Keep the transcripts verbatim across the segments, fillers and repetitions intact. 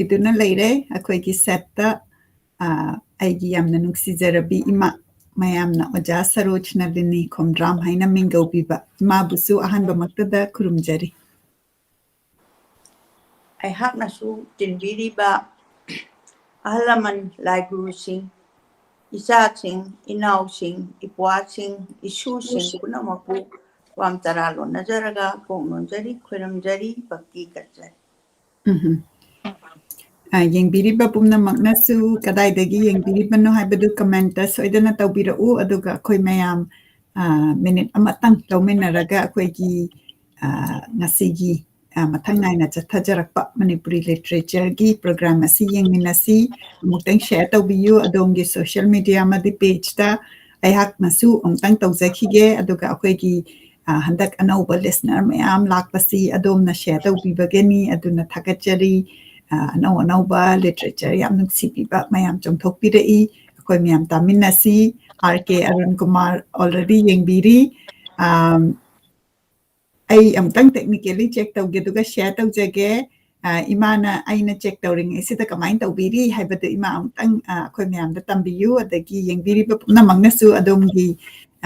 ꯇꯧꯕꯤꯗꯨꯅ ꯂꯩꯔꯦ ꯑꯩꯈꯣꯏꯒꯤ ꯁꯦꯠꯇ꯫ ꯑ, ꯑꯩꯒꯤ ꯌꯥꯝꯅ ꯅꯨꯡꯁꯤꯖꯔꯕꯤ ꯏꯃꯥ, ꯃꯌꯥꯝꯅ ꯑꯣꯖꯥ ꯁꯔꯣꯖ ꯅꯂꯤꯅꯤ ꯈꯣꯝꯗ꯭ꯔꯥꯝ ꯍꯥꯏꯅ ꯃꯤꯡꯒꯧꯕꯤꯕ ꯏꯃꯥꯕꯨꯁꯨ ꯑꯍꯥꯟꯕꯃꯛꯇꯗ ꯈꯨꯔꯨꯝꯖꯔꯤ꯫ ꯑꯩꯍꯥꯛꯅꯁꯨ ꯇꯤꯟꯕꯤꯔꯤꯕ ꯑꯍꯜ ꯂꯃꯟ, ꯂꯥꯏ ꯒꯨꯔꯨꯁꯤꯡ, ꯏꯆꯥꯁꯤꯡ, ꯏꯅꯥꯎꯁꯤꯡ, ꯏꯄ꯭ꯋꯥꯁꯤꯡ, ꯏꯁꯨꯁꯤꯡ ꯄꯨꯝꯅꯃꯛꯄꯨ ꯋꯥꯝ ꯇꯔꯥ ꯂꯣꯟꯅꯖꯔꯒ ꯀꯣꯛ ꯅꯣꯟꯖꯔꯤ, ꯈꯣꯏꯔꯝꯖꯔꯤ, ꯚꯛꯇꯤ ꯀꯠꯆꯔꯤ꯫ ꯎꯝ꯫ ꯑ, ꯌꯦꯡꯕꯤꯔꯤꯕ ꯄꯨꯝꯅꯃꯛꯅꯁꯨ ꯀꯗꯥꯏꯗꯒꯤ ꯌꯦꯡꯕꯤꯔꯤꯕꯅꯣ ꯍꯥꯏꯕꯗꯨ comment ꯁꯣꯏꯗꯅ ꯇꯧꯕꯤꯔꯛꯎ꯫ ꯑꯗꯨꯒ ꯑꯩꯈꯣꯏ ꯃꯌꯥꯝ, ꯑ, minute ꯑꯃꯇꯪ ꯂꯧꯃꯤꯟꯅꯔꯒ ꯑꯩꯈꯣꯏꯒꯤ, ꯑ, ꯉꯁꯤꯒꯤ, ꯑ, ꯃꯊꯪ ꯅꯥꯏꯅ ꯆꯠꯊꯖꯔꯛꯄ ꯃꯅꯤꯄꯨꯔꯤ literature ꯒꯤ program ꯑꯁꯤ ꯌꯦꯡꯃꯤꯟꯅꯁꯤ꯫ ꯑꯃꯨꯛꯇꯪ share ꯇꯧꯕꯤꯌꯨ ꯑꯗꯣꯝꯒꯤ social media ꯑꯃꯗꯤ page ꯇ꯫ ꯑꯩꯍꯥꯛꯅꯁꯨ ꯑꯃꯨꯛꯇꯪ ꯇꯧꯖꯈꯤꯒꯦ꯫ ꯑꯗꯨꯒ ꯑꯩꯈꯣꯏꯒꯤ, ꯑ, ꯍꯟꯗꯛ ꯑꯅꯧꯕ listener ꯃꯌꯥꯝ ꯂꯥꯛꯄꯁꯤ ꯑꯗꯣꯝꯅ share ꯇꯧꯕꯤꯕꯒꯤꯅꯤ꯫ ꯑꯗꯨꯅ ꯊꯥꯒꯠꯆꯔꯤ꯫ ꯑ, ꯑꯅꯧ ꯑꯅꯧꯕ literature ꯌꯥꯝ ꯅꯨꯡꯁꯤꯕꯤꯕ ꯃꯌꯥꯝ ꯆꯣꯡꯊꯣꯛꯄꯤꯔꯛꯏ꯫ ꯑꯩꯈꯣꯏ ꯃꯌꯥꯝ ꯇꯥꯃꯤꯟꯅꯁꯤ꯫ ꯑꯥꯔ ꯀꯦ ꯑꯔꯨꯟ ꯀꯨꯃꯥꯔ already ꯌꯦꯡꯕꯤꯔꯤ꯫ ꯑꯝ, ꯑꯩ ꯑꯃꯨꯛꯇꯪ technically check ꯇꯧꯒꯦ, ꯑꯗꯨꯒ share ꯇꯧꯖꯒꯦ꯫ ꯑ, ꯏꯃꯥꯅ ꯑꯩꯅ check ꯇꯧꯔꯤꯉꯩꯁꯤꯗ ꯀꯃꯥꯏꯅ ꯇꯧꯕꯤꯔꯤ ꯍꯥꯏꯕꯗꯨ ꯏꯃꯥ ꯑꯃꯨꯛꯇꯪ, ꯑ, ꯑꯩꯈꯣꯏ ꯃꯌꯥꯝꯗ ꯇꯝꯕꯤꯌꯨ꯫ ꯑꯗꯒꯤ ꯌꯦꯡꯕꯤꯔꯤꯕ ꯄꯨꯝꯅꯃꯛꯅꯁꯨ ꯑꯗꯣꯝꯒꯤ,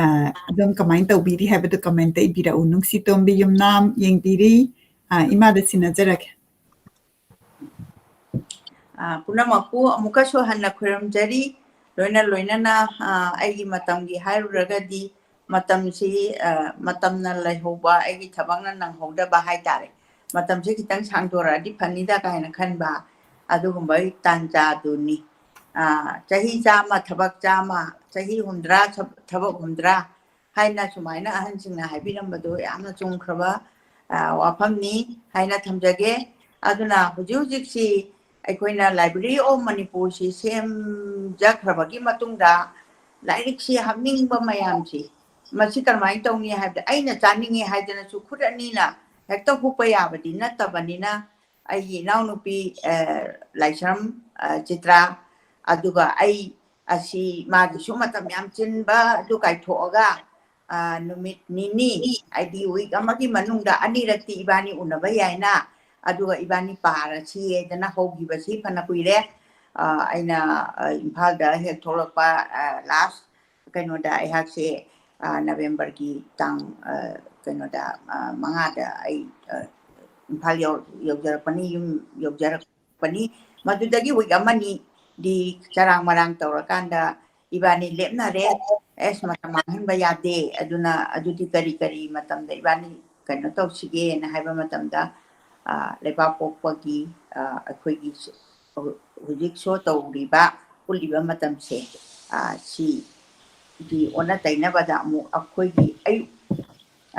ꯑ, ꯑꯗꯣꯝ ꯀꯃꯥꯏꯅ ꯇꯧꯕꯤꯔꯤ ꯍꯥꯏꯕꯗꯨ comment ꯇ ꯏꯕꯤꯔꯛꯎ꯫ ꯅꯨꯡꯁꯤꯇꯣꯝꯕꯤ ꯌꯨꯝꯅꯥꯝ ꯌꯦꯡꯕꯤꯔꯤ꯫ ꯑ, ꯏꯃꯥꯗ ꯁꯤꯟꯅꯖꯔꯒꯦ꯫ ꯑ, ꯄꯨꯝꯅꯃꯛꯄꯨ ꯑꯃꯨꯛꯀꯁꯨ ꯍꯟꯅ ꯈꯨꯔꯨꯝꯖꯔꯤ꯫ ꯂꯣꯏꯅ ꯂꯣꯏꯅꯅ, ꯑ, ꯑꯩꯒꯤ ꯃꯇꯝꯒꯤ ꯍꯥꯏꯔꯨꯔꯒꯗꯤ ꯃꯇꯝꯁꯤ, ꯑ, ꯃꯇꯝꯅ ꯂꯩꯍꯧꯕ, ꯑꯩꯒꯤ ꯊꯕꯛꯅ ꯅꯪꯍꯧꯗꯕ ꯍꯥꯏꯇꯥꯔꯦ꯫ ꯃꯇꯝꯁꯤ ꯈꯤꯇꯪ ꯁꯥꯡꯗꯣꯔꯛꯑꯗꯤ ꯐꯅꯤꯗ ꯀꯥꯏꯅ ꯈꯟꯕ ꯑꯗꯨꯒꯨꯝꯕ ꯇꯥꯟꯖꯥꯗꯨꯅꯤ꯫ ꯑ, ꯆꯍꯤ ꯆꯥꯝꯃ ꯊꯕꯛ ꯆꯥꯝꯃ, ꯆꯍꯤ ꯍꯨꯝꯗ꯭ꯔꯥ ꯊꯕ-, ꯊꯕꯛ ꯍꯨꯝꯗ꯭ꯔꯥ ꯍꯥꯏꯅ ꯁꯨꯃꯥꯏꯅ ꯑꯍꯟꯁꯤꯡꯅ ꯍꯥꯏꯕꯤꯔꯝꯕꯗꯣ ꯌꯥꯝꯅ ꯆꯨꯝꯈ꯭ꯔꯕ, ꯑ, ꯋꯥꯐꯝꯅꯤ ꯍꯥꯏꯅ ꯊꯝꯖꯒꯦ꯫ ꯑꯗꯨꯅ ꯍꯧꯖꯤꯛ ꯍꯧꯖꯤꯛꯁꯤ ꯑꯩꯈꯣꯏꯅ Library of ꯃꯅꯤꯄꯨꯔꯁꯤ ꯁꯦꯝꯖꯈ꯭ꯔꯕꯒꯤ ꯃꯇꯨꯡꯗ ꯂꯥꯏꯔꯤꯛꯁꯤ ꯍꯥꯞꯅꯤꯡꯕ ꯃꯌꯥꯝꯁꯤ ꯃꯁꯤ ꯀꯔꯝꯍꯥꯏꯅ ꯇꯧꯅꯤ ꯍꯥꯏꯕꯗ, ꯑꯩꯅ ꯆꯥꯅꯤꯡꯉꯤ ꯍꯥꯏꯗꯅꯁꯨ ꯈꯨꯠ ꯑꯅꯤꯅ ꯍꯦꯛꯇ ꯍꯨꯞꯄ ꯌꯥꯕꯗꯤ ꯅꯠꯇꯕꯅꯤꯅ, ꯑꯩꯒꯤ ꯏꯅꯥꯎꯅꯨꯄꯤ, ꯑ, ꯂꯥꯏꯁ꯭ꯔꯝ, ꯑ, ꯆꯤꯇ꯭ꯔꯥ, ꯑꯗꯨꯒ ꯑꯩ ꯑꯁꯤ ꯃꯥꯒꯤꯁꯨ ꯃꯇꯝ ꯌꯥꯝ ꯆꯤꯟꯕ ꯑꯗꯨ ꯀꯥꯏꯊꯣꯛꯑꯒ, ꯑ, ꯅꯨꯃꯤꯠ ꯅꯤꯅꯤ, ꯍꯥꯏꯗꯤ week ꯑꯃꯒꯤ ꯃꯅꯨꯡꯗ ꯑꯅꯤꯔꯛꯇꯤ ꯏꯕꯥꯅꯤ ꯎꯅꯕ ꯌꯥꯏꯅ, ꯑꯗꯨꯒ ꯏꯕꯥꯅꯤ ꯄꯥꯔꯁꯤ ꯍꯥꯏꯗꯅ ꯍꯧꯈꯤꯕꯁꯤ ꯐꯅ ꯀꯨꯏꯔꯦ꯫ ꯑ, ꯑꯩꯅ, ꯑ, ꯏꯝꯐꯥꯜꯗ ꯍꯦꯛ ꯊꯣꯛꯂꯛꯄ, ꯑ, ꯂꯥꯁ ꯀꯩꯅꯣꯗ ꯑꯩꯍꯥꯛꯁꯦ, ꯑ, ꯅꯕꯦꯝꯕꯔꯒꯤ ꯇꯥꯡ, ꯑ, ꯀꯩꯅꯣꯗ, ꯑ, ꯃꯉꯥꯗ ꯑꯩ, ꯑ, ꯏꯝꯐꯥꯜ ꯌꯧ-, ꯌꯧꯖꯔꯛꯄꯅꯤ, ꯌꯨꯝ ꯌꯧꯖꯔꯛꯄꯅꯤ꯫ ꯃꯗꯨꯗꯒꯤ ꯋꯤꯛ ꯑꯃꯅꯤꯗꯤ ꯆꯔꯥꯡ ꯃꯔꯥꯡ ꯇꯧꯔꯀꯥꯟꯗ ꯏꯕꯥꯅꯤ ꯂꯦꯞꯅꯔꯦ꯫ ꯑꯦꯁ, ꯃꯇꯝ ꯃꯥꯡꯍꯟꯕ ꯌꯥꯗꯦ꯫ ꯑꯗꯨꯅ ꯑꯗꯨꯗꯤ ꯀꯔꯤ ꯀꯔꯤ ꯃꯇꯝꯗ ꯏꯕꯥꯅꯤ ꯀꯩꯅꯣ ꯇꯧꯁꯤꯒꯦꯅ ꯍꯥꯏꯕ ꯃꯇꯝꯗ, ꯑ, ꯂꯩꯕꯥꯛꯄꯣꯛꯄꯒꯤ, ꯑ, ꯑꯩꯈꯣꯏꯒꯤ ꯍꯧ-, ꯍꯧꯖꯤꯛ ꯁꯣ ꯇꯧꯔꯤꯕ, ꯎꯠꯂꯤꯕ ꯃꯇꯝꯁꯦ, ꯑ, ꯁꯤꯒꯤ ꯑꯣꯟꯅ ꯇꯩꯅꯕꯗ ꯑꯃꯨꯛ ꯑꯩꯈꯣꯏꯒꯤ ꯑꯌꯨꯛ,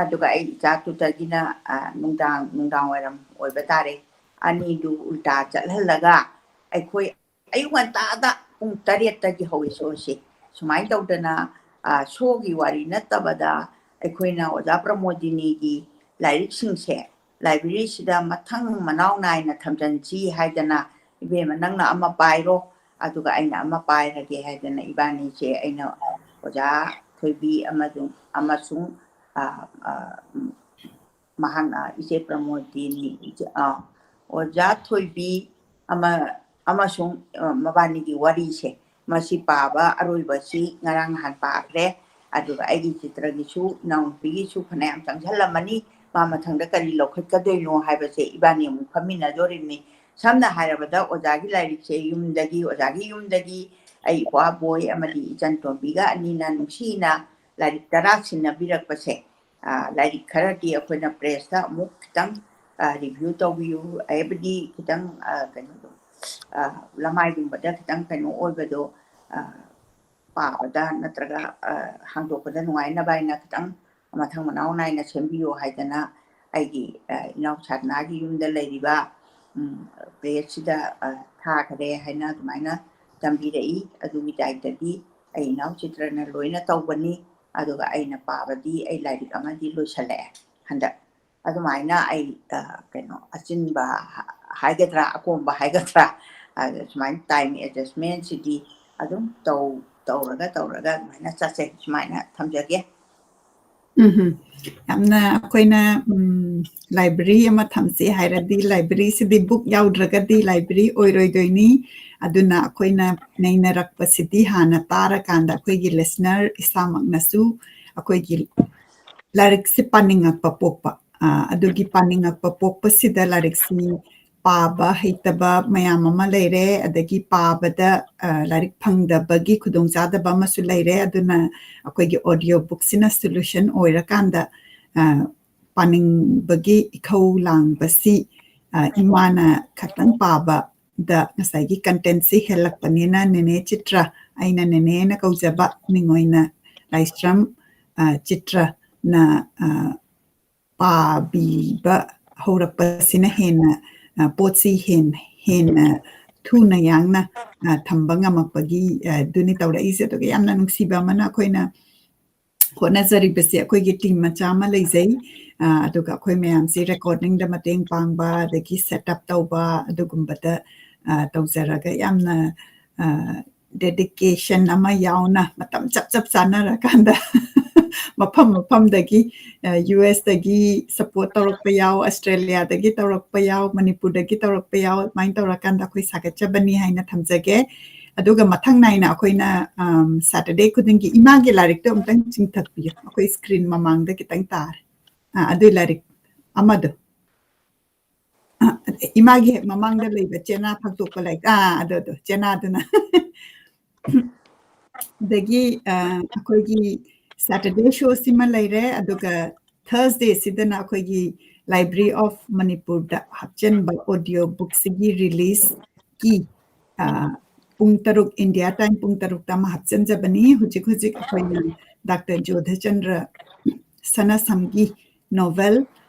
ꯑꯗꯨꯒ ꯑꯩ ꯏꯆꯥ ꯇꯨꯇꯔꯒꯤꯅ, ꯑ, ꯅꯨꯡꯗꯥꯡ, ꯅꯨꯡꯗꯥꯡ ꯋꯥꯏꯔꯝ ꯑꯣꯏꯕ ꯇꯥꯔꯦ꯫ ꯑꯅꯤꯗꯨ ꯎꯜꯇꯥ ꯆꯠꯍꯜꯂꯒ ꯑꯩꯈꯣꯏ ꯑꯌꯨꯛ ꯉꯟꯇꯥꯗ ꯄꯨꯡ ꯇꯔꯦꯠꯇꯒꯤ ꯍꯧꯋꯤ ꯁꯣꯁꯦ꯫ ꯁꯨꯃꯥꯏꯅ ꯇꯧꯗꯅ, ꯑ, ꯁꯣꯒꯤ ꯋꯥꯔꯤ ꯅꯠꯇꯕꯗ ꯑꯩꯈꯣꯏꯅ ꯑꯣꯖꯥ ꯄ꯭ꯔꯃꯣꯗꯤꯅꯤꯒꯤ ꯂꯥꯏꯔꯤꯛꯁꯤꯡꯁꯦ ꯂꯥꯏꯕ꯭ꯔꯦꯔꯤꯁꯤꯗ ꯃꯊꯪ ꯃꯅꯥꯎ ꯅꯥꯏꯅ ꯊꯝꯖꯤꯟꯁꯤ ꯍꯥꯏꯗꯅ, "ꯏꯕꯦꯝꯃ, ꯅꯪꯅ ꯑꯃ ꯄꯥꯏꯔꯣ, ꯑꯗꯨꯒ ꯑꯩꯅ ꯑꯃ ꯄꯥꯏꯔꯒꯦ" ꯍꯥꯏꯗꯅ ꯏꯕꯥꯅꯤꯁꯦ ꯑꯩꯅ ꯑꯣꯖꯥ ꯊꯣꯏꯕꯤ ꯑꯃꯁꯨꯡ, ꯑꯃꯁꯨꯡ, ꯑ, ꯑ, ꯎꯝ, ꯃꯍꯥꯛꯅ ꯏꯆꯦ ꯄ꯭ꯔꯃꯣꯗꯤꯅꯤ, ꯏꯆꯦ, ꯑ, ꯑꯣꯖꯥ ꯊꯣꯏꯕꯤ ꯑꯃ, ꯑꯃꯁꯨꯡ, ꯑ, ꯃꯕꯥꯅꯤꯒꯤ ꯋꯥꯔꯤꯁꯦ, ꯃꯁꯤ ꯄꯥꯕ ꯑꯔꯣꯏꯕꯁꯤ ꯉꯔꯥꯡ ꯅꯍꯥꯟ ꯄꯥꯈ꯭ꯔꯦ꯫ ꯑꯗꯨꯒ ꯑꯩꯒꯤ ꯆꯤꯇ꯭ꯔꯒꯤꯁꯨ, ꯏꯅꯥꯎꯅꯨꯄꯤꯒꯤꯁꯨ ꯐꯅꯌꯥꯝ ꯆꯪꯁꯤꯜꯂꯝꯃꯅꯤ꯫ ꯃꯥ ꯃꯊꯪꯗ ꯀꯔꯤ ꯂꯧꯈꯠꯀꯗꯣꯏꯅꯣ ꯍꯥꯏꯕꯁꯦ ꯏꯕꯥꯅꯤ ꯑꯃꯨꯛ ꯐꯝꯃꯤꯟꯅꯗꯣꯔꯤꯕꯅꯤ꯫ ꯁꯝꯅ ꯍꯥꯏꯔꯕꯗ, ꯑꯣꯖꯥꯒꯤ ꯂꯥꯏꯔꯤꯛꯁꯦ ꯌꯨꯝꯗꯒꯤ, ꯑꯣꯖꯥꯒꯤ ꯌꯨꯝꯗꯒꯤ ꯑꯩ ꯏꯄ꯭ꯋꯥ ꯕꯣꯏ ꯑꯃꯗꯤ ꯏꯆꯟ ꯇꯣꯝꯕꯤꯒ ꯑꯅꯤꯅ ꯅꯨꯡꯁꯤꯅ ꯂꯥꯏꯔꯤꯛ ꯇꯔꯥ ꯁꯤꯟꯅꯕꯤꯔꯛꯄꯁꯦ, ꯑ, ꯂꯥꯏꯔꯤꯛ ꯈꯔꯗꯤ ꯑꯩꯈꯣꯏꯅ ꯄ꯭ꯔꯦꯁꯇ ꯑꯃꯨꯛ ꯈꯤꯇꯪ, ꯑ, ꯔꯤꯚ꯭ꯌꯨ ꯇꯧꯕꯤꯌꯨ ꯍꯥꯏꯕꯗꯤ ꯈꯤꯇꯪ, ꯑ, ꯀꯩꯅꯣꯗꯣ, ꯑ, ꯂꯃꯥꯏꯒꯨꯝꯕꯗ ꯈꯤꯇꯪ ꯀꯩꯅꯣ ꯑꯣꯏꯕꯗꯣ, ꯑ, ꯄꯥꯕꯗ ꯅꯠꯇ꯭ꯔꯒ, ꯑ, ꯍꯥꯡꯗꯣꯛꯄꯗ ꯅꯨꯡꯉꯥꯏꯅꯕ ꯍꯥꯏꯅ ꯈꯤꯇꯪ ꯃꯊꯪ ꯃꯅꯥꯎ ꯅꯥꯏꯅ ꯁꯦꯝꯕꯤꯌꯨ ꯍꯥꯏꯗꯅ ꯑꯩꯒꯤ, ꯑ, ꯏꯅꯥꯎ ꯁꯥꯗꯅꯥꯒꯤ ꯌꯨꯝꯗ ꯂꯩꯔꯤꯕ, ꯎꯝ, ꯄ꯭ꯔꯦꯁꯁꯤꯗ, ꯑ, ꯊꯥꯈꯔꯦ ꯍꯥꯏꯅ ꯑꯗꯨꯃꯥꯏꯅ ꯇꯝꯕꯤꯔꯛꯏ꯫ ꯑꯗꯨꯒꯤ ꯗꯥꯏꯇꯗꯤ ꯑꯩ ꯏꯅꯥꯎ ꯆꯤꯇ꯭ꯔꯅ ꯂꯣꯏꯅ ꯇꯧꯕꯅꯤ꯫ ꯑꯗꯨꯒ ꯑꯩꯅ ꯄꯥꯕꯗꯤ ꯑꯩ ꯂꯥꯏꯔꯤꯛ ꯑꯃꯗꯤ ꯂꯣꯏꯁꯤꯜꯂꯛꯑꯦ ꯍꯟꯗꯛ꯫ ꯑꯗꯨꯃꯥꯏꯅ ꯑꯩ, ꯑ, ꯀꯩꯅꯣ, ꯑꯆꯤꯟꯕ ꯍꯥꯏꯒꯗ꯭ꯔꯥ, ꯑꯀꯣꯝꯕ ꯍꯥꯏꯒꯗ꯭ꯔꯥ, ꯑ, ꯁꯨꯃꯥꯏꯅ ꯇꯥꯏꯝ ꯑꯦꯗꯖꯁꯃꯦꯟꯁꯤꯗꯤ ꯑꯗꯨꯝ ꯇꯧ-, ꯇꯧꯔꯒ, ꯇꯧꯔꯒ ꯑꯗꯨꯃꯥꯏꯅ ꯆꯠꯆꯩ꯫ ꯁꯨꯃꯥꯏꯅ ꯊꯝꯖꯒꯦ꯫ ꯎꯝ, ꯌꯥꯝꯅ ꯑꯩꯈꯣꯏꯅ ꯎꯝ, library ꯑꯃ ꯊꯝꯁꯤ ꯍꯥꯏꯔꯗꯤ libraryꯁꯤꯗꯤ book ꯌꯥꯎꯗ꯭ꯔꯒꯗꯤ library ꯑꯣꯏꯔꯣꯏꯗꯣꯏꯅꯤ꯫ ꯑꯗꯨꯅ ꯑꯩꯈꯣꯏꯅ ꯅꯩꯅꯔꯛꯄꯁꯤꯗꯤ ꯍꯥꯟꯅ ꯇꯥꯔꯀꯥꯟꯗ ꯑꯩꯈꯣꯏꯒꯤ listener ꯏꯁꯥꯃꯛꯅꯁꯨ ꯑꯩꯈꯣꯏꯒꯤ ꯂꯥꯏꯔꯤꯛꯁꯤ ꯄꯥꯅꯤꯡꯉꯛꯄ ꯄꯣꯛꯄ꯫ ꯑ, ꯑꯗꯨꯒꯤ ꯄꯥꯅꯤꯡꯉꯛꯄ ꯄꯣꯛꯄꯁꯤꯗ ꯂꯥꯏꯔꯤꯛꯁꯤ ꯄꯥꯕ ꯍꯩꯇꯕ ꯃꯌꯥꯝ ꯑꯃ ꯂꯩꯔꯦ, ꯑꯗꯒꯤ ꯄꯥꯕꯗ, ꯑ, ꯂꯥꯏꯔꯤꯛ ꯐꯪꯗꯕꯒꯤ ꯈꯨꯗꯣꯡꯆꯥꯗꯕ ꯑꯃꯁꯨ ꯂꯩꯔꯦ꯫ ꯑꯗꯨꯅ ꯑꯩꯈꯣꯏꯒꯤ audio bookꯁꯤꯅ solution ꯑꯣꯏꯔꯀꯥꯟꯗ, ꯑ, ꯄꯥꯅꯤꯡꯕꯒꯤ ꯏꯈꯧ ꯂꯥꯡꯕꯁꯤ, ꯑ, ꯏꯃꯥꯅ ꯈꯛꯇꯪ ꯄꯥꯕꯗ ꯉꯁꯥꯏꯒꯤ contentꯁꯤ ꯍꯦꯜꯂꯛꯄꯅꯤꯅ ꯅꯦꯅꯦ ꯆꯤꯇ꯭ꯔ, ꯑꯩꯅ ꯅꯦꯅꯦꯅ ꯀꯧꯖꯕ ꯃꯤꯡ ꯑꯣꯏꯅ ꯂꯥꯏꯁ꯭ꯔꯝ, ꯑ, ꯆꯤꯇ꯭ꯔꯅ, ꯑ, ꯄꯥꯕꯤꯕ ꯍꯧꯔꯛꯄꯁꯤꯅ ꯍꯦꯟꯅ, ꯑ, ꯄꯣꯠꯁꯤ ꯍꯦꯟ-, ꯍꯦꯟꯅ ꯊꯨꯅ ꯌꯥꯡꯅ, ꯑ, ꯊꯝꯕ ꯉꯝꯃꯛꯄꯒꯤ, ꯑ, ꯗꯨꯅꯤ ꯇꯧꯔꯛꯏꯁꯦ꯫ ꯑꯗꯨꯒ ꯌꯥꯝꯅ ꯅꯨꯡꯁꯤꯕ ꯑꯃꯅ ꯑꯩꯈꯣꯏꯅ ꯍꯣꯠꯅꯖꯔꯤꯕꯁꯦ ꯑꯩꯈꯣꯏꯒꯤ team ꯃꯆꯥ ꯑꯃ ꯂꯩꯖꯩ꯫ ꯑ, ꯑꯗꯨꯒ ꯑꯩꯈꯣꯏ ꯃꯌꯥꯝꯁꯤ recordingꯗ ꯃꯇꯦꯡ ꯄꯥꯡꯕ, ꯑꯗꯒꯤ set up ꯇꯧꯕ, ꯑꯗꯨꯒꯨꯝꯕꯗ, ꯑ, ꯇꯧꯖꯔꯒ ꯌꯥꯝꯅ, ꯑ, dedication ꯑꯃ ꯌꯥꯎꯅ ꯃꯇꯝ ꯆꯞ ꯆꯞ ꯆꯥꯅꯔꯀꯥꯟꯗ ꯃꯐꯝ ꯃꯐꯝꯗꯒꯤ, ꯑ, USꯇꯒꯤ support ꯇꯧꯔꯛꯄ ꯌꯥꯎ, Australiaꯗꯒꯤ ꯇꯧꯔꯛꯄ ꯌꯥꯎ, ꯃꯅꯤꯄꯨꯔꯗꯒꯤ ꯇꯧꯔꯛꯄ ꯌꯥꯎ, ꯑꯗꯨꯃꯥꯏꯅ ꯇꯧꯔꯀꯥꯟꯗ ꯑꯩꯈꯣꯏ ꯁꯥꯒꯠꯆꯕꯅꯤ ꯍꯥꯏꯅ ꯊꯝꯖꯒꯦ꯫ ꯑꯗꯨꯒ ꯃꯊꯪ ꯅꯥꯏꯅ ꯑꯩꯈꯣꯏꯅ, ꯑꯝ, Saturday ꯈꯨꯗꯤꯡꯒꯤ ꯏꯃꯥꯒꯤ ꯂꯥꯏꯔꯤꯛꯇꯣ ꯑꯃꯨꯛꯇꯪ ꯆꯤꯡꯊꯠꯄꯤꯌꯨ꯫ ꯑꯩꯈꯣꯏ screen ꯃꯃꯥꯡꯗ ꯈꯤꯇꯪ ꯇꯥꯔꯦ꯫ ꯑ, ꯑꯗꯨꯏ ꯂꯥꯏꯔꯤꯛ ꯑꯃꯗꯣ꯫ ꯑ, ꯏꯃꯥꯒꯤ ꯍꯦꯛ ꯃꯃꯥꯡꯗ ꯂꯩꯕ ꯆꯦꯅꯥ ꯐꯥꯛꯇꯣꯛꯄ ꯂꯥꯏꯔꯤꯛ꯫ ꯑ, ꯑꯗꯨ, ꯑꯗꯨ, ꯆꯦꯅꯥꯗꯨꯅ꯫ ꯑꯗꯒꯤ, ꯑ, ꯑꯩꯈꯣꯏꯒꯤ Saturday showꯁꯤꯃ ꯂꯩꯔꯦ, ꯑꯗꯨꯒ Thursdayꯁꯤꯗꯅ ꯑꯩꯈꯣꯏꯒꯤ Library of Manipurꯗ ꯍꯥꯞꯆꯤꯟꯕ audio bookꯁꯤꯒꯤ releaseꯀꯤ, ꯑ, ꯄꯨꯡ ꯇꯔꯨꯛ, India time ꯄꯨꯡ ꯇꯔꯨꯛꯇ ꯑꯃ ꯍꯥꯞꯆꯤꯟꯖꯕꯅꯤ꯫ ꯍꯧꯖꯤꯛ ꯍꯧꯖꯤꯛ ꯑꯩꯈꯣꯏꯅ Doctor ꯖꯣꯙꯆꯟꯗ꯭ꯔ ꯁꯅꯥꯁꯝꯒꯤ novel,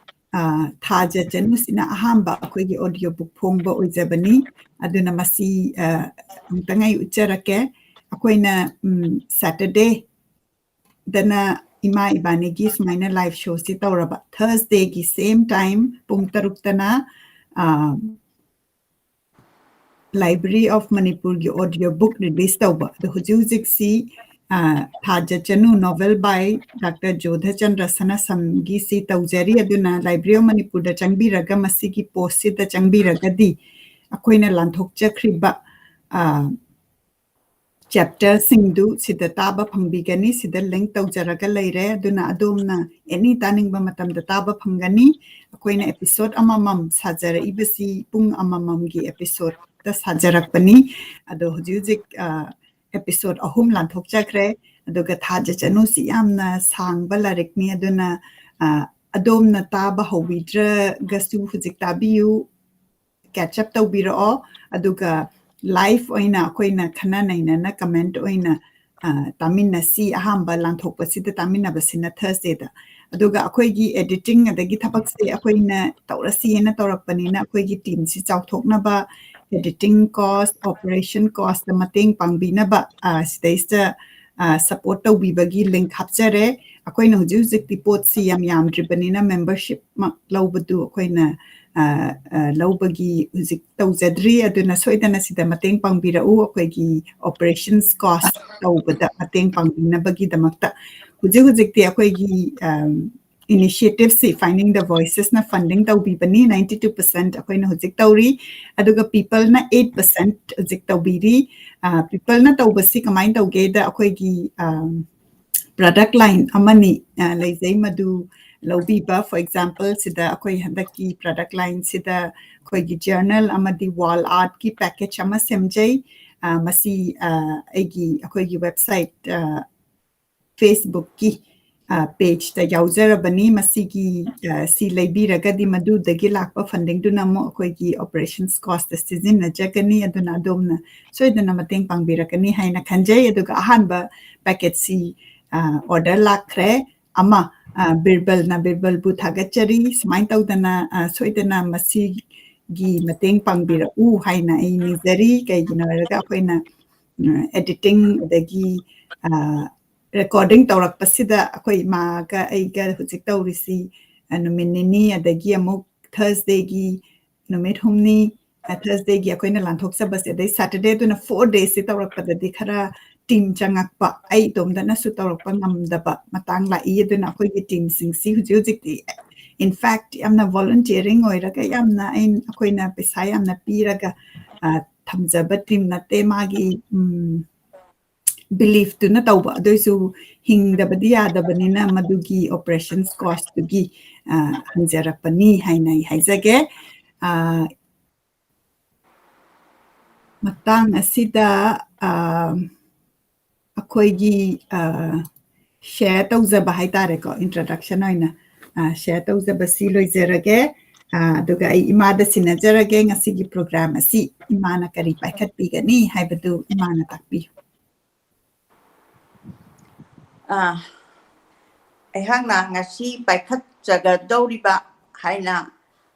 ꯑ, ꯊꯥꯖ ꯆꯅꯨꯁꯤꯅ ꯑꯍꯥꯟꯕ ꯑꯩꯈꯣꯏꯒꯤ audio book ꯐꯣꯡꯕ ꯑꯣꯏꯖꯕꯅꯤ꯫ ꯑꯗꯨꯅ ꯃꯁꯤ, ꯑ, ꯑꯃꯨꯛꯇꯪ ꯑꯩ ꯎꯠꯆꯔꯛꯀꯦ꯫ ꯑꯩꯈꯣꯏꯅ, ꯎꯝ, Saturdayꯗꯅ ꯏꯃꯥ ꯏꯕꯥꯅꯤꯒꯤ ꯁꯨꯃꯥꯏꯅ live showꯁꯤ ꯇꯧꯔꯕ, Thursdayꯒꯤ same time ꯄꯨꯡ ꯇꯔꯨꯛꯇꯅ, ꯑ, Library of Manipurꯒꯤ audio book release ꯇꯧꯕ꯫ ꯑꯗꯣ ꯍꯧꯖꯤꯛ ꯍꯧꯖꯤꯛꯁꯤ ꯑ, ꯊꯥꯖꯠꯆꯅꯨ, novel by Doctor ꯖꯣꯙꯆꯟꯗ꯭ꯔ ꯁꯅꯥꯁꯝꯒꯤꯁꯤ ꯇꯧꯖꯔꯤ꯫ ꯑꯗꯨꯅ Library of ꯃꯅꯤꯄꯨꯔꯗ ꯆꯪꯕꯤꯔꯒ, ꯃꯁꯤꯒꯤ postꯁꯤꯗ ꯆꯪꯕꯤꯔꯒꯗꯤ, ꯑꯩꯈꯣꯏꯅ ꯂꯥꯟꯊꯣꯛꯆꯈ꯭ꯔꯤꯕ, ꯑ, chapterꯁꯤꯡꯗꯨ ꯁꯤꯗ ꯇꯥꯕ ꯐꯪꯕꯤꯒꯅꯤ꯫ ꯁꯤꯗ link ꯇꯧꯖꯔꯒ ꯂꯩꯔꯦ꯫ ꯑꯗꯨꯅ ꯑꯗꯣꯝꯅ any ꯇꯥꯅꯤꯡꯕ ꯃꯇꯝꯗ ꯇꯥꯕ ꯐꯪꯒꯅꯤ꯫ ꯑꯩꯈꯣꯏꯅ episode ꯑꯃꯃꯝ ꯁꯥꯖꯔꯛꯏꯕꯁꯤ ꯄꯨꯡ ꯑꯃꯃꯝꯒꯤ episodeꯇ ꯁꯥꯖꯔꯛꯄꯅꯤ꯫ ꯑꯗꯣ ꯍꯧꯖꯤꯛ ꯍꯧꯖꯤꯛ, ꯑ, episode ꯑꯍꯨꯝ ꯂꯥꯟꯊꯣꯛꯆꯈ꯭ꯔꯦ꯫ ꯑꯗꯨꯒ ꯊꯥꯖꯠꯆꯅꯨꯁꯤ ꯌꯥꯝꯅ ꯁꯥꯡꯕ ꯂꯥꯏꯔꯤꯛꯅꯤ꯫ ꯑꯗꯨꯅ, ꯑ, ꯑꯗꯣꯝꯅ ꯇꯥꯕ ꯍꯧꯕꯤꯗ꯭ꯔꯒꯁꯨ ꯍꯧꯖꯤꯛ ꯇꯥꯕꯤꯌꯨ, catch up ꯇꯧꯕꯤꯔꯛꯑꯣ꯫ ꯑꯗꯨꯒ live ꯑꯣꯏꯅ ꯑꯩꯈꯣꯏꯅ ꯈꯟꯅ ꯅꯩꯅꯅ comment ꯑꯣꯏꯅ, ꯑ, ꯇꯥꯃꯤꯟꯅꯁꯤ꯫ ꯑꯍꯥꯟꯕ ꯂꯥꯟꯊꯣꯛꯄꯁꯤꯗ ꯇꯥꯃꯤꯟꯅꯕꯁꯤꯅ Thursdayꯗ꯫ ꯑꯗꯨꯒ ꯑꯩꯈꯣꯏꯒꯤ editing ꯑꯗꯒꯤ ꯊꯕꯛꯁꯦ ꯑꯩꯈꯣꯏꯅ ꯇꯧꯔꯁꯤꯅ ꯇꯧꯔꯛꯄꯅꯤꯅ, ꯑꯩꯈꯣꯏꯒꯤ teamꯁꯤ ꯆꯥꯎꯊꯣꯛꯅꯕ, editing cost, operation costꯇ ꯃꯇꯦꯡ ꯄꯥꯡꯕꯤꯅꯕ, ꯑ, ꯁꯤꯗꯩꯁꯤꯗ, ꯑ, support ꯇꯧꯕꯤꯕꯒꯤ link ꯍꯥꯞꯆꯔꯦ꯫ ꯑꯩꯈꯣꯏꯅ ꯍꯧꯖꯤꯛ ꯍꯧꯖꯤꯛꯇꯤ ꯄꯣꯠꯁꯤ ꯌꯥꯝ ꯌꯥꯝꯗ꯭ꯔꯤꯕꯅꯤꯅ membershipꯃꯛ ꯂꯧꯕꯗꯨ ꯑꯩꯈꯣꯏꯅ, ꯑ, ꯑ, ꯂꯧꯕꯒꯤ ꯍꯧꯖꯤꯛ ꯇꯧꯖꯗ꯭ꯔꯤ꯫ ꯑꯗꯨꯅ ꯁꯣꯏꯗꯅ ꯁꯤꯗ ꯃꯇꯦꯡ ꯄꯥꯡꯕꯤꯔꯛꯎ, ꯑꯩꯈꯣꯏꯒꯤ operations cost ꯇꯧꯕꯗ ꯃꯇꯦꯡ ꯄꯥꯡꯕꯤꯅꯕꯒꯤꯗꯃꯛꯇ꯫ ꯍꯧꯖꯤꯛ ꯍꯧꯖꯤꯛꯇꯤ ꯑꯩꯈꯣꯏꯒꯤ, ꯑꯝ, initiativeꯁꯤ Finding the Voicesꯅ funding ꯇꯧꯕꯤꯕꯅꯤ, ninety two percent ꯑꯩꯈꯣꯏꯅ ꯍꯧꯖꯤꯛ ꯇꯧꯔꯤ, ꯑꯗꯨꯒ peopleꯅ eight percent ꯍꯧꯖꯤꯛ ꯇꯧꯕꯤꯔꯤ꯫ ꯑ, peopleꯅ ꯇꯧꯕꯁꯤ ꯀꯃꯥꯏꯅ ꯇꯧꯒꯦꯗ, ꯑꯩꯈꯣꯏꯒꯤ, ꯑꯝ, product line ꯑꯃꯅꯤ, ꯑ, ꯂꯩꯖꯩ, ꯃꯗꯨ ꯂꯧꯕꯤꯕ꯫ For example, ꯁꯤꯗ ꯑꯩꯈꯣꯏ ꯍꯟꯗꯛꯀꯤ product lineꯁꯤꯗ ꯑꯩꯈꯣꯏꯒꯤ journal ꯑꯃꯗꯤ wall artꯀꯤ package ꯑꯃ ꯁꯦꯝꯖꯩ꯫ ꯑ, ꯃꯁꯤ, ꯑ, ꯑꯩꯒꯤ, ꯑꯩꯈꯣꯏꯒꯤ website, ꯑ, Facebookꯀꯤ, ꯑ, pageꯇ ꯌꯥꯎꯖꯔꯕꯅꯤ꯫ ꯃꯁꯤꯒꯤ, ꯑ, ꯁꯤ ꯂꯩꯕꯤꯔꯒꯗꯤ ꯃꯗꯨꯗꯒꯤ ꯂꯥꯛꯄ fundingꯗꯨꯅ ꯑꯃꯨꯛ ꯑꯩꯈꯣꯏꯒꯤ operations costꯇ ꯁꯤꯖꯤꯟꯅꯖꯒꯅꯤ꯫ ꯑꯗꯨꯅ ꯑꯗꯣꯝꯅ ꯁꯣꯏꯗꯅ ꯃꯇꯦꯡ ꯄꯥꯡꯕꯤꯔꯛꯀꯅꯤ ꯍꯥꯏꯅ ꯈꯟꯖꯩ꯫ ꯑꯗꯨꯒ ꯑꯍꯥꯟꯕ packetꯁꯤ, ꯑ, order ꯂꯥꯛꯈ꯭ꯔꯦ꯫ ꯑꯃ, ꯑ, ꯕꯤꯔꯕꯜꯅ, ꯕꯤꯔꯕꯜꯕꯨ ꯊꯥꯒꯠꯆꯔꯤ꯫ ꯁꯨꯃꯥꯏꯅ ꯇꯧꯗꯅ, ꯑ, ꯁꯣꯏꯗꯅ ꯃꯁꯤꯒꯤ ꯃꯇꯦꯡ ꯄꯥꯡꯕꯤꯔꯛꯎ ꯍꯥꯏꯅ ꯑꯩ ꯅꯤꯖꯔꯤ꯫ ꯀꯩꯒꯤꯅꯣ ꯍꯥꯏꯔꯒ ꯑꯩꯈꯣꯏꯅ, ꯎꯝ, editing ꯑꯗꯒꯤ, ꯑ, recording ꯇꯧꯔꯛꯄꯁꯤꯗ ꯑꯩꯈꯣꯏ ꯏꯃꯥꯒ ꯑꯩꯒ ꯍꯧꯖꯤꯛ ꯇꯧꯔꯤꯁꯤ, ꯑ, ꯅꯨꯃꯤꯠ ꯅꯤꯅꯤ, ꯑꯗꯒꯤ ꯑꯃꯨꯛ Thursdayꯒꯤ ꯅꯨꯃꯤꯠ ꯍꯨꯝꯅꯤ, ꯑ, Thursdayꯒꯤ ꯑꯩꯈꯣꯏꯅ ꯂꯥꯟꯊꯣꯛꯆꯕꯁꯦ, ꯑꯗꯩ Saturdayꯗꯨꯅ four daysꯁꯦ ꯇꯧꯔꯛꯄꯗꯗꯤ ꯈꯔ ꯇꯤꯝ ꯆꯪꯉꯛꯄ, ꯑꯩ ꯏꯇꯣꯝꯗꯅꯁꯨ ꯇꯧꯔꯛꯄ ꯉꯝꯗꯕ ꯃꯇꯥꯡ ꯂꯥꯛꯏ꯫ ꯑꯗꯨꯅ ꯑꯩꯈꯣꯏꯒꯤ ꯇꯤꯝꯁꯤꯡꯁꯤ ꯍꯧꯖꯤꯛ ꯍꯧꯖꯤꯛꯇꯤ, in fact, ꯌꯥꯝꯅ volunteering ꯑꯣꯏꯔꯒ ꯌꯥꯝꯅ ꯑꯩ-, ꯑꯩꯈꯣꯏꯅ ꯄꯩꯁꯥ ꯌꯥꯝꯅ ꯄꯤꯔꯒ, ꯑ, ꯊꯝꯖꯕ ꯇꯤꯝ ꯅꯠꯇꯦ꯫ ꯃꯥꯒꯤ, ꯎꯝ, belief ꯇꯨꯅ ꯇꯧꯕ, ꯑꯗꯨꯏꯁꯨ ꯍꯤꯡꯗꯕꯗꯤ ꯌꯥꯗꯕꯅꯤꯅ ꯃꯗꯨꯒꯤ operations cost ꯇꯨꯒꯤ, ꯑ, ꯍꯪꯖꯔꯛꯄꯅꯤ ꯍꯥꯏꯅ ꯑꯩ ꯍꯥꯏꯖꯒꯦ꯫ ꯑ, ꯃꯇꯥꯡ ꯑꯁꯤꯗ, ꯑ, ꯑꯩꯈꯣꯏꯒꯤ, ꯑ, share ꯇꯧꯖꯕ ꯍꯥꯏꯇꯥꯔꯦꯀꯣ, introduction ꯑꯣꯏꯅ, ꯑ, share ꯇꯧꯖꯕꯁꯤ ꯂꯣꯏꯖꯔꯒꯦ꯫ ꯑ, ꯑꯗꯨꯒ ꯑꯩ ꯏꯃꯥꯗ ꯁꯤꯟꯅꯖꯔꯒꯦ꯫ ꯉꯁꯤꯒꯤ program ꯑꯁꯤ ꯏꯃꯥꯅ ꯀꯔꯤ ꯄꯥꯏꯈꯠꯄꯤꯒꯅꯤ ꯍꯥꯏꯕꯗꯨ ꯏꯃꯥꯅ ꯇꯥꯛꯄꯤꯌꯨ꯫ ꯑ, ꯑꯩꯍꯥꯛꯅ ꯉꯁꯤ ꯄꯥꯏꯈꯠꯆꯒꯗꯧꯔꯤꯕ ꯍꯥꯏꯅ,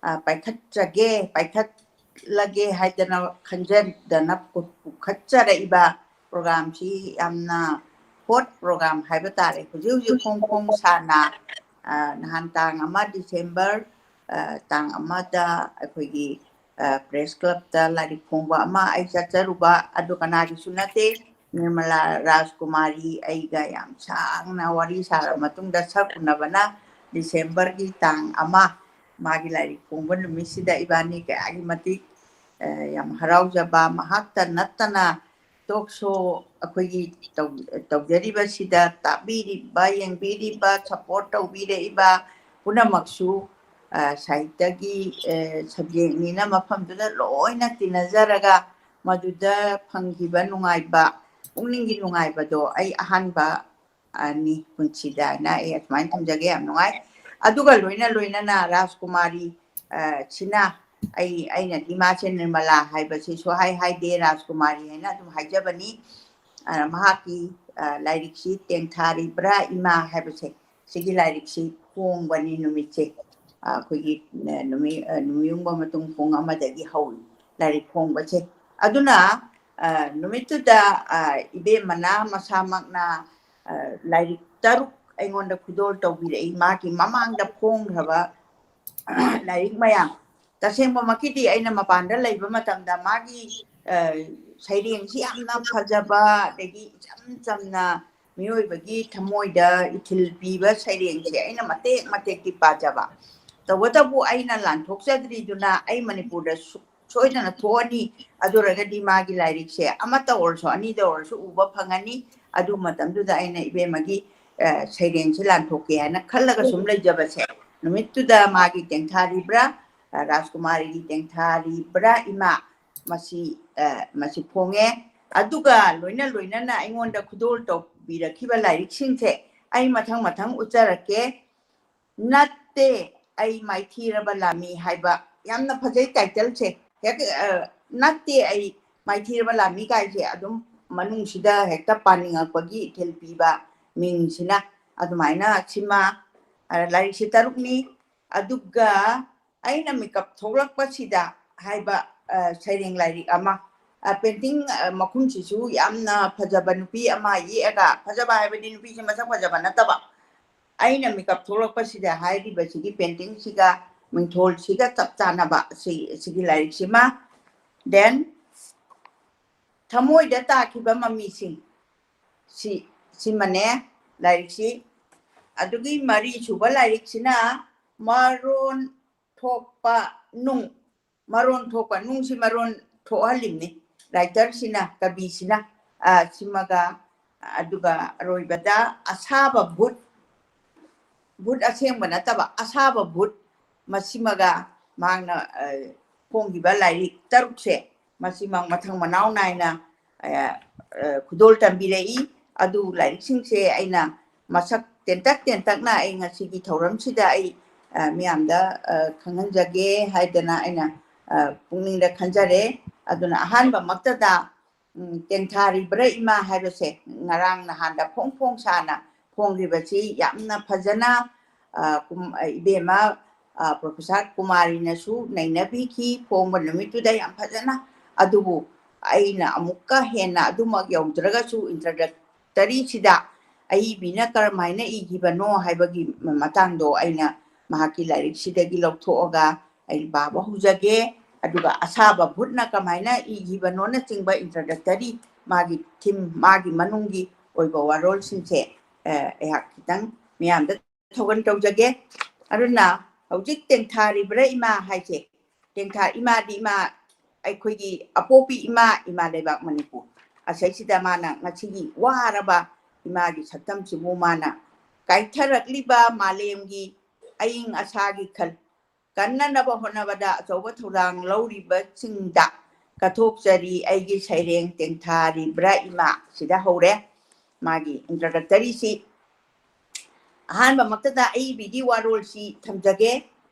ꯑ, ꯄꯥꯏꯈꯠꯆꯒꯦ, ꯄꯥꯏꯈꯠꯂꯒꯦ ꯍꯥꯏꯗꯅ ꯈꯟꯖꯗꯅ ꯄꯨ-, ꯄꯨꯈꯠꯆꯔꯛꯏꯕ program ꯁꯤ ꯌꯥꯝꯅ hot program ꯍꯥꯏꯕ ꯇꯥꯔꯦ꯫ ꯍꯧꯖꯤꯛ ꯍꯧꯖꯤꯛ ꯐꯣꯡ ꯐꯣꯡ ꯁꯥꯅ, ꯑ, ꯅꯍꯥꯟ ꯇꯥꯡ ꯑꯃ December, ꯑ, ꯇꯥꯡ ꯑꯃꯗ ꯑꯩꯈꯣꯏꯒꯤ, ꯑ, press club ꯇ ꯂꯥꯏꯔꯤꯛ ꯐꯣꯡꯕ ꯑꯃ ꯑꯩ ꯆꯠꯆꯔꯨꯕ, ꯑꯗꯨ ꯀꯅꯥꯒꯤꯁꯨ ꯅꯠꯇꯦ, ꯅꯤꯔꯃꯂꯥ ꯔꯥꯖꯀꯨꯃꯥꯔꯤ ꯑꯩꯒ ꯌꯥꯝ ꯁꯥꯡꯅ ꯋꯥꯔꯤ ꯁꯥꯔꯕ ꯃꯇꯨꯡꯗ ꯁꯛ ꯎꯅꯕꯅ December ꯒꯤ ꯇꯥꯡ ꯑꯃ, ꯃꯥꯒꯤ ꯂꯥꯏꯔꯤꯛ ꯐꯣꯡꯕ ꯅꯨꯃꯤꯠꯁꯤꯗ ꯏꯕꯥꯅꯤ ꯀꯌꯥꯒꯤ ꯃꯇꯤꯛ, ꯑ, ꯌꯥꯝ ꯍꯔꯥꯎꯖꯕ, ꯃꯍꯥꯛꯇ ꯅꯠꯇꯅ talk show ꯑꯩꯈꯣꯏꯒꯤ ꯇꯧ-, ꯇꯧꯖꯔꯤꯕꯁꯤꯗ ꯇꯥꯕꯤꯔꯤꯕ, ꯌꯦꯡꯕꯤꯔꯤꯕ, support ꯇꯧꯕꯤꯔꯛꯏꯕ ꯄꯨꯝꯅꯃꯛꯁꯨ, ꯑ, ꯁꯥꯍꯤꯇ꯭ꯌꯒꯤ, ꯑ, subject ꯅꯤꯅ ꯃꯐꯝꯗꯨꯗ ꯂꯣꯏꯅ ꯇꯤꯟꯅꯖꯔꯒ ꯃꯗꯨꯗ ꯐꯪꯈꯤꯕ ꯅꯨꯡꯉꯥꯏꯕ, ꯄꯨꯛꯅꯤꯡꯒꯤ ꯅꯨꯡꯉꯥꯏꯕꯗꯣ ꯑꯩ ꯑꯍꯥꯟꯕ, ꯑ, ꯅꯤ ꯄꯨꯟꯁꯤꯗ ꯍꯥꯏꯅ ꯑꯩ ꯑꯁꯨꯃꯥꯏꯅ ꯊꯝꯖꯒꯦ꯫ ꯌꯥꯝ ꯅꯨꯡꯉꯥꯏ꯫ ꯑꯗꯨꯒ ꯂꯣꯏꯅ ꯂꯣꯏꯅꯅ ꯔꯥꯖꯀꯨꯃꯥꯔꯤ, ꯑ, ꯁꯤꯅ ꯑꯩ, ꯑꯩꯅꯗꯤ ꯃꯥꯁꯦ ꯅꯤꯔꯃꯂꯥ ꯍꯥꯏꯕꯁꯤ ꯁꯨꯍꯥꯏ ꯍꯥꯏꯗꯦ, ꯔꯥꯖꯀꯨꯃꯥꯔꯤ ꯍꯥꯏꯅ ꯑꯗꯨꯝ ꯍꯥꯏꯖꯕꯅꯤ꯫ ꯑ, ꯃꯍꯥꯛꯀꯤ, ꯑ, ꯂꯥꯏꯔꯤꯛꯁꯤ ꯇꯦꯡꯊꯥꯔꯤꯕ꯭ꯔꯥ ꯏꯃꯥ ꯍꯥꯏꯕꯁꯦ, ꯁꯤꯒꯤ ꯂꯥꯏꯔꯤꯛꯁꯤ ꯐꯣꯡꯕꯅꯤ ꯅꯨꯃꯤꯠꯁꯦ꯫ ꯑ, ꯑꯩꯈꯣꯏꯒꯤ, ꯑ, ꯅꯨꯃꯤꯠ, ꯑ, ꯅꯨꯃꯤꯠ ꯌꯨꯡꯕ ꯃꯇꯨꯡ ꯄꯨꯡ ꯑꯃꯗꯒꯤ ꯍꯧꯏ ꯂꯥꯏꯔꯤꯛ ꯐꯣꯡꯕꯁꯦ꯫ ꯑꯗꯨꯅ, ꯑ, ꯅꯨꯃꯤꯠꯇꯨꯗ, ꯑ, ꯏꯕꯦꯝꯃꯅ ꯃꯁꯥꯃꯛꯅ, ꯑ, ꯂꯥꯏꯔꯤꯛ ꯇꯔꯨꯛ ꯑꯩꯉꯣꯟꯗ ꯈꯨꯗꯣꯜ ꯇꯧꯕꯤꯔꯛꯏ꯫ ꯃꯥꯒꯤ ꯃꯃꯥꯡꯗ ꯐꯣꯡꯈ꯭ꯔꯕ ꯂꯥꯏꯔꯤꯛ ꯃꯌꯥꯝ, ꯇꯁꯦꯡꯕꯃꯛꯀꯤꯗꯤ ꯑꯩꯅ ꯃꯄꯥꯟꯗ ꯂꯩꯕ ꯃꯇꯝꯗ ꯃꯥꯒꯤ, ꯁꯩꯔꯦꯡꯁꯤ ꯌꯥꯝꯅ ꯐꯖꯕ, ꯑꯗꯒꯤ ꯏꯆꯝ ꯆꯝꯅ ꯃꯤꯑꯣꯏꯕꯒꯤ ꯊꯃꯣꯏꯗ ꯏꯊꯤꯜ ꯄꯤꯕ ꯁꯩꯔꯦꯡꯁꯦ ꯑꯩꯅ ꯃꯇꯦꯛ ꯃꯇꯦꯛꯇꯤ ꯄꯥꯖꯕ꯫ ꯇꯧꯕꯇꯕꯨ ꯑꯩꯅ ꯂꯥꯟꯊꯣꯛꯆꯗ꯭ꯔꯤꯗꯨꯅ ꯑꯩ ꯃꯅꯤꯄꯨꯔꯗ ꯁꯣꯏꯗꯅ ꯊꯣꯛꯑꯅꯤ꯫ ꯑꯗꯨ ꯑꯣꯏꯔꯒꯗꯤ ꯃꯥꯒꯤ ꯂꯥꯏꯔꯤꯛꯁꯦ ꯑꯃꯠꯇ ꯑꯣꯏꯔꯁꯨ, ꯑꯅꯤꯗ ꯑꯣꯏꯔꯁꯨ ꯎꯕ ꯐꯪꯉꯅꯤ꯫ ꯑꯗꯨ ꯃꯇꯝꯗꯨꯗ ꯑꯩꯅ ꯏꯕꯦꯝꯃꯒꯤ ꯁꯩꯔꯦꯡꯁꯦ ꯂꯥꯟꯊꯣꯛꯀꯦ ꯍꯥꯏꯅ ꯈꯜꯂꯒ ꯁꯨꯝ ꯂꯩꯖꯕꯁꯦ, ꯅꯨꯃꯤꯠꯇꯨꯗ ꯃꯥꯒꯤ ꯇꯦꯡꯊꯥꯔꯤꯕ꯭ꯔꯥ, ꯔꯥꯖꯀꯨꯃꯥꯔꯤꯒꯤ ꯇꯦꯡꯊꯥꯔꯤꯕ꯭ꯔꯥ ꯏꯃꯥ, ꯃꯁꯤ ꯃꯁꯤ ꯐꯣꯡꯉꯦ꯫ ꯑꯗꯨꯒ ꯂꯣꯏꯅ ꯂꯣꯏꯅꯅ ꯑꯩꯉꯣꯟꯗ ꯈꯨꯗꯣꯜ ꯇꯧꯕꯤꯔꯛꯈꯤꯕ ꯂꯥꯏꯔꯤꯛꯁꯤꯡꯁꯦ ꯑꯩ ꯃꯊꯪ ꯃꯊꯪ ꯎꯠꯆꯔꯛꯀꯦ꯫ ꯅꯠꯇꯦ, ꯑꯩ ꯃꯥꯏꯊꯤꯔꯕ ꯂꯥꯟꯃꯤ ꯍꯥꯏꯕ ꯌꯥꯝꯅ ꯐꯖꯩ ꯇꯥꯏꯇꯜꯁꯦ꯫ ꯍꯦꯛ ꯅꯠꯇꯦ, ꯑꯩ ꯃꯥꯏꯊꯤꯔꯕ ꯂꯥꯟꯃꯤ ꯀꯥꯏꯁꯦ ꯑꯗꯨꯝ ꯃꯅꯨꯡꯁꯤꯗ ꯍꯦꯛꯇ ꯄꯥꯅꯤꯡꯉꯛꯄꯒꯤ ꯏꯊꯤꯜ ꯄꯤꯕ ꯃꯤꯡꯁꯤꯅ꯫ ꯑꯗꯨꯃꯥꯏꯅ ꯁꯤꯃ ꯂꯥꯏꯔꯤꯛꯁꯤ ꯇꯔꯨꯛꯅꯤ꯫ ꯑꯗꯨꯒ ꯑꯩꯅ ꯃꯤꯀꯞ ꯊꯣꯛꯂꯛꯄꯁꯤꯗ ꯍꯥꯏꯕ ꯁꯩꯔꯦꯡ ꯂꯥꯏꯔꯤꯛ ꯑꯃ꯫ ꯄꯦꯟꯇꯤꯡ ꯃꯈꯨꯝꯁꯤꯁꯨ ꯌꯥꯝꯅ ꯐꯖꯕ ꯅꯨꯄꯤ ꯑꯃ ꯌꯦꯛꯑꯒ, ꯐꯖꯕ ꯍꯥꯏꯕꯗꯤ ꯅꯨꯄꯤꯁꯦ ꯃꯁꯛ ꯐꯖꯕ ꯅꯠꯇꯕ, ꯑꯩꯅ ꯃꯤꯀꯞ ꯊꯣꯛꯂꯛꯄꯁꯤꯗ ꯍꯥꯏꯔꯤꯕꯁꯤꯒꯤ ꯄꯦꯟꯇꯤꯡꯁꯤꯒ ꯃꯤꯡꯊꯣꯜꯁꯤꯒ ꯆꯞ ꯆꯥꯅꯕ ꯁꯤ, ꯁꯤꯒꯤ ꯂꯥꯏꯔꯤꯛꯁꯤꯃ꯫ Then ꯊꯃꯣꯏꯗ ꯇꯥꯈꯤꯕ ꯃꯃꯤꯁꯤꯡ, ꯁꯤ, ꯁꯤꯃꯅꯦ ꯂꯥꯏꯔꯤꯛꯁꯤ꯫ ꯑꯗꯨꯒꯤ ꯃꯔꯤꯁꯨꯕ ꯂꯥꯏꯔꯤꯛꯁꯤꯅ ꯃꯔꯣꯟ ꯊꯣꯛꯄ ꯅꯨꯡ, ꯃꯔꯣꯟ ꯊꯣꯛꯄ ꯅꯨꯡꯁꯤ ꯃꯔꯣꯟ ꯊꯣꯛꯍꯜꯂꯤꯕꯅꯤ ꯔꯥꯏꯇꯔꯁꯤꯅ, ꯀꯕꯤꯁꯤꯅ꯫ ꯁꯤꯃꯒ, ꯑꯗꯨꯒ ꯑꯔꯣꯏꯕꯗ ꯑꯁꯥꯕ ꯚꯨꯠ, ꯚꯨꯠ ꯑꯁꯦꯡꯕ ꯅꯠꯇꯕ ꯑꯁꯥꯕ ꯚꯨꯠ, ꯃꯁꯤꯃꯒ ꯃꯍꯥꯛꯅ ꯐꯣꯡꯈꯤꯕ ꯂꯥꯏꯔꯤꯛ ꯇꯔꯨꯛꯁꯦ, ꯃꯁꯤꯃꯛ ꯃꯊꯪ ꯃꯅꯥꯎ ꯅꯥꯏꯅ ꯈꯨꯗꯣꯜ ꯇꯝꯕꯤꯔꯛꯏ꯫ ꯑꯗꯨ ꯂꯥꯏꯔꯤꯛꯁꯤꯡꯁꯦ ꯑꯩꯅ ꯃꯁꯛ ꯇꯦꯟꯇꯛ ꯇꯦꯟꯇꯛꯅ ꯑꯩ ꯉꯁꯤꯒꯤ ꯊꯧꯔꯝꯁꯤꯗ ꯑꯩ ꯃꯤꯌꯥꯝꯗ ꯈꯪꯍꯟꯖꯒꯦ ꯍꯥꯏꯗꯅ ꯑꯩꯅ ꯄꯨꯛꯅꯤꯡꯗ ꯈꯟꯖꯔꯦ꯫ ꯑꯗꯨꯅ ꯑꯍꯥꯟꯕꯃꯛꯇꯗ ꯇꯦꯡꯊꯥꯔꯤꯕ꯭ꯔꯥ ꯏꯃꯥ ꯍꯥꯏꯕꯁꯦ ꯉꯔꯥꯡ ꯅꯍꯥꯟꯗ ꯐꯣꯡ ꯐꯣꯡ ꯁꯥꯅ ꯐꯣꯡꯈ꯭ꯔꯤꯕꯁꯤ ꯌꯥꯝꯅ ꯐꯖꯅ, ꯏꯕꯦꯝꯃ ꯄ꯭ꯔꯣꯐꯦꯁꯔ ꯀꯨꯃꯥꯔꯤꯅꯁꯨ ꯅꯩꯅꯕꯤꯈꯤ ꯐꯣꯡꯕ ꯅꯨꯃꯤꯠꯇꯨꯗ ꯌꯥꯝ ꯐꯖꯅ꯫ ꯑꯗꯨꯕꯨ ꯑꯩꯅ ꯑꯃꯨꯛꯀ ꯍꯦꯟꯅ ꯑꯗꯨꯃꯛ ꯌꯧꯗ꯭ꯔꯒꯁꯨ introductoryꯁꯤꯗ ꯑꯏꯕꯤꯅ ꯀꯔꯝꯍꯥꯏꯅ ꯏꯈꯤꯕꯅꯣ ꯍꯥꯏꯕꯒꯤ ꯃꯇꯥꯡꯗꯣ ꯑꯩꯅ ꯃꯍꯥꯛꯀꯤ ꯂꯥꯏꯔꯤꯛꯁꯤꯗꯒꯤ ꯂꯧꯊꯣꯛꯑꯒ ꯑꯩ ꯄꯥꯕ ꯍꯧꯖꯒꯦ꯫ ꯑꯗꯨꯒ ꯑꯁꯥꯕ ꯚꯨꯠꯅ ꯀꯃꯥꯏꯅ ꯏꯈꯤꯕꯅꯣꯅꯆꯤꯡꯕ introductory, ꯃꯥꯒꯤ theme, ꯃꯥꯒꯤ ꯃꯅꯨꯡꯒꯤ ꯑꯣꯏꯕ ꯋꯥꯔꯣꯜꯁꯤꯡꯁꯦ, ꯑ, ꯑꯩꯍꯥꯛ ꯈꯤꯇꯪ ꯃꯤꯌꯥꯝꯗ ꯊꯧꯒꯟ ꯇꯧꯖꯒꯦ꯫ ꯑꯗꯨꯅ ꯍꯧꯖꯤꯛ ꯇꯦꯡꯊꯥꯔꯤꯕ꯭ꯔꯥ ꯏꯃꯥ ꯍꯥꯏꯁꯦ, ꯇꯦꯡꯊꯥ ꯏꯃꯥꯗꯤ ꯏꯃꯥ, ꯑꯩꯈꯣꯏꯒꯤ ꯑꯄꯣꯛꯄꯤ ꯏꯃꯥ, ꯏꯃꯥ ꯂꯩꯕꯥꯛ ꯃꯅꯤꯄꯨꯔ ꯑꯁꯤꯁꯤꯗ ꯃꯥꯅ ꯉꯁꯤꯒꯤ ꯋꯥꯔꯕ ꯏꯃꯥꯒꯤ ꯁꯛꯇꯝꯁꯤꯕꯨ ꯃꯥꯅ ꯀꯥꯏꯊꯔꯛꯂꯤꯕ ꯃꯥꯂꯦꯝꯒꯤ ꯑꯏꯪ ꯑꯁꯥꯒꯤ ꯈꯜ ꯀꯟꯅꯅꯕ ꯍꯣꯠꯅꯕꯗ ꯑꯆꯧꯕ ꯊꯧꯗꯥꯡ ꯂꯧꯔꯤꯕꯁꯤꯡꯗ ꯀꯠꯊꯣꯛꯆꯔꯤ꯫ ꯑꯩꯒꯤ ꯁꯩꯔꯦꯡ ꯇꯦꯡꯊꯥꯔꯤꯕ꯭ꯔꯥ ꯏꯃꯥ ꯁꯤꯗ ꯍꯧꯔꯦ ꯃꯥꯒꯤ introductoryꯁꯤ꯫ ꯑꯍꯥꯟꯕꯃꯛꯇꯗ ꯑꯏꯕꯤꯒꯤ ꯋꯥꯔꯣꯜꯁꯤ ꯊꯝꯖꯒꯦ꯫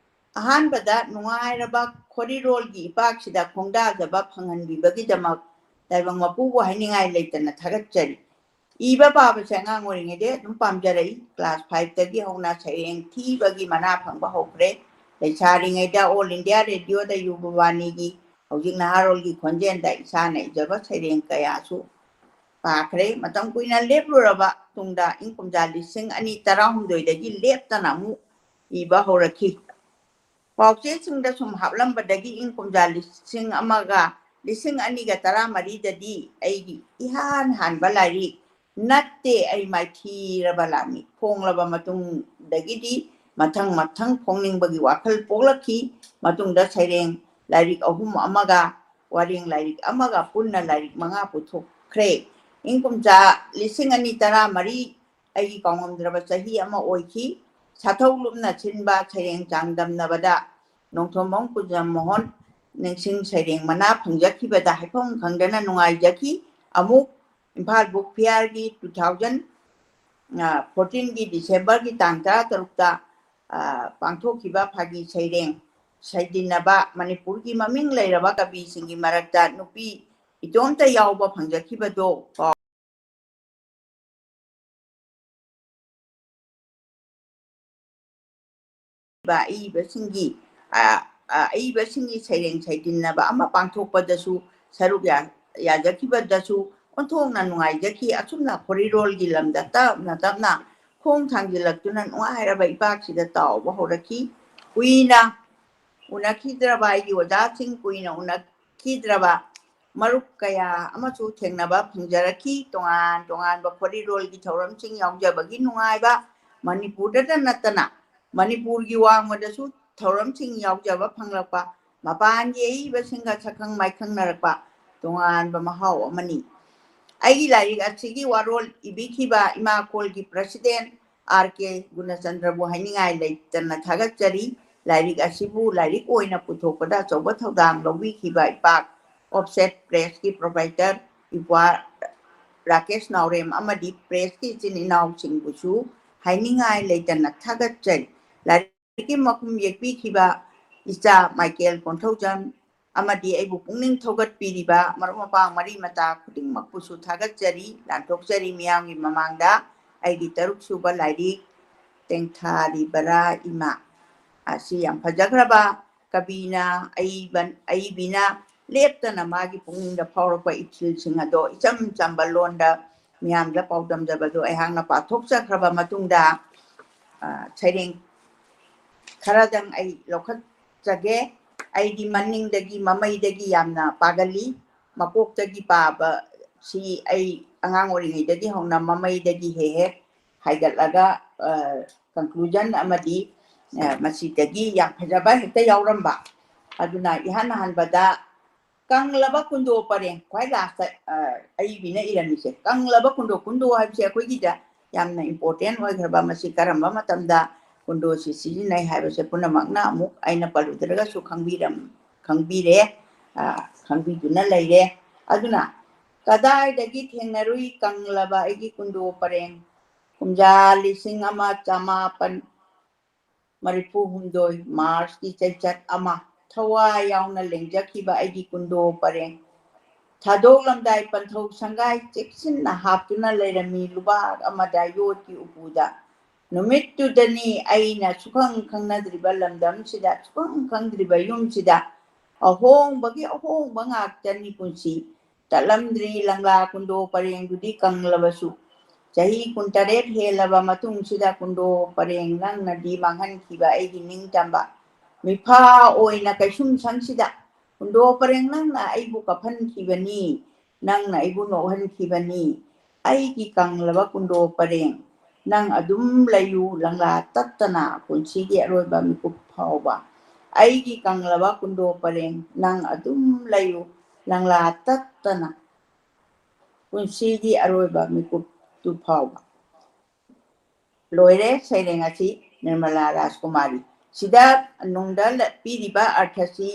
ꯑꯍꯥꯟꯕꯗ ꯅꯨꯡꯉꯥꯏꯔꯕ ꯈꯣꯔꯤꯔꯣꯜꯒꯤ ꯏꯄꯥꯛꯁꯤꯗ ꯈꯣꯡꯗꯥꯖꯕ ꯐꯪꯍꯟꯕꯤꯕꯒꯤꯗꯃꯛ ꯇꯥꯏꯕꯪ ꯃꯄꯨꯕꯨ ꯍꯥꯏꯅꯤꯡꯉꯥꯏ ꯂꯩꯇꯅ ꯊꯥꯒꯠꯆꯔꯤ꯫ ꯏꯕ ꯄꯥꯕꯁꯦ ꯑꯉꯥꯡ ꯑꯣꯏꯔꯤꯉꯩꯗꯩ ꯑꯗꯨꯝ ꯄꯥꯝꯖꯔꯛꯏ꯫ Class fiveꯇꯒꯤ ꯍꯧꯅ ꯁꯩꯔꯦꯡ ꯊꯤꯕꯒꯤ ꯃꯅꯥ ꯐꯪꯕ ꯍꯧꯈ꯭ꯔꯦ꯫ ꯂꯩꯁꯥꯔꯤꯉꯩꯗ All India Radioꯗ ꯌꯨꯕ ꯋꯥꯅꯤꯒꯤ ꯍꯧꯖꯤꯛ ꯅꯍꯥꯔꯣꯜꯒꯤ ꯈꯣꯟꯖꯦꯜꯗ ꯏꯁꯥꯅ ꯏꯖꯕ ꯁꯩꯔꯦꯡ ꯀꯌꯥꯁꯨ ꯄꯥꯈ꯭ꯔꯦ꯫ ꯃꯇꯝ ꯀꯨꯏꯅ ꯂꯦꯞꯂꯨꯔꯕ ꯇꯨꯡꯗ ꯏꯪ ꯀꯨꯝꯖꯥ ꯂꯤꯁꯤꯡ ꯑꯅꯤ ꯇꯔꯥꯍꯨꯝꯗꯣꯏꯗꯒꯤ ꯂꯦꯞꯇꯅ ꯑꯃꯨꯛ ꯏꯕ ꯍꯧꯔꯛꯈꯤ꯫ ꯄꯥꯎꯆꯦꯁꯤꯡꯗ ꯁꯨꯝ ꯍꯥꯞꯂꯝꯕꯗꯒꯤ ꯏꯪ ꯀꯨꯝꯖꯥ ꯂꯤꯁꯤꯡ ꯑꯃꯒ, ꯂꯤꯁꯤꯡ ꯑꯅꯤꯒ ꯇꯔꯥꯃꯔꯤꯗꯗꯤ ꯑꯩꯒꯤ ꯏꯍꯥꯟ ꯍꯥꯟꯕ ꯂꯥꯏꯔꯤꯛ ꯅꯠꯇꯦ ꯑꯩ ꯃꯥꯏꯊꯤꯔꯕ ꯂꯥꯟꯃꯤ ꯐꯣꯡꯂꯕ ꯃꯇꯨꯡꯗꯒꯤꯗꯤ ꯃꯊꯪ ꯃꯊꯪ ꯐꯣꯡꯅꯤꯡꯕꯒꯤ ꯋꯥꯈꯜ ꯄꯣꯛꯂꯛꯈꯤ꯫ ꯃꯇꯨꯡꯗ ꯁꯩꯔꯦꯡ ꯂꯥꯏꯔꯤꯛ ꯑꯍꯨꯝ ꯑꯃꯒ ꯋꯥꯔꯦꯡ ꯂꯥꯏꯔꯤꯛ ꯑꯃꯒ ꯄꯨꯟꯅ ꯂꯥꯏꯔꯤꯛ ꯃꯉꯥ ꯄꯨꯊꯣꯛꯈ꯭ꯔꯦ꯫ ꯏꯪ ꯀꯨꯝꯖꯥ ꯂꯤꯁꯤꯡ ꯑꯅꯤ ꯇꯔꯥꯃꯔꯤ ꯑꯩꯒꯤ ꯀꯥꯎꯉꯝꯗ꯭ꯔꯕ ꯆꯍꯤ ꯑꯃ ꯑꯣꯏꯈꯤ꯫ ꯁꯥꯊꯧ ꯂꯨꯞꯅ ꯁꯤꯟꯕ ꯁꯩꯔꯦꯡ ꯆꯥꯡꯗꯝꯅꯕꯗ ꯅꯣꯡꯊꯣꯝꯕꯝ ꯀꯨꯟꯖꯃꯣꯍꯟ ꯅꯤꯡꯁꯤꯡ ꯁꯩꯔꯦꯡ ꯃꯅꯥ ꯐꯪꯖꯈꯤꯕꯗ ꯍꯥꯏꯐꯝ ꯈꯪꯗꯅ ꯅꯨꯡꯉꯥꯏꯖꯈꯤ꯫ ꯑꯃꯨꯛ ꯏꯝꯐꯥꯜ ꯕꯨꯛ ꯐꯤꯌꯥꯔꯒꯤ two thousand fourteenꯒꯤ Decemberꯒꯤ ꯇꯥꯡ ꯇꯔꯥꯇꯔꯨꯛꯇ, ꯑ, ꯄꯥꯡꯊꯣꯛꯈꯤꯕ ꯐꯥꯒꯤ ꯁꯩꯔꯦꯡ ꯁꯩꯗꯤꯟꯅꯕ ꯃꯅꯤꯄꯨꯔꯒꯤ ꯃꯃꯤꯡ ꯂꯩꯔꯕ ꯀꯕꯤꯁꯤꯡꯒꯤ ꯃꯔꯛꯇ ꯅꯨꯄꯤ ꯏꯇꯣꯝꯇ ꯌꯥꯎꯕ ꯐꯪꯖꯈꯤꯕꯗꯣ ꯑꯏꯕꯁꯤꯡꯒꯤ, ꯑ, ꯑ, ꯑꯏꯕꯁꯤꯡꯒꯤ ꯁꯩꯔꯦꯡ ꯁꯩꯗꯤꯟꯅꯕ ꯑꯃ ꯄꯥꯡꯊꯣꯛꯄꯗꯁꯨ ꯁꯔꯨꯛ ꯌꯥ-, ꯌꯥꯖꯈꯤꯕꯗꯁꯨ ꯑꯣꯟꯊꯣꯛꯅ ꯅꯨꯡꯉꯥꯏꯖꯈꯤ꯫ ꯑꯁꯨꯝꯅ ꯈꯣꯔꯤꯔꯣꯜꯒꯤ ꯂꯝꯗ ꯇꯞꯅ ꯇꯞꯅ ꯈꯣꯡ ꯊꯥꯡꯖꯤꯜꯂꯛꯇꯨꯅ ꯅꯨꯡꯉꯥꯏꯔꯕ ꯏꯄꯥꯛꯁꯤꯗ ꯇꯥꯎꯕ ꯍꯧꯔꯛꯈꯤ꯫ ꯀꯨꯏꯅ ꯎꯅꯈꯤꯗ꯭ꯔꯕ ꯑꯩꯒꯤ ꯑꯣꯖꯥꯁꯤꯡ, ꯀꯨꯏꯅ ꯎꯅꯈꯤꯗ꯭ꯔꯕ ꯃꯔꯨꯞ ꯀꯌꯥ ꯑꯃꯁꯨ ꯊꯦꯡꯅꯕ ꯐꯪꯖꯔꯛꯈꯤ꯫ ꯇꯣꯉꯥꯟ ꯇꯣꯉꯥꯟꯕ ꯐꯨꯔꯤꯠꯂꯣꯜꯒꯤ ꯊꯧꯔꯝꯁꯤꯡ ꯌꯥꯎꯖꯕꯒꯤ ꯅꯨꯡꯉꯥꯏꯕ, ꯃꯅꯤꯄꯨꯔꯗꯇ ꯅꯠꯇꯅ ꯃꯅꯤꯄꯨꯔꯒꯤ ꯋꯥꯡꯃꯗꯁꯨ ꯊꯧꯔꯝꯁꯤꯡ ꯌꯥꯎꯖꯕ ꯐꯪꯂꯛꯄ, ꯃꯄꯥꯟꯒꯤ ꯑꯏꯕꯁꯤꯡꯒ ꯁꯛꯈꯪ ꯃꯥꯏꯈꯪꯅꯔꯛꯄ, ꯇꯣꯉꯥꯟꯕ ꯃꯍꯥꯎ ꯑꯃꯅꯤ꯫ ꯑꯩꯒꯤ ꯂꯥꯏꯔꯤꯛ ꯑꯁꯤꯒꯤ ꯋꯥꯔꯣꯜ ꯏꯕꯤꯈꯤꯕ ꯏꯃꯥ ꯀꯣꯜꯒꯤ president ꯑꯥꯔ ꯀꯦ ꯒꯨꯅꯆꯟꯗ꯭ꯔꯕꯨ ꯍꯥꯏꯅꯤꯡꯉꯥꯏ ꯂꯩꯇꯅ ꯊꯥꯒꯠꯆꯔꯤ꯫ ꯂꯥꯏꯔꯤꯛ ꯑꯁꯤꯕꯨ ꯂꯥꯏꯔꯤꯛ ꯑꯣꯏꯅ ꯄꯨꯊꯣꯛꯄꯗ ꯑꯆꯧꯕ ꯊꯧꯗꯥꯡ ꯂꯧꯕꯤꯈꯤꯕ ꯏꯄꯥꯛ Offset Press ꯀꯤ proprietor ꯏꯄ꯭ꯋꯥ ꯔꯥꯀꯦꯁ ꯅꯥꯎꯔꯦꯝ ꯑꯃꯗꯤ press ꯀꯤ ꯏꯆꯤꯟ ꯏꯅꯥꯎꯁꯤꯡꯕꯨꯁꯨ ꯍꯥꯏꯅꯤꯡꯉꯥꯏ ꯂꯩꯇꯅ ꯊꯥꯒꯠꯆꯔꯤ꯫ ꯂꯥꯏꯔꯤꯛꯀꯤ ꯃꯈꯨꯝ ꯌꯦꯛꯄꯤꯈꯤꯕ ꯏꯆꯥ ꯃꯥꯏꯀꯦꯜ ꯀꯣꯟꯊꯧꯖꯝ ꯑꯃꯗꯤ ꯑꯩꯕꯨ ꯄꯨꯛꯅꯤꯡ ꯊꯧꯒꯠꯄꯤꯔꯤꯕ ꯃꯔꯨꯞ ꯃꯄꯥꯡ ꯃꯔꯤ ꯃꯇꯥ ꯈꯨꯗꯤꯡꯃꯛꯄꯨꯁꯨ ꯊꯥꯒꯠꯆꯔꯤ, ꯂꯥꯟꯊꯣꯛꯆꯔꯤ ꯃꯤꯌꯥꯝꯒꯤ ꯃꯃꯥꯡꯗ꯫ ꯑꯩꯒꯤ ꯇꯔꯨꯛ ꯁꯨꯕ ꯂꯥꯏꯔꯤꯛ ꯇꯦꯡꯊꯥꯔꯤꯕꯔꯥ ꯏꯃꯥ ꯑꯁꯤ ꯌꯥꯝ ꯐꯖꯈ꯭ꯔꯕ ꯀꯕꯤꯅ, ꯑꯏꯕ, ꯑꯏꯕꯤꯅ ꯂꯦꯞꯇꯅ ꯃꯥꯒꯤ ꯄꯨꯛꯅꯤꯡꯗ ꯐꯥꯎꯔꯛꯄ ꯏꯊꯤꯜꯁꯤꯡ ꯑꯗꯣ ꯏꯆꯝ ꯆꯝꯕ ꯂꯣꯟꯗ ꯃꯤꯌꯥꯝꯗ ꯄꯥꯎꯗꯝꯖꯕꯗꯨ ꯑꯩꯍꯥꯛꯅ ꯄꯥꯊꯣꯛꯆꯈ꯭ꯔꯕ ꯃꯇꯨꯡꯗ, ꯑ, ꯁꯩꯔꯦꯡ ꯈꯔꯗꯪ ꯑꯩ ꯂꯧꯈꯠꯆꯒꯦ꯫ ꯑꯩꯗꯤ ꯃꯅꯤꯡꯗꯒꯤ, ꯃꯃꯩꯗꯒꯤ ꯌꯥꯝꯅ ꯄꯥꯒꯜꯂꯤ꯫ ꯃꯀꯣꯛꯇꯒꯤ ꯄꯥꯕꯁꯤ ꯑꯩ ꯑꯉꯥꯡ ꯑꯣꯏꯔꯤꯉꯩꯗꯒꯤ ꯍꯧꯅ ꯃꯃꯩꯗꯒꯤ ꯍꯦꯛ ꯍꯦꯛ ꯍꯥꯏꯒꯠꯂꯒ, ꯑ, conclusion ꯑꯃꯗꯤ, ꯑ, ꯃꯁꯤꯗꯒꯤ ꯌꯥꯝ ꯐꯖꯕ ꯍꯦꯛꯇ ꯌꯥꯎꯔꯝꯕ꯫ ꯑꯗꯨꯅ ꯏꯍꯥꯟ ꯍꯥꯟꯕꯗ ꯀꯪꯂꯕ ꯀꯨꯟꯗꯣ ꯄꯔꯦꯡ, ꯈ꯭ꯋꯥꯏ last, ꯑ, ꯑꯏꯕꯤꯅ ꯏꯔꯝꯃꯤꯁꯦ, ꯀꯪꯂꯕ ꯀꯨꯟꯗꯣ꯫ ꯀꯨꯟꯗꯣ ꯍꯥꯏꯕꯁꯦ ꯑꯩꯈꯣꯏꯒꯤꯗ ꯌꯥꯝꯅ important ꯑꯣꯏꯈ꯭ꯔꯕ, ꯃꯁꯤ ꯀꯔꯝꯕ ꯃꯇꯝꯗ ꯀꯨꯟꯗꯣꯁꯤ ꯁꯤꯖꯤꯟꯅꯩ ꯍꯥꯏꯕꯁꯦ ꯄꯨꯝꯅꯃꯛꯅ ꯑꯃꯨꯛ ꯑꯩꯅ ꯄꯜꯂꯨꯗ꯭ꯔꯒꯁꯨ ꯈꯪꯕꯤꯔꯝ-, ꯈꯪꯕꯤꯔꯦ, ꯑ, ꯈꯪꯕꯤꯗꯨꯅ ꯂꯩꯔꯦ꯫ ꯑꯗꯨꯅ ꯀꯗꯥꯏꯗꯒꯤ ꯊꯦꯡꯅꯔꯨꯏ ꯀꯪꯂꯕ ꯑꯩꯒꯤ ꯀꯨꯟꯗꯣ ꯄꯔꯦꯡ? ꯀꯨꯝꯖꯥ ꯂꯤꯁꯤꯡ ꯑꯃ ꯆꯃꯥꯄꯟ ꯃꯔꯤꯐꯨ ꯍꯨꯝꯗꯣꯏ March ꯀꯤ ꯆꯩꯆꯠ ꯑꯃ, ꯊꯋꯥꯏ ꯌꯥꯎꯅ ꯂꯦꯡꯖꯈꯤꯕ ꯑꯩꯒꯤ ꯀꯨꯟꯗꯣ ꯄꯔꯦꯡ꯫ ꯊꯥꯗꯣꯛꯂꯝꯗꯥꯏ ꯄꯟꯊꯧ ꯁꯪꯒꯥꯏ ꯆꯦꯛꯁꯤꯟꯅ ꯍꯥꯞꯇꯨꯅ ꯂꯩꯔꯝꯃꯤ ꯂꯨꯕꯥꯛ ꯑꯃꯗ ꯌꯣꯠꯀꯤ ꯎꯄꯨꯗ꯫ ꯅꯨꯃꯤꯠꯇꯨꯗꯅꯤ ꯑꯩꯅ ꯁꯨꯈꯪ ꯈꯪꯅꯗ꯭ꯔꯤꯕ ꯂꯝꯗꯝꯁꯤꯗ, ꯁꯨꯈꯪ ꯈꯪꯗ꯭ꯔꯤꯕ ꯌꯨꯝꯁꯤꯗ ꯑꯍꯣꯡꯕꯒꯤ ꯑꯍꯣꯡꯕ ꯉꯥꯛꯇꯅꯤ ꯄꯨꯟꯁꯤ꯫ ꯇꯠꯂꯝꯗ꯭ꯔꯤ ꯂꯪꯂꯥ ꯀꯨꯟꯗꯣ ꯄꯔꯦꯡꯗꯨꯗꯤ ꯀꯪꯂꯕꯁꯨ꯫ ꯆꯍꯤ ꯀꯨꯟꯇꯔꯦꯠ ꯍꯦꯜꯂꯕ ꯃꯇꯨꯡꯁꯤꯗ ꯀꯨꯟꯗꯣ ꯄꯔꯦꯡ ꯅꯪꯅꯗꯤ ꯃꯥꯡꯍꯟꯈꯤꯕ ꯑꯩꯒꯤ ꯅꯤꯡꯇꯝꯕ꯫ ꯃꯤꯐꯥ ꯑꯣꯏꯅ ꯀꯩꯁꯨꯝꯁꯪꯁꯤꯗ ꯀꯨꯟꯗꯣ ꯄꯔꯦꯡ ꯅꯪꯅ ꯑꯩꯕꯨ ꯀꯞꯍꯟꯈꯤꯕꯅꯤ, ꯅꯪꯅ ꯑꯩꯕꯨ ꯅꯣꯛꯍꯟꯈꯤꯕꯅꯤ꯫ ꯑꯩꯒꯤ ꯀꯪꯂꯕ ꯀꯨꯟꯗꯣ ꯄꯔꯦꯡ, ꯅꯪ ꯑꯗꯨꯝ ꯂꯩꯌꯨ ꯂꯪꯂꯥ ꯇꯠꯇꯅ ꯄꯨꯟꯁꯤꯒꯤ ꯑꯔꯣꯏꯕ ꯃꯤꯀꯨꯞ ꯐꯥꯎꯕ꯫ ꯑꯩꯒꯤ ꯀꯪꯂꯕ ꯀꯨꯟꯗꯣ ꯄꯔꯦꯡ, ꯅꯪ ꯑꯗꯨꯝ ꯂꯩꯌꯨ ꯂꯪꯂꯥ ꯇꯠꯇꯅ ꯄꯨꯟꯁꯤꯒꯤ ꯑꯔꯣꯏꯕ ꯃꯤꯀꯨꯞꯇꯨ ꯐꯥꯎꯕ꯫ ꯂꯣꯏꯔꯦ ꯁꯩꯔꯦꯡ ꯑꯁꯤ ꯅꯤꯔꯃꯂꯥ ꯔꯥꯖꯀꯨꯃꯥꯔꯤ꯫ ꯁꯤꯗ ꯅꯨꯡꯗ ꯄꯤꯔꯤꯕ ꯑꯔꯊꯁꯤ,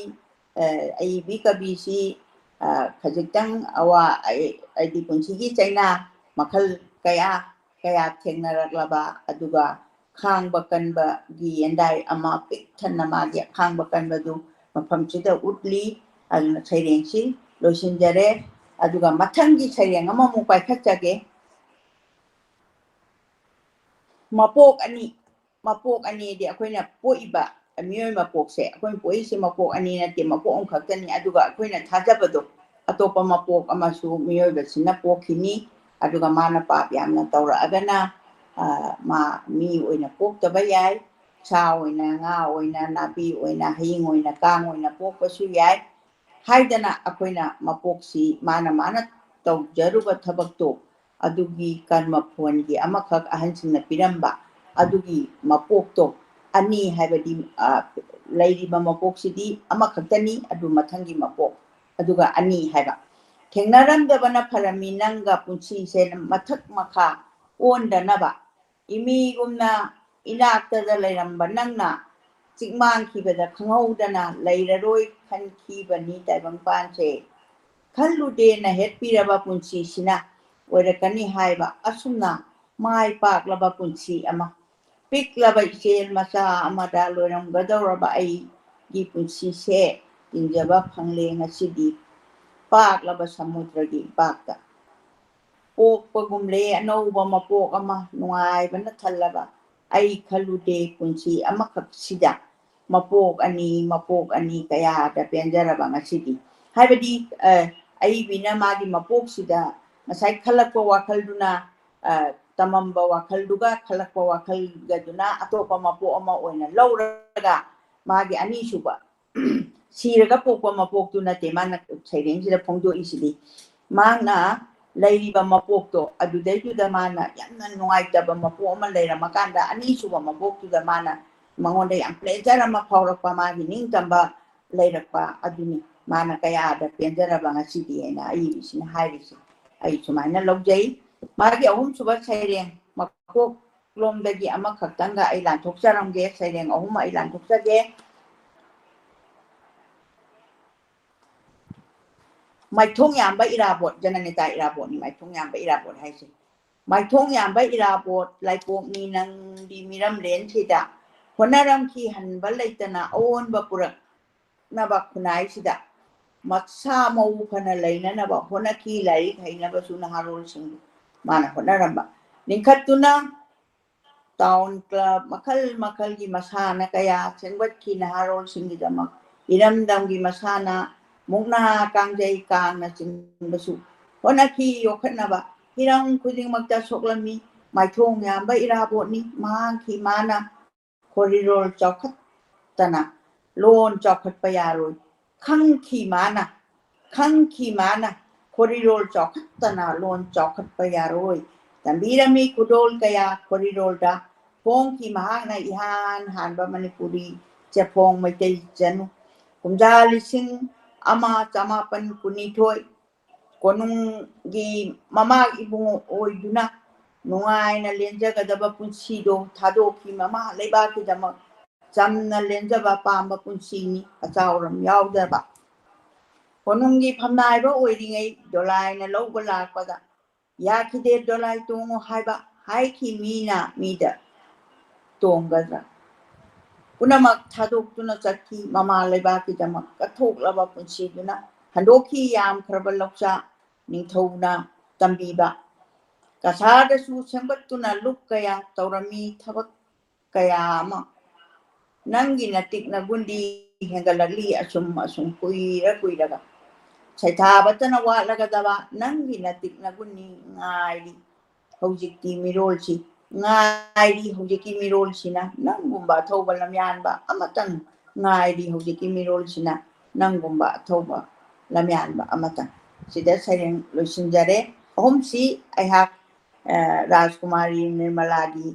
ꯑ, ꯑꯏꯕꯤ ꯀꯕꯤꯁꯤ, ꯑ, ꯈꯖꯤꯛꯇꯪ ꯑꯋꯥ-, ꯑꯩ-, ꯍꯥꯏꯗꯤ ꯄꯨꯟꯁꯤꯒꯤ ꯆꯩꯅꯥ ꯃꯈꯜ ꯀꯌꯥ ꯀꯌꯥ ꯊꯦꯡꯅꯔꯛꯂꯕ, ꯑꯗꯨꯒ ꯈꯥꯡꯕ ꯀꯟꯕꯒꯤ ꯌꯦꯟꯗꯥꯏ ꯑꯃ ꯄꯤꯛ ꯊꯟꯅ ꯃꯥꯒꯤ ꯑꯈꯥꯡꯕ ꯀꯟꯕꯗꯨ ꯃꯐꯝꯁꯤꯗ ꯎꯠꯂꯤ꯫ ꯑꯗꯨꯅ ꯁꯩꯔꯦꯡꯁꯤ ꯂꯣꯏꯁꯤꯟꯖꯔꯦ꯫ ꯑꯗꯨꯒ ꯃꯊꯪꯒꯤ ꯁꯩꯔꯦꯡ ꯑꯃꯃꯨꯛ ꯄꯥꯏꯈꯠꯆꯒꯦ꯫ ꯃꯄꯣꯛ ꯑꯅꯤ, ꯃꯄꯣꯛ ꯑꯅꯤꯗꯤ ꯑꯩꯈꯣꯏꯅ ꯄꯣꯛꯏꯕ ꯃꯤꯑꯣꯏ ꯃꯄꯣꯛꯁꯦ, ꯑꯩꯈꯣꯏꯅ ꯄꯣꯛꯏꯁꯦ ꯃꯄꯣꯛ ꯑꯅꯤ ꯅꯠꯇꯦ, ꯃꯄꯣꯛ ꯑꯃꯈꯛꯇꯅꯤ꯫ ꯑꯗꯨꯒ ꯑꯩꯈꯣꯏꯅ ꯊꯥꯖꯕꯗꯣ ꯑꯇꯣꯞꯄ ꯃꯄꯣꯛ ꯑꯃꯁꯨ ꯃꯤꯑꯣꯏꯕꯁꯤꯅ ꯄꯣꯛꯈꯤꯅꯤ꯫ ꯑꯗꯨꯒ ꯃꯥꯅ ꯄꯥꯞ ꯌꯥꯝꯅ ꯇꯧꯔꯛꯑꯒꯅ, ꯑ, ꯃꯥ ꯃꯤ ꯑꯣꯏꯅ ꯄꯣꯛꯇꯕ ꯌꯥꯏ, ꯁꯥ ꯑꯣꯏꯅ, ꯉꯥ ꯑꯣꯏꯅ, ꯅꯥꯄꯤ ꯑꯣꯏꯅ, ꯍꯌꯤꯡ ꯑꯣꯏꯅ, ꯀꯥꯡ ꯑꯣꯏꯅ ꯄꯣꯛꯄꯁꯨ ꯌꯥꯏ ꯍꯥꯏꯗꯅ ꯑꯩꯈꯣꯏꯅ ꯃꯄꯣꯛꯁꯤ ꯃꯥꯅ ꯃꯥꯅ ꯇꯧꯖꯔꯨꯕ ꯊꯕꯛꯇꯣ ꯑꯗꯨꯒꯤ ꯀꯔꯃ ꯐꯣꯟꯒꯤ ꯑꯃꯈꯛ ꯑꯍꯟꯁꯤꯡꯅ ꯄꯤꯔꯝꯕ ꯑꯗꯨꯒꯤ ꯃꯄꯣꯛꯇꯣ ꯑꯅꯤ ꯍꯥꯏꯕꯗꯤ, ꯑ, ꯂꯩꯔꯤꯕ ꯃꯄꯣꯛꯁꯤꯗꯤ ꯑꯃꯈꯛꯇꯅꯤ, ꯑꯗꯨ ꯃꯊꯪꯒꯤ ꯃꯄꯣꯛ ꯑꯗꯨꯒ ꯑꯅꯤ ꯍꯥꯏꯕ꯫ ꯊꯦꯡꯅꯔꯝꯗꯕꯅ ꯐꯔꯝꯃꯤ ꯅꯪꯒ ꯄꯨꯟꯁꯤꯁꯦ ꯃꯊꯛ ꯃꯈꯥ ꯑꯣꯟꯗꯅꯕ꯫ ꯏꯃꯤꯒꯨꯝꯅ ꯏꯅꯥꯛꯇꯗ ꯂꯩꯔꯝꯕ ꯅꯪꯅ ꯆꯤꯛꯃꯥꯡꯈꯤꯕꯗ ꯈꯪꯍꯧꯗꯅ ꯂꯩꯔꯔꯣꯏ ꯈꯟꯈꯤꯕꯅꯤ ꯇꯥꯏꯕꯪꯄꯥꯟꯁꯦ꯫ ꯈꯜꯂꯨꯗꯦꯅ ꯍꯦꯠꯄꯤꯔꯕ ꯄꯨꯟꯁꯤꯁꯤꯅ ꯑꯣꯏꯔꯛꯀꯅꯤ ꯍꯥꯏꯕ ꯑꯁꯨꯝꯅ ꯃꯥꯏ ꯄꯥꯛꯂꯕ ꯄꯨꯟꯁꯤ ꯑꯃ꯫ ꯄꯤꯛꯂꯕ ꯏꯆꯦꯜ ꯃꯆꯥ ꯑꯃꯗ ꯂꯣꯏꯔꯝꯒꯗꯧꯔꯕ ꯑꯩꯒꯤ ꯄꯨꯟꯁꯤꯁꯦ ꯇꯤꯟꯖꯕ ꯐꯪꯂꯦ ꯉꯁꯤꯗꯤ ꯄꯥꯛꯂꯕ ꯁꯃꯨꯗ꯭ꯔꯒꯤ ꯏꯄꯥꯛꯇ꯫ ꯄꯣꯛꯄꯒꯨꯝꯂꯦ ꯑꯅꯧꯕ ꯃꯄꯣꯛ ꯑꯃ, ꯅꯨꯡꯉꯥꯏꯕꯅ ꯊꯜꯂꯕ꯫ ꯑꯩ ꯈꯜꯂꯨꯗꯦ ꯄꯨꯟꯁꯤ ꯑꯃꯈꯛꯁꯤꯗ ꯃꯄꯣꯛ ꯑꯅꯤ, ꯃꯄꯣꯛ ꯑꯅꯤ ꯀꯌꯥꯗ ꯄꯦꯟꯖꯔꯕ ꯉꯁꯤꯗꯤ꯫ ꯍꯥꯏꯕꯗꯤ, ꯑ, ꯑꯏꯕꯤꯅ ꯃꯥꯒꯤ ꯃꯄꯣꯛꯁꯤꯗ ꯉꯁꯥꯏ ꯈꯜꯂꯛꯄ ꯋꯥꯈꯜꯗꯨꯅ, ꯑ, ꯇꯝꯃꯝꯕ ꯋꯥꯈꯜꯗꯨꯒ ꯈꯜꯂꯛꯄ ꯋꯥꯈꯜꯒꯗꯨꯅ ꯑꯇꯣꯞꯄ ꯃꯄꯣꯛ ꯑꯃ ꯑꯣꯏꯅ ꯂꯧꯔꯒ, ꯃꯥꯒꯤ ꯑꯅꯤꯁꯨꯕ ꯁꯤꯔꯒ ꯄꯣꯛꯄ ꯃꯄꯣꯛꯇꯨ ꯅꯠꯇꯦ ꯃꯥꯅ ꯁꯩꯔꯦꯡꯁꯤꯗ ꯐꯣꯡꯗꯣꯛꯏꯁꯤꯗꯤ꯫ ꯃꯥꯅ ꯂꯩꯔꯤꯕ ꯃꯄꯣꯛꯇꯣ ꯑꯗꯨꯗꯩꯗꯨꯗ ꯃꯥꯅ ꯌꯥꯝꯅ ꯅꯨꯡꯉꯥꯏꯇꯕ ꯃꯄꯣꯛ ꯑꯃ ꯂꯩꯔꯝꯃꯀꯥꯟꯗ ꯑꯅꯤꯁꯨꯕ ꯃꯄꯣꯛꯇꯨꯗ ꯃꯥꯅ ꯃꯉꯣꯟꯗ ꯌꯥꯝ pleasure ꯑꯃ ꯐꯥꯎꯔꯛꯄ, ꯃꯥꯒꯤ ꯅꯤꯡꯇꯝꯕ ꯂꯩꯔꯛꯄ ꯑꯗꯨꯅꯤ꯫ ꯃꯥꯅ ꯀꯌꯥꯗ ꯄꯦꯟꯖꯔꯕ ꯉꯁꯤꯗꯤ ꯍꯥꯏꯅ ꯑꯏꯕꯁꯤꯅ ꯍꯥꯏꯔꯤꯁꯦ ꯑꯩ ꯁꯨꯃꯥꯏꯅ ꯂꯧꯖꯩ꯫ ꯃꯥꯒꯤ ꯑꯍꯨꯝꯁꯨꯕ ꯁꯩꯔꯦꯡ ꯃꯀꯣꯛ ꯂꯣꯝꯗꯒꯤ ꯑꯃꯈꯛꯇꯪꯒ ꯑꯩ ꯂꯥꯟꯊꯣꯛꯆꯔꯝꯒꯦ꯫ ꯁꯩꯔꯦꯡ ꯑꯍꯨꯝ ꯑꯩ ꯂꯥꯟꯊꯣꯛꯆꯒꯦ꯫ ꯃꯥꯏꯊꯣꯡ ꯌꯥꯝꯕ ꯏꯔꯥꯕꯣꯠ, ꯖꯅꯅꯦꯇꯥ ꯏꯔꯥꯕꯣꯠꯅꯤ ꯃꯥꯏꯊꯣꯡ ꯌꯥꯝꯕ ꯏꯔꯥꯕꯣꯠ ꯍꯥꯏꯁꯦ꯫ ꯃꯥꯏꯊꯣꯡ ꯌꯥꯝꯕ ꯏꯔꯥꯕꯣꯠ ꯂꯥꯏꯄꯣꯛꯅꯤ ꯅꯪꯗꯤ ꯃꯤꯔꯝꯂꯦꯟꯁꯤꯗ꯫ ꯍꯣꯠꯅꯔꯝꯈꯤ ꯍꯟꯕ ꯂꯩꯇꯅ ꯑꯑꯣꯟꯕ ꯄꯨꯔꯛꯅꯕ ꯈꯨꯟꯅꯥꯏꯁꯤꯗ꯫ ꯃꯁꯥ ꯃꯎ ꯐꯅ ꯂꯩꯅꯅꯕ ꯍꯣꯠꯅꯈꯤ ꯂꯥꯏꯔꯤꯛ ꯍꯩꯅꯕꯁꯨ ꯅꯍꯥꯔꯣꯜꯁꯤꯡ ꯃꯥꯅ ꯍꯣꯠꯅꯔꯝꯕ꯫ ꯂꯤꯡꯈꯠꯇꯨꯅ town club ꯃꯈꯜ ꯃꯈꯜꯒꯤ ꯃꯁꯥꯟꯅ ꯀꯌꯥ ꯁꯦꯝꯒꯠꯈꯤ ꯅꯍꯥꯔꯣꯜꯁꯤꯡꯒꯤꯗꯃꯛ꯫ ꯏꯔꯝꯗꯝꯒꯤ ꯃꯁꯥꯟꯅ ꯃꯨꯛꯅꯥ, ꯀꯥꯡꯖꯩ, ꯀꯥꯡꯅꯆꯤꯡꯕꯁꯨ ꯍꯣꯠꯅꯈꯤ ꯌꯣꯛꯈꯠꯅꯕ꯫ ꯍꯤꯔꯝ ꯈꯨꯗꯤꯡꯃꯛꯇ ꯁꯣꯛꯂꯝꯃꯤ꯫ ꯃꯥꯏꯊꯣꯡ ꯌꯥꯝꯕ ꯏꯔꯥꯕꯣꯠꯅꯤ ꯃꯍꯥꯛꯀꯤ ꯃꯥꯅ꯫ ꯈꯣꯔꯤꯔꯣꯜ ꯆꯥꯎꯈꯠꯇꯅ ꯂꯣꯟ ꯆꯥꯎꯈꯠꯄ ꯌꯥꯔꯣꯏ꯫ ꯈꯪꯈꯤ ꯃꯥꯅ, ꯈꯪꯈꯤ ꯃꯥꯅ, ꯈꯣꯔꯤꯔꯣꯜ ꯆꯥꯎꯈꯠꯇꯅ ꯂꯣꯟ ꯆꯥꯎꯈꯠꯄ ꯌꯥꯔꯣꯏ꯫ ꯇꯝꯕꯤꯔꯝꯃꯤ ꯈꯨꯗꯣꯜ ꯀꯌꯥ ꯈꯣꯔꯤꯔꯣꯜꯗ꯫ ꯐꯣꯡꯈꯤ ꯃꯍꯥꯛꯅ ꯏꯍꯥꯟ ꯍꯥꯟꯕ ꯃꯅꯤꯄꯨꯔꯤ ꯆꯦꯐꯣꯡ ꯃꯩꯇꯩ ꯆꯅꯨ꯫ ꯀꯨꯝꯖꯥ ꯂꯤꯁꯤꯡ ꯑꯃ ꯆꯃꯥꯄꯟ ꯀꯨꯟꯅꯤꯊꯣꯏ ꯀꯣꯅꯨꯡꯒꯤ ꯃꯃꯥ ꯏꯕꯨꯡꯉꯣ ꯑꯣꯏꯗꯨꯅ ꯅꯨꯡꯉꯥꯏꯅ ꯂꯦꯟꯖꯒꯗꯕ ꯄꯨꯟꯁꯤꯗꯣ ꯊꯥꯗꯣꯛꯈꯤ꯫ ꯃꯃꯥ ꯂꯩꯕꯥꯛꯀꯤꯗꯃꯛ ꯆꯝꯅ ꯂꯦꯟꯖꯕ ꯄꯥꯝꯕ ꯄꯨꯟꯁꯤꯅꯤ, ꯑꯆꯥꯎꯔꯝ ꯌꯥꯎꯗꯕ꯫ ꯀꯣꯅꯨꯡꯒꯤ ꯐꯝꯅꯥꯏꯕ ꯑꯣꯏꯔꯤꯉꯩ ꯗꯣꯂꯥꯏꯅ ꯂꯧꯕ ꯂꯥꯛꯄꯗ ꯌꯥꯈꯤꯗꯦ ꯗꯣꯂꯥꯏ ꯇꯣꯡꯉꯨ ꯍꯥꯏꯕ, ꯍꯥꯏꯈꯤ ꯃꯤꯅ ꯃꯤꯗ ꯇꯣꯡꯒꯗ꯭ꯔꯥ? ꯄꯨꯝꯅꯃꯛ ꯊꯥꯗꯣꯛꯇꯨꯅ ꯆꯠꯈꯤ꯫ ꯃꯃꯥ ꯂꯩꯕꯥꯛꯀꯤꯗꯃꯛ ꯀꯠꯊꯣꯛꯂꯕ ꯄꯨꯟꯁꯤꯗꯨꯅ ꯍꯟꯗꯣꯛꯈꯤ꯫ ꯌꯥꯝꯈ꯭ꯔꯕ ꯂꯧꯆꯥ ꯅꯤꯡꯊꯧꯅ ꯇꯝꯕꯤꯕ ꯀꯁꯥꯔꯗꯁꯨ ꯁꯦꯝꯒꯠꯇꯨꯅ ꯂꯨꯞ ꯀꯌꯥ ꯇꯧꯔꯝꯃꯤ꯫ ꯊꯕꯛ ꯀꯌꯥ ꯑꯃ ꯅꯪꯒꯤ ꯅꯇꯤꯛ ꯅꯒꯨꯟꯗꯤ ꯍꯦꯟꯒꯠꯂꯛꯂꯤ ꯑꯁꯨꯝ ꯑꯁꯨꯝ ꯀꯨꯏꯔ ꯀꯨꯏꯔꯒ꯫ ꯁꯩꯊꯥꯕꯇꯅ ꯋꯥꯠꯂꯒꯗꯕ ꯅꯪꯒꯤ ꯅꯇꯤꯛ ꯅꯒꯨꯟꯅꯤ ꯉꯥꯏꯔꯤ ꯍꯧꯖꯤꯛꯇꯤ ꯃꯤꯔꯣꯜꯁꯤ꯫ ꯉꯥꯏꯔꯤ ꯍꯧꯖꯤꯛꯀꯤ ꯃꯤꯔꯣꯜꯁꯤꯅ ꯅꯪꯒꯨꯝꯕ ꯑꯊꯧꯕ ꯂꯝꯌꯥꯟꯕ ꯑꯃꯇꯪ ꯉꯥꯏꯔꯤ ꯍꯧꯖꯤꯛꯀꯤ ꯃꯤꯔꯣꯜꯁꯤꯅ ꯅꯪꯒꯨꯝꯕ ꯑꯊꯧꯕ ꯂꯝꯌꯥꯟꯕ ꯑꯃꯇꯪ꯫ ꯁꯤꯗ ꯁꯩꯔꯦꯡ ꯂꯣꯏꯁꯤꯟꯖꯔꯦ꯫ ꯑꯍꯨꯝꯁꯤ ꯑꯩꯍꯥꯛ, ꯑ, ꯔꯥꯖꯀꯨꯃꯥꯔꯤ ꯅꯤꯔꯃꯂꯥꯒꯤ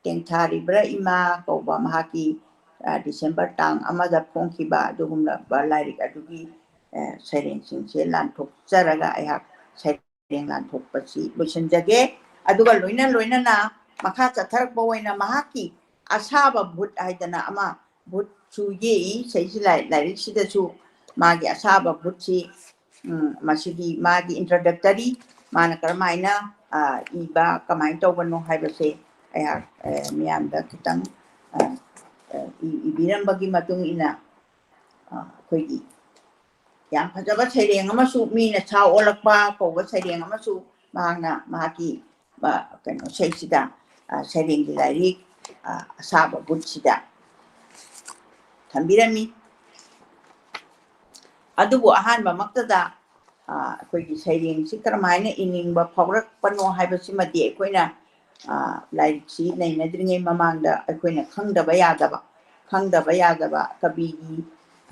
ꯇꯦꯡꯊꯥꯔꯤꯕ꯭ꯔꯥ ꯏꯃꯥ ꯀꯧꯕ ꯃꯍꯥꯛꯀꯤ, ꯑ, ꯗꯤꯁꯦꯝꯕꯔ ꯇꯥꯡ ꯑꯃꯗ ꯐꯣꯡꯈꯤꯕ ꯑꯗꯨꯒꯨꯝꯂꯕ ꯂꯥꯏꯔꯤꯛ ꯑꯗꯨꯒꯤ, ꯑ, ꯁꯩꯔꯦꯡꯁꯤꯡꯁꯦ ꯂꯥꯟꯊꯣꯛꯆꯔꯒ ꯑꯩꯍꯥꯛ ꯁꯩꯔꯦꯡ ꯂꯥꯟꯊꯣꯛꯄꯁꯤ ꯂꯣꯏꯁꯤꯟꯖꯒꯦ꯫ ꯑꯗꯨꯒ ꯂꯣꯏꯅ ꯂꯣꯏꯅꯅ ꯃꯈꯥ ꯆꯠꯊꯔꯛꯄ ꯑꯣꯏꯅ ꯃꯍꯥꯛꯀꯤ ꯑꯁꯥꯕ ꯚꯨꯠ ꯍꯥꯏꯗꯅ ꯑꯃ, ꯚꯨꯠꯁꯨ ꯌꯦꯛꯏ ꯁꯤꯁꯤ ꯂꯥꯏ-, ꯂꯥꯏꯔꯤꯛꯁꯤꯗꯁꯨ ꯃꯥꯒꯤ ꯑꯁꯥꯕ ꯚꯨꯠꯁꯤ, ꯎꯝ, ꯃꯁꯤꯒꯤ ꯃꯥꯒꯤ introductory, ꯃꯥꯅ ꯀꯔꯝꯍꯥꯏꯅ, ꯑ, ꯏꯕ, ꯀꯃꯥꯏꯅ ꯇꯧꯕꯅꯣ ꯍꯥꯏꯕꯁꯦ ꯑꯩꯍꯥꯛ, ꯑ, ꯃꯤꯌꯥꯝꯗ ꯈꯤꯇꯪ, ꯑ, ꯑ, ꯏ-, ꯏꯕꯤꯔꯝꯕꯒꯤ ꯃꯇꯨꯡ ꯏꯟꯅ, ꯑ, ꯑꯩꯈꯣꯏꯒꯤ ꯌꯥꯝ ꯐꯖꯕ ꯁꯩꯔꯦꯡ ꯑꯃꯁꯨ, ꯃꯤꯅ ꯁꯥ ꯑꯣꯜꯂꯛꯄ ꯀꯧꯕ ꯁꯩꯔꯦꯡ ꯑꯃꯁꯨ ꯃꯍꯥꯛꯅ ꯃꯍꯥꯛꯀꯤ, ꯑ, ꯀꯩꯅꯣ, ꯏꯁꯩꯁꯤꯗ, ꯑ, ꯁꯩꯔꯦꯡꯒꯤ ꯂꯥꯏꯔꯤꯛ, ꯑ, ꯑꯁꯥꯕ ꯚꯨꯠꯁꯤꯗ ꯊꯝꯕꯤꯔꯝꯃꯤ꯫ ꯑꯗꯨꯕꯨ ꯑꯍꯥꯟꯕꯃꯛꯇꯗ, ꯑ, ꯑꯩꯈꯣꯏꯒꯤ ꯁꯩꯔꯦꯡꯁꯤ ꯀꯔꯝꯍꯥꯏꯅ ꯏꯅꯤꯡꯕ ꯐꯥꯎꯔꯛꯄꯅꯣ ꯍꯥꯏꯕꯁꯤꯃꯗꯤ ꯑꯩꯈꯣꯏꯅ, ꯑ, ꯂꯥꯏꯔꯤꯛꯁꯤ ꯅꯩꯅꯗ꯭ꯔꯤꯉꯩ ꯃꯃꯥꯡꯗ ꯑꯩꯈꯣꯏꯅ ꯈꯪꯗꯕ ꯌꯥꯗꯕ, ꯈꯪꯗꯕ ꯌꯥꯗꯕ ꯀꯕꯤꯒꯤ,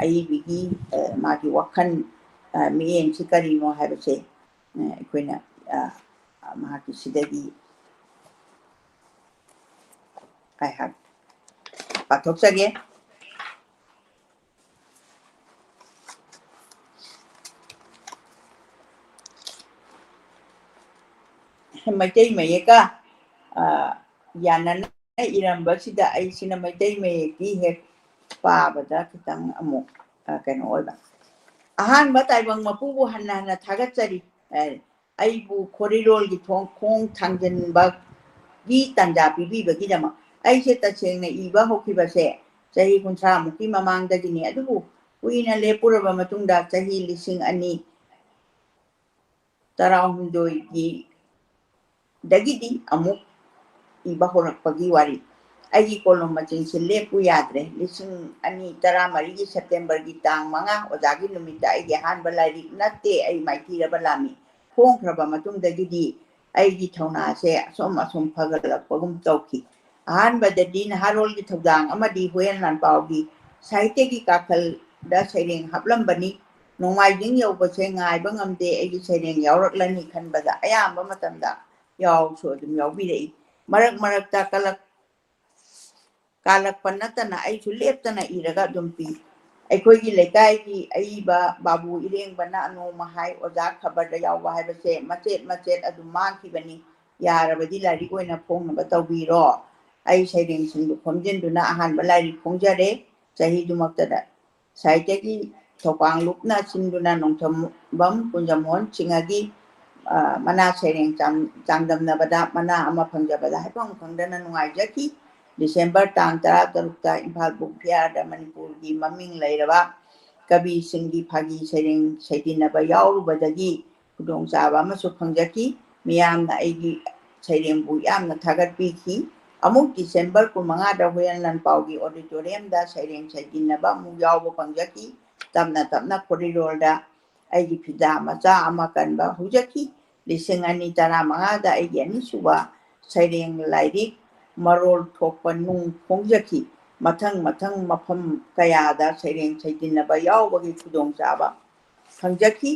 ꯑꯏꯕꯤꯒꯤ, ꯑ, ꯃꯥꯒꯤ ꯋꯥꯈꯜ, ꯑ, ꯃꯤꯠꯌꯦꯡꯁꯤ ꯀꯔꯤꯅꯣ ꯍꯥꯏꯕꯁꯦ, ꯑ, ꯑꯩꯈꯣꯏꯅ, ꯑ, ꯃꯍꯥꯛꯀꯤ ꯁꯤꯗꯒꯤ ꯑꯩꯍꯥꯛ ꯄꯥꯊꯣꯛꯆꯒꯦ꯫ ꯃꯩꯇꯩ ꯃꯌꯦꯛꯀ, ꯑ, ꯌꯥꯅꯅ ꯏꯔꯝꯕꯁꯤꯗ ꯑꯩꯁꯤꯅ ꯃꯩꯇꯩ ꯃꯌꯦꯛꯀꯤ ꯍꯦꯛ ꯄꯥꯕꯗ ꯈꯤꯇꯪ ꯑꯃꯨꯛ, ꯑ, ꯀꯩꯅꯣ ꯑꯣꯏꯕ꯫ ꯑꯍꯥꯟꯕ ꯇꯥꯏꯕꯪ ꯃꯄꯨꯕꯨ ꯍꯟꯅ ꯍꯟꯅ ꯊꯥꯒꯠꯆꯔꯤ꯫ ꯑ, ꯑꯩꯕꯨ ꯈꯣꯔꯤꯔꯣꯜꯒꯤ ꯊꯣꯡ ꯈꯣꯡ ꯊꯥꯡꯖꯤꯟꯕꯒꯤ ꯇꯥꯟꯖꯥ ꯄꯤꯕꯤꯕꯒꯤꯗꯃꯛ꯫ ꯑꯩꯁꯦ ꯇꯁꯦꯡꯅ ꯏꯕ ꯍꯧꯈꯤꯕꯁꯦ ꯆꯍꯤ ꯀꯨꯟꯊ꯭ꯔꯥ ꯃꯨꯛꯀꯤ ꯃꯃꯥꯡꯗꯒꯤꯅꯤ, ꯑꯗꯨꯕꯨ ꯀꯨꯏꯅ ꯂꯦꯞꯄꯨꯔꯕ ꯃꯇꯨꯡꯗ ꯆꯍꯤ ꯂꯤꯁꯤꯡ ꯑꯅꯤ ꯇꯔꯥꯍꯨꯝꯗꯣꯏꯒꯤ ꯗꯒꯤꯗꯤ ꯑꯃꯨꯛ ꯏꯕ ꯍꯧꯔꯛꯄꯒꯤ ꯋꯥꯔꯤ꯫ ꯑꯩꯒꯤ ꯀꯣꯂꯣꯝ ꯃꯆꯤꯟꯁꯤ ꯂꯦꯞꯄꯨ ꯌꯥꯗ꯭ꯔꯦ꯫ ꯂꯤꯁꯤꯡ ꯑꯅꯤ ꯇꯔꯥꯃꯔꯤꯒꯤ ꯁꯦꯞꯇꯦꯝꯕꯔꯒꯤ ꯇꯥꯡ ꯃꯉꯥ, ꯑꯣꯖꯥꯒꯤ ꯅꯨꯃꯤꯠꯇ ꯑꯩꯒꯤ ꯑꯍꯥꯟꯕ ꯂꯥꯏꯔꯤꯛ ꯅꯠꯇꯦ ꯑꯩ ꯃꯥꯏꯊꯤꯔꯕ ꯂꯥꯝꯃꯤ ꯐꯣꯡꯈ꯭ꯔꯕ ꯃꯇꯨꯡꯗꯒꯤꯗꯤ ꯑꯩꯒꯤ ꯊꯧꯅꯥꯁꯦ ꯑꯁꯨꯝ ꯑꯁꯨꯝ ꯐꯒꯠꯂꯛꯄꯒꯨꯝ ꯇꯧꯈꯤ꯫ ꯑꯍꯥꯟꯕꯗꯗꯤ ꯅꯍꯥꯔꯣꯜꯒꯤ ꯊꯧꯗꯥꯡ ꯑꯃꯗꯤ ꯍꯨꯌꯦꯟ ꯂꯥꯟꯄꯥꯎꯒꯤ ꯁꯥꯍꯤꯇ꯭ꯌꯒꯤ ꯀꯥꯈꯜꯗ ꯁꯩꯔꯦꯡ ꯍꯥꯞꯂꯝꯕꯅꯤ꯫ ꯅꯣꯡꯃꯥꯏꯖꯤꯡ ꯌꯧꯕꯁꯦ ꯉꯥꯏꯕ ꯉꯝꯗꯦ, ꯑꯩꯒꯤ ꯁꯩꯔꯦꯡ ꯌꯥꯎꯔꯛꯂꯅꯤ ꯈꯟꯕꯗ ꯑꯌꯥꯝꯕ ꯃꯇꯝꯗ ꯌꯥꯎꯁꯨ ꯑꯗꯨꯝ ꯌꯥꯎꯕꯤꯔꯛꯏ꯫ ꯃꯔꯛ ꯃꯔꯛꯇ ꯀꯂꯛ ꯀꯥꯜꯂꯛꯄ ꯅꯠꯇꯅ ꯑꯩꯁꯨ ꯂꯦꯞꯇꯅ ꯏꯔꯒ ꯑꯗꯨꯝ ꯄꯤ꯫ ꯑꯩꯈꯣꯏꯒꯤ ꯂꯩꯀꯥꯏꯒꯤ ꯑꯏꯕ ꯕꯥꯕꯨ ꯏꯔꯦꯡꯕꯅ ꯅꯣꯡꯃ ꯍꯥꯏ, "ꯑꯣꯖꯥ, ꯈꯕꯔꯗ ꯌꯥꯎꯕ ꯍꯥꯏꯕꯁꯦ ꯃꯆꯦꯠ ꯃꯆꯦꯠ ꯑꯗꯨꯝ ꯃꯥꯡꯈꯤꯕꯅꯤ, ꯌꯥꯔꯕꯗꯤ ꯂꯥꯏꯔꯤꯛ ꯑꯣꯏꯅ ꯐꯣꯡꯅꯕ ꯇꯧꯕꯤꯔꯣ"꯫ ꯑꯩ ꯁꯩꯔꯦꯡꯁꯤꯡꯗꯨ ꯈꯣꯝꯖꯤꯟꯗꯨꯅ ꯑꯍꯥꯟꯕ ꯂꯥꯏꯔꯤꯛ ꯐꯣꯡꯖꯔꯦ꯫ ꯆꯍꯤꯗꯨꯃꯛꯇꯗ ꯁꯥꯍꯤꯇ꯭ꯌꯒꯤ ꯊꯧꯀꯥꯡꯂꯨꯞꯅ ꯁꯤꯟꯗꯨꯅ ꯅꯣꯡꯊꯣꯝꯕꯝ ꯀꯨꯟꯖꯃꯣꯍꯟ ꯁꯤꯡꯍꯒꯤ, ꯑ, ꯃꯅꯥ ꯁꯩꯔꯦꯡ ꯆꯥꯡ-, ꯆꯥꯡꯗꯝꯅꯕꯗ ꯃꯅꯥ ꯑꯃ ꯐꯪꯖꯕꯗ ꯍꯥꯏꯐꯝ ꯈꯪꯗꯅ ꯅꯨꯡꯉꯥꯏꯖꯈꯤ꯫ ꯗꯤꯁꯦꯝꯕꯔ ꯇꯥꯡ ꯇꯔꯥꯇꯔꯨꯛꯇ ꯏꯝꯐꯥꯜ ꯕꯨꯛ ꯐꯤꯌꯥꯔꯗ ꯃꯅꯤꯄꯨꯔꯒꯤ ꯃꯃꯤꯡ ꯂꯩꯔꯕ ꯀꯕꯤꯁꯤꯡꯒꯤ ꯐꯥꯒꯤ ꯁꯩꯔꯦꯡ ꯁꯩꯗꯤꯟꯅꯕ ꯌꯥꯎꯔꯨꯕꯗꯒꯤ ꯈꯨꯗꯣꯡꯆꯥꯕ ꯑꯃꯁꯨ ꯐꯪꯖꯈꯤ꯫ ꯃꯤꯌꯥꯝꯅ ꯑꯩꯒꯤ ꯁꯩꯔꯦꯡꯕꯨ ꯌꯥꯝꯅ ꯊꯥꯒꯠꯄꯤꯈꯤ꯫ ꯑꯃꯨꯛ ꯗꯤꯁꯦꯝꯕꯔ ꯀꯨꯟꯃꯉꯥꯗ ꯍꯨꯏꯌꯦꯟ ꯂꯥꯟꯄꯥꯎꯒꯤ ꯑꯣꯗꯤꯇꯣꯔꯤꯌꯝꯗ ꯁꯩꯔꯦꯡ ꯁꯩꯗꯤꯟꯅꯕ ꯑꯃꯨꯛ ꯌꯥꯎꯕ ꯐꯪꯖꯈꯤ꯫ ꯇꯞꯅ ꯇꯞꯅ ꯈꯣꯔꯤꯔꯣꯜꯗ ꯑꯩꯒꯤ ꯐꯤꯗꯥ ꯃꯆꯥ ꯑꯃ ꯀꯟꯕ ꯍꯧꯖꯈꯤ꯫ ꯂꯤꯁꯤꯡ ꯑꯅꯤ ꯇꯔꯥꯃꯉꯥꯗ ꯑꯩꯒꯤ ꯑꯅꯤꯁꯨꯕ ꯁꯩꯔꯦꯡ ꯂꯥꯏꯔꯤꯛ ꯃꯔꯣꯜ ꯊꯣꯛꯄ ꯅꯨꯡ ꯐꯣꯡꯖꯈꯤ꯫ ꯃꯊꯪ ꯃꯊꯪ ꯃꯐꯝ ꯀꯌꯥꯗ ꯁꯩꯔꯦꯡ ꯁꯩꯗꯤꯟꯅꯕ ꯌꯥꯎꯕꯒꯤ ꯈꯨꯗꯣꯡꯆꯥꯕ ꯐꯪꯖꯈꯤ꯫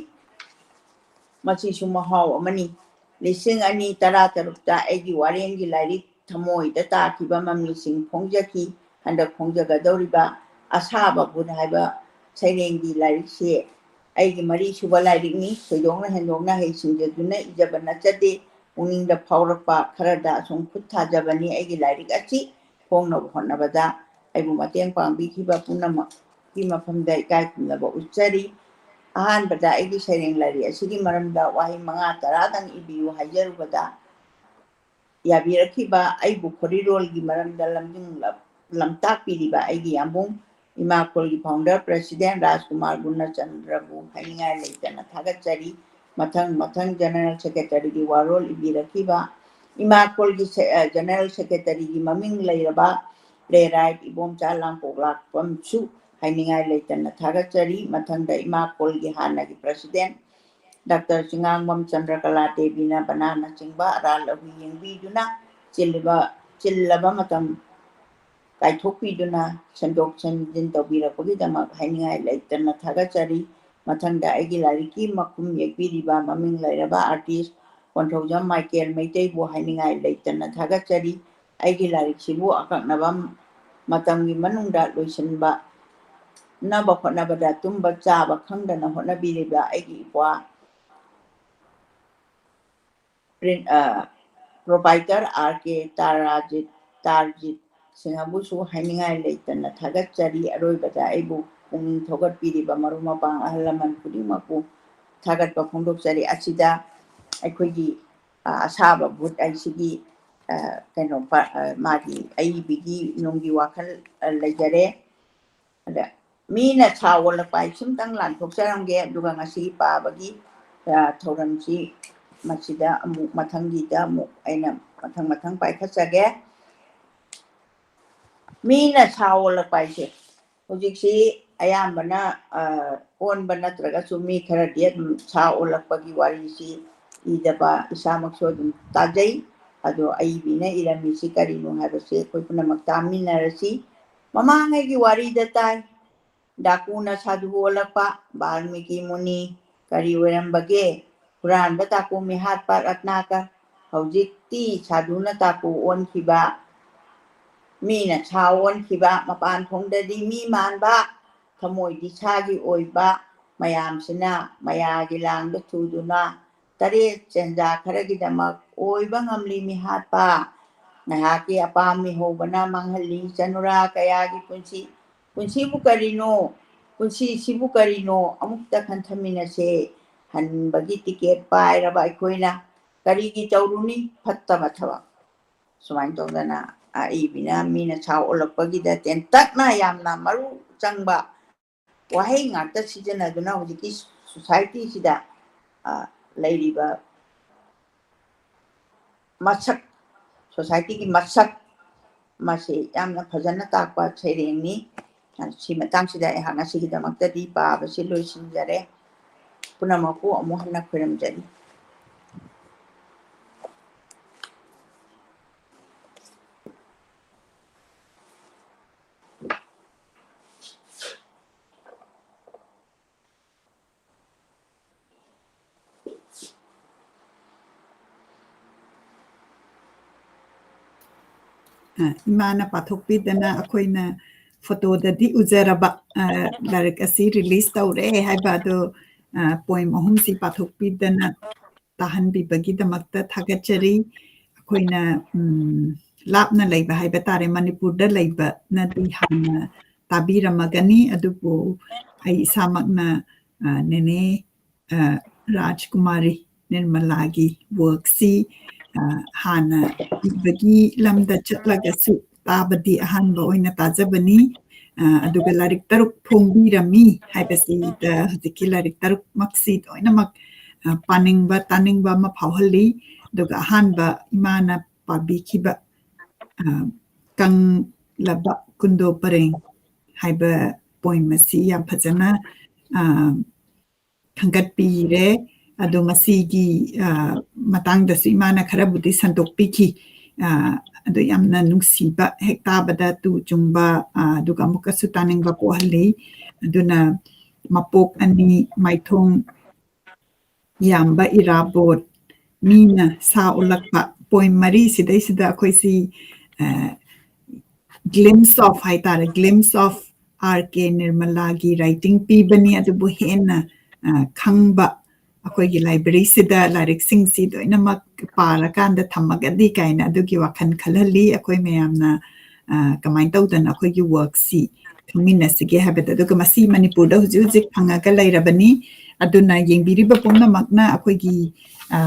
ꯃꯁꯤꯁꯨ ꯃꯍꯥꯎ ꯑꯃꯅꯤ꯫ ꯂꯤꯁꯤꯡ ꯑꯅꯤ ꯇꯔꯥꯇꯔꯨꯛꯇ ꯑꯩꯒꯤ ꯋꯥꯔꯦꯡꯒꯤ ꯂꯥꯏꯔꯤꯛ ꯊꯃꯣꯏꯗ ꯇꯥꯈꯤꯕ ꯃꯃꯤꯁꯤꯡ ꯐꯣꯡꯖꯈꯤ꯫ ꯍꯟꯗꯛ ꯐꯣꯡꯖꯒꯗꯧꯔꯤꯕ ꯑꯁꯥꯕ ꯚꯨꯠ ꯍꯥꯏꯕ ꯁꯩꯔꯦꯡꯒꯤ ꯂꯥꯏꯔꯤꯛꯁꯤ ꯑꯩꯒꯤ ꯃꯔꯤꯁꯨꯕ ꯂꯥꯏꯔꯤꯛꯅꯤ꯫ ꯊꯣꯏꯗꯣꯛꯅ ꯍꯦꯟꯗꯣꯛꯅ ꯍꯩꯁꯤꯡꯖꯗꯨꯅ ꯏꯖꯕ ꯅꯠꯆꯗꯦ꯫ ꯄꯨꯛꯅꯤꯡꯗ ꯐꯥꯎꯔꯛꯄ ꯈꯔꯗ ꯑꯁꯨꯝ ꯈꯨꯠ ꯊꯥꯖꯕꯅꯤ꯫ ꯑꯩꯒꯤ ꯂꯥꯏꯔꯤꯛ ꯑꯁꯤ ꯐꯣꯡꯅꯕ ꯍꯣꯠꯅꯕꯗ ꯑꯩꯕꯨ ꯃꯇꯦꯡ ꯄꯥꯡꯕꯤꯈꯤꯕ ꯄꯨꯝꯅꯃꯛꯀꯤ ꯃꯐꯝꯗ ꯏꯀꯥꯏ ꯈꯨꯝꯅꯕ ꯎꯠꯆꯔꯤ꯫ ꯑꯍꯥꯟꯕꯗ ꯑꯩꯒꯤ ꯁꯩꯔꯦꯡ ꯂꯥꯏꯔꯤꯛ ꯑꯁꯤꯒꯤ ꯃꯔꯝꯗ ꯋꯥꯍꯩ ꯃꯉꯥ ꯇꯔꯥꯗꯪ ꯏꯕꯤꯌꯨ ꯍꯥꯏꯖꯔꯨꯕꯗ, ꯌꯥꯕꯤꯔꯛꯈꯤꯕ ꯑꯩꯕꯨ ꯈꯣꯔꯤꯔꯣꯜꯒꯤ ꯃꯔꯝꯗ ꯂꯝꯖꯤꯡ-, ꯂꯝꯇꯥꯛꯄꯤꯔꯤꯕ ꯑꯩꯒꯤ ꯌꯥꯝꯕꯨꯡ ꯏꯃꯥꯈꯣꯜꯒꯤ founder president ꯔꯥꯖꯀꯨꯃꯥꯔ ꯒꯨꯅꯆꯟꯗ꯭ꯔꯕꯨ ꯍꯥꯏꯅꯤꯡꯉꯥꯏ ꯂꯩꯇꯅ ꯊꯥꯒꯠꯆꯔꯤ꯫ ꯃꯊꯪ ꯃꯊꯪ general secretaryꯒꯤ ꯋꯥꯔꯣꯜ ꯏꯕꯤꯔꯛꯈꯤꯕ ꯏꯃꯥꯈꯣꯜꯒꯤ ꯁꯦ-, ꯑ, general secretaryꯒꯤ ꯃꯃꯤꯡ ꯂꯩꯔꯕ playwright ꯏꯕꯣꯝꯆꯥ ꯂꯥꯡꯄꯣꯛꯂꯥꯛꯄꯝꯁꯨ ꯍꯥꯏꯅꯤꯡꯉꯥꯏ ꯂꯩꯇꯅ ꯊꯥꯒꯠꯆꯔꯤ꯫ ꯃꯊꯪꯗ ꯏꯃꯥꯈꯣꯜꯒꯤ ꯍꯥꯟꯅꯒꯤ president ꯗꯥꯛꯇꯔ ꯆꯤꯉꯥꯡꯕꯝ ꯆꯟꯗ꯭ꯔꯀꯂꯥ ꯗꯦꯕꯤꯅ ꯕꯅꯥꯅꯆꯤꯡꯕ ꯑꯔꯥꯜ ꯑꯍꯨꯏ ꯌꯦꯡꯕꯤꯗꯨꯅ ꯆꯤꯜꯂꯤꯕ, ꯆꯤꯜꯂꯕ ꯃꯇꯝ ꯀꯥꯏꯊꯣꯛꯄꯤꯗꯨꯅ ꯁꯦꯝꯗꯣꯛ ꯁꯦꯝꯖꯤꯟ ꯇꯧꯕꯤꯔꯛꯄꯒꯤꯗꯃꯛ ꯍꯥꯏꯅꯤꯡꯉꯥꯏ ꯂꯩꯇꯅ ꯊꯥꯒꯠꯆꯔꯤ꯫ ꯃꯊꯪꯗ ꯑꯩꯒꯤ ꯂꯥꯏꯔꯤꯛꯀꯤ ꯃꯈꯨꯝ ꯌꯦꯛꯄꯤꯔꯤꯕ ꯃꯃꯤꯡ ꯂꯩꯔꯕ artist ꯀꯣꯟꯊꯧꯖꯝ ꯃꯥꯏꯀꯦꯜ ꯃꯩꯇꯩꯕꯨ ꯍꯥꯏꯅꯤꯡꯉꯥꯏ ꯂꯩꯇꯅ ꯊꯥꯒꯠꯆꯔꯤ꯫ ꯑꯩꯒꯤ ꯂꯥꯏꯔꯤꯛꯁꯤꯕꯨ ꯑꯀꯛꯅꯕ ꯃꯇꯝꯒꯤ ꯃꯅꯨꯡꯗ ꯂꯣꯏꯁꯤꯟꯕ ꯅꯕ ꯍꯣꯠꯅꯕꯗ ꯇꯨꯝꯕ ꯆꯥꯕ ꯈꯪꯗꯅ ꯍꯣꯠꯅꯕꯤꯔꯤꯕ ꯑꯩꯒꯤ ꯏꯄ꯭ꯋꯥ ꯄ꯭ꯔꯤꯟ-, ꯑ, proprietor R K ꯇꯥꯔꯥꯖꯤꯠ, ꯇꯥꯔꯖꯤꯠ ꯁꯤꯡꯍꯕꯨꯁꯨ ꯍꯥꯏꯅꯤꯡꯉꯥꯏ ꯂꯩꯇꯅ ꯊꯥꯒꯠꯆꯔꯤ꯫ ꯑꯔꯣꯏꯕꯗ ꯑꯩꯕꯨ ꯄꯨꯛꯅꯤꯡ ꯊꯧꯒꯠꯄꯤꯔꯤꯕ ꯃꯔꯨꯞ ꯃꯄꯥꯡ ꯑꯍꯜ ꯂꯃꯟ ꯈꯨꯗꯤꯡꯃꯛꯄꯨ ꯊꯥꯒꯠꯄ ꯐꯣꯡꯗꯣꯛꯆꯔꯤ꯫ ꯑꯁꯤꯗ ꯑꯩꯈꯣꯏꯒꯤ, ꯑ, ꯑꯁꯥꯕ ꯚꯨꯠ ꯍꯥꯏꯁꯤꯒꯤ, ꯑ, ꯀꯩꯅꯣ, ꯄ-, ꯑ, ꯃꯥꯒꯤ ꯑꯏꯕꯤꯒꯤ ꯅꯨꯡꯒꯤ ꯋꯥꯈꯜ, ꯑ, ꯂꯩꯖꯔꯦ꯫ ꯑꯗ ꯃꯤꯅ ꯁꯥ ꯑꯣꯜꯂꯛꯄ ꯍꯥꯏ ꯁꯤꯝꯇꯪ ꯂꯥꯟꯊꯣꯛꯆꯔꯝꯒꯦ, ꯑꯗꯨꯒ ꯉꯁꯤ ꯄꯥꯕꯒꯤ, ꯑ, ꯊꯧꯔꯝꯁꯤ ꯃꯁꯤꯗ ꯑꯃꯨꯛ ꯃꯊꯪꯒꯤꯗ ꯑꯃꯨꯛ ꯑꯩꯅ ꯃꯊꯪ ꯃꯊꯪ ꯄꯥꯏꯈꯠꯆꯒꯦ꯫ ꯃꯤꯅ ꯁꯥ ꯑꯣꯜꯂꯛꯄ ꯍꯥꯏꯁꯦ ꯍꯧꯖꯤꯛꯁꯤ ꯑꯌꯥꯝꯕꯅ, ꯑ, ꯑꯣꯟꯕ ꯅꯠꯇ꯭ꯔꯒꯁꯨ ꯃꯤ ꯈꯔꯗꯤ ꯑꯗꯨꯝ ꯁꯥ ꯑꯣꯜꯂꯛꯄꯒꯤ ꯋꯥꯔꯤꯁꯤ ꯏꯗꯕ ꯏꯁꯥꯃꯛꯁꯨ ꯑꯗꯨꯝ ꯇꯥꯖꯩ꯫ ꯑꯗꯣ ꯑꯏꯕꯤꯅ ꯏꯔꯝꯃꯤꯁꯤ ꯀꯔꯤꯅꯣ ꯍꯥꯏꯕꯁꯤ ꯑꯩꯈꯣꯏ ꯄꯨꯝꯅꯃꯛ ꯇꯥꯃꯤꯟꯅꯔꯁꯤ꯫ ꯃꯃꯥꯡꯉꯩꯒꯤ ꯋꯥꯔꯤꯗ ꯇꯥꯏ, ꯗꯥꯀꯨꯅ ꯁꯥꯗꯨ ꯑꯣꯜꯂꯛꯄ, ꯕꯥꯜꯃꯤꯀꯤ ꯃꯨꯅꯤ ꯀꯔꯤ ꯑꯣꯏꯔꯝꯕꯒꯦ? ꯍꯨꯔꯥꯟꯕ ꯗꯥꯀꯨ ꯃꯤꯍꯥꯠꯄ ꯔꯠꯅꯥꯀꯔ, ꯍꯧꯖꯤꯛꯇꯤ ꯁꯥꯗꯨꯅ ꯗꯥꯀꯨ ꯑꯣꯟꯈꯤꯕ, ꯃꯤꯅ ꯁꯥ ꯑꯣꯟꯈꯤꯕ, ꯃꯄꯥꯟ ꯊꯣꯡꯗꯗꯤ ꯃꯤ ꯃꯥꯟꯕ, ꯊꯃꯣꯏꯗꯤ ꯁꯥꯒꯤ ꯑꯣꯏꯕ, ꯃꯌꯥꯝꯁꯤꯅ ꯃꯌꯥꯒꯤ ꯂꯥꯡꯗ ꯊꯨꯗꯨꯅ ꯇꯔꯦꯠ ꯆꯦꯟꯖꯥ ꯈꯔꯒꯤꯗꯃꯛ ꯑꯣꯏꯕ ꯉꯝꯂꯤ ꯃꯤꯍꯥꯠꯄ꯫ ꯉꯥꯏꯍꯥꯛꯀꯤ ꯑꯄꯥꯝ ꯃꯤꯍꯧꯕꯅ ꯃꯥꯡꯍꯜꯂꯤ ꯆꯅꯨꯔꯥ ꯀꯌꯥꯒꯤ ꯄꯨꯟꯁꯤ꯫ ꯄꯨꯟꯁꯤꯕꯨ ꯀꯔꯤꯅꯣ? ꯄꯨꯟꯁꯤꯁꯤꯕꯨ ꯀꯔꯤꯅꯣ? ꯑꯃꯨꯛꯇ ꯈꯟꯊꯃꯤꯟꯅꯁꯦ꯫ ꯍꯟꯕꯒꯤ ꯇꯤꯀꯦꯠ ꯄꯥꯏꯔꯕ ꯑꯩꯈꯣꯏꯅ ꯀꯔꯤꯒꯤ ꯇꯧꯔꯨꯅꯤ ꯐꯠꯇꯕ ꯊꯕꯛ? ꯁꯨꯃꯥꯏꯅ ꯇꯧꯗꯅ ꯑꯏꯕꯤꯅ ꯃꯤꯅ ꯁꯥ ꯑꯣꯜꯂꯛꯄꯒꯤꯗ ꯇꯦꯟꯇꯛꯅ ꯌꯥꯝꯅ ꯃꯔꯨ ꯆꯪꯕ ꯋꯥꯍꯩ ꯉꯥꯛꯇ ꯁꯤꯖꯤꯟꯅꯗꯨꯅ ꯍꯧꯖꯤꯛꯀꯤ ꯁꯣꯁꯥꯏꯇꯤꯁꯤꯗ, ꯑ, ꯂꯩꯔꯤꯕ ꯃꯁꯛ, ꯁꯣꯁꯥꯏꯇꯤꯒꯤ ꯃꯁꯛ ꯃꯁꯤ ꯌꯥꯝꯅ ꯐꯖꯅ ꯇꯥꯛꯄ ꯁꯩꯔꯦꯡꯅꯤ꯫ ꯁꯤ ꯃꯇꯥꯡꯁꯤꯗ ꯑꯩꯍꯥꯛ ꯉꯁꯤꯒꯤꯗꯃꯛꯇꯗꯤ ꯄꯥꯕꯁꯤ ꯂꯣꯏꯁꯤꯟꯖꯔꯦ꯫ ꯄꯨꯝꯅꯃꯛꯄꯨ ꯑꯃꯨꯛ ꯍꯟꯅ ꯈꯣꯏꯔꯝꯖꯔꯤ꯫ ꯑ, ꯏꯃꯥꯅ ꯄꯥꯊꯣꯛꯄꯤꯗꯅ ꯑꯩꯈꯣꯏꯅ ꯐꯣꯇꯣꯗꯗꯤ ꯎꯖꯔꯕ, ꯑ, ꯂꯥꯏꯔꯤꯛ ꯑꯁꯤ ꯔꯤꯂꯤꯁ ꯇꯧꯔꯦ ꯍꯥꯏꯕ ꯑꯗꯣ, ꯑ, ꯄꯣꯏꯝ ꯑꯍꯨꯝꯁꯤ ꯄꯥꯊꯣꯛꯄꯤꯗꯅ ꯇꯥꯍꯟꯕꯤꯕꯒꯤꯗꯃꯛꯇ ꯊꯥꯒꯠꯆꯔꯤ꯫ ꯑꯩꯈꯣꯏꯅ, ꯎꯝ, ꯂꯥꯞꯅ ꯂꯩꯕ ꯍꯥꯏꯕ ꯇꯥꯔꯦ, ꯃꯅꯤꯄꯨꯔꯗ ꯂꯩꯕꯅꯗꯤ ꯍꯥꯟꯅ ꯇꯥꯕꯤꯔꯝꯃꯒꯅꯤ, ꯑꯗꯨꯕꯨ ꯑꯩ ꯏꯁꯥꯃꯛꯅ, ꯑ, ꯅꯦꯅꯦ, ꯑ, ꯔꯥꯖꯀꯨꯃꯥꯔꯤ ꯅꯤꯔꯃꯂꯥꯒꯤ ꯋꯥꯔꯛꯁꯤ, ꯑ, ꯍꯥꯟꯅ ꯏꯕꯒꯤ ꯂꯝꯗ ꯆꯠꯂꯒꯁꯨ ꯇꯥꯕꯗꯤ ꯑꯍꯥꯟꯕ ꯑꯣꯏꯅ ꯇꯥꯖꯕꯅꯤ꯫ ꯑ, ꯑꯗꯨꯒ ꯂꯥꯏꯔꯤꯛ ꯇꯔꯨꯛ ꯐꯣꯡꯕꯤꯔꯝꯃꯤ ꯍꯥꯏꯕꯁꯤꯗ ꯍꯧꯖꯤꯛꯀꯤ ꯂꯥꯏꯔꯤꯛ ꯇꯔꯨꯛꯃꯛꯁꯤ ꯂꯣꯏꯅꯃꯛ, ꯑ, ꯄꯥꯅꯤꯡꯕ, ꯇꯥꯅꯤꯡꯕ ꯑꯃ ꯐꯥꯎꯍꯜꯂꯤ꯫ ꯑꯗꯨꯒ ꯑꯍꯥꯟꯕ ꯏꯃꯥꯅ ꯄꯥꯕꯤꯈꯤꯕ, ꯑ, ꯀꯪꯂꯕ ꯀꯨꯟꯗꯣ ꯄꯔꯦꯡ ꯍꯥꯏꯕ ꯄꯣꯏꯝ ꯑꯁꯤ ꯌꯥꯝ ꯐꯖꯅ, ꯑ, ꯈꯟꯒꯠꯄꯤꯔꯦ꯫ ꯑꯗꯣ ꯃꯁꯤꯒꯤ, ꯑ, ꯃꯇꯥꯡꯗꯁꯨ ꯏꯃꯥꯅ ꯈꯔꯕꯨꯗꯤ ꯁꯟꯗꯣꯛꯄꯤꯈꯤ꯫ ꯑ, ꯑꯗꯣ ꯌꯥꯝꯅ ꯅꯨꯡꯁꯤꯕ, ꯍꯦꯛ ꯇꯥꯕꯗ ꯇꯨ ꯆꯨꯡꯕ, ꯑ, ꯑꯗꯨꯒ ꯑꯃꯨꯛꯀꯁꯨ ꯇꯥꯅꯤꯡꯕ ꯄꯣꯛꯍꯜꯂꯤ꯫ ꯑꯗꯨꯅ ꯃꯄꯣꯛ ꯑꯅꯤ ꯃꯥꯏꯊꯣꯡ ꯌꯥꯝꯕ ꯏꯔꯥꯕꯣꯠ, ꯃꯤꯅ ꯁꯥ ꯎꯠꯂꯛꯄ, ꯄꯣꯏꯝ ꯃꯔꯤ ꯁꯤꯗꯩꯁꯤꯗ ꯑꯩꯈꯣꯏꯁꯤ, ꯑ, glimpse of ꯍꯥꯏꯇꯥꯔꯦ, glimpse of R K ꯅꯤꯔꯃꯂꯥꯒꯤ writing ꯄꯤꯕꯅꯤ꯫ ꯑꯗꯨꯕꯨ ꯍꯦꯟꯅ, ꯑ, ꯈꯪꯕ, ꯑꯩꯈꯣꯏꯒꯤ ꯂꯥꯏꯕ꯭ꯔꯦꯔꯤꯁꯤꯗ ꯂꯥꯏꯔꯤꯛꯁꯤꯡꯁꯤ ꯂꯣꯏꯅꯃꯛ ꯄꯥꯔꯀꯥꯟꯗ ꯊꯝꯃꯒꯗꯤ ꯀꯥꯏꯅ ꯑꯗꯨꯒꯤ ꯋꯥꯈꯜ ꯈꯜꯍꯜꯂꯤ꯫ ꯑꯩꯈꯣꯏ ꯃꯌꯥꯝꯅ, ꯑ, ꯀꯃꯥꯏꯅ ꯇꯧꯗꯅ ꯑꯩꯈꯣꯏꯒꯤ ꯋꯥꯔꯛꯁꯤ ꯈꯪꯃꯤꯟꯅꯁꯤꯒꯦ ꯍꯥꯏꯕꯗ, ꯑꯗꯨꯒ ꯃꯁꯤ ꯃꯅꯤꯄꯨꯔꯗ ꯍꯧꯖꯤꯛ ꯍꯧꯖꯤꯛ ꯐꯪꯉꯒ ꯂꯩꯔꯕꯅꯤ꯫ ꯑꯗꯨꯅ ꯌꯦꯡꯕꯤꯔꯤꯕ ꯄꯨꯝꯅꯃꯛꯅ ꯑꯩꯈꯣꯏꯒꯤ, ꯑ,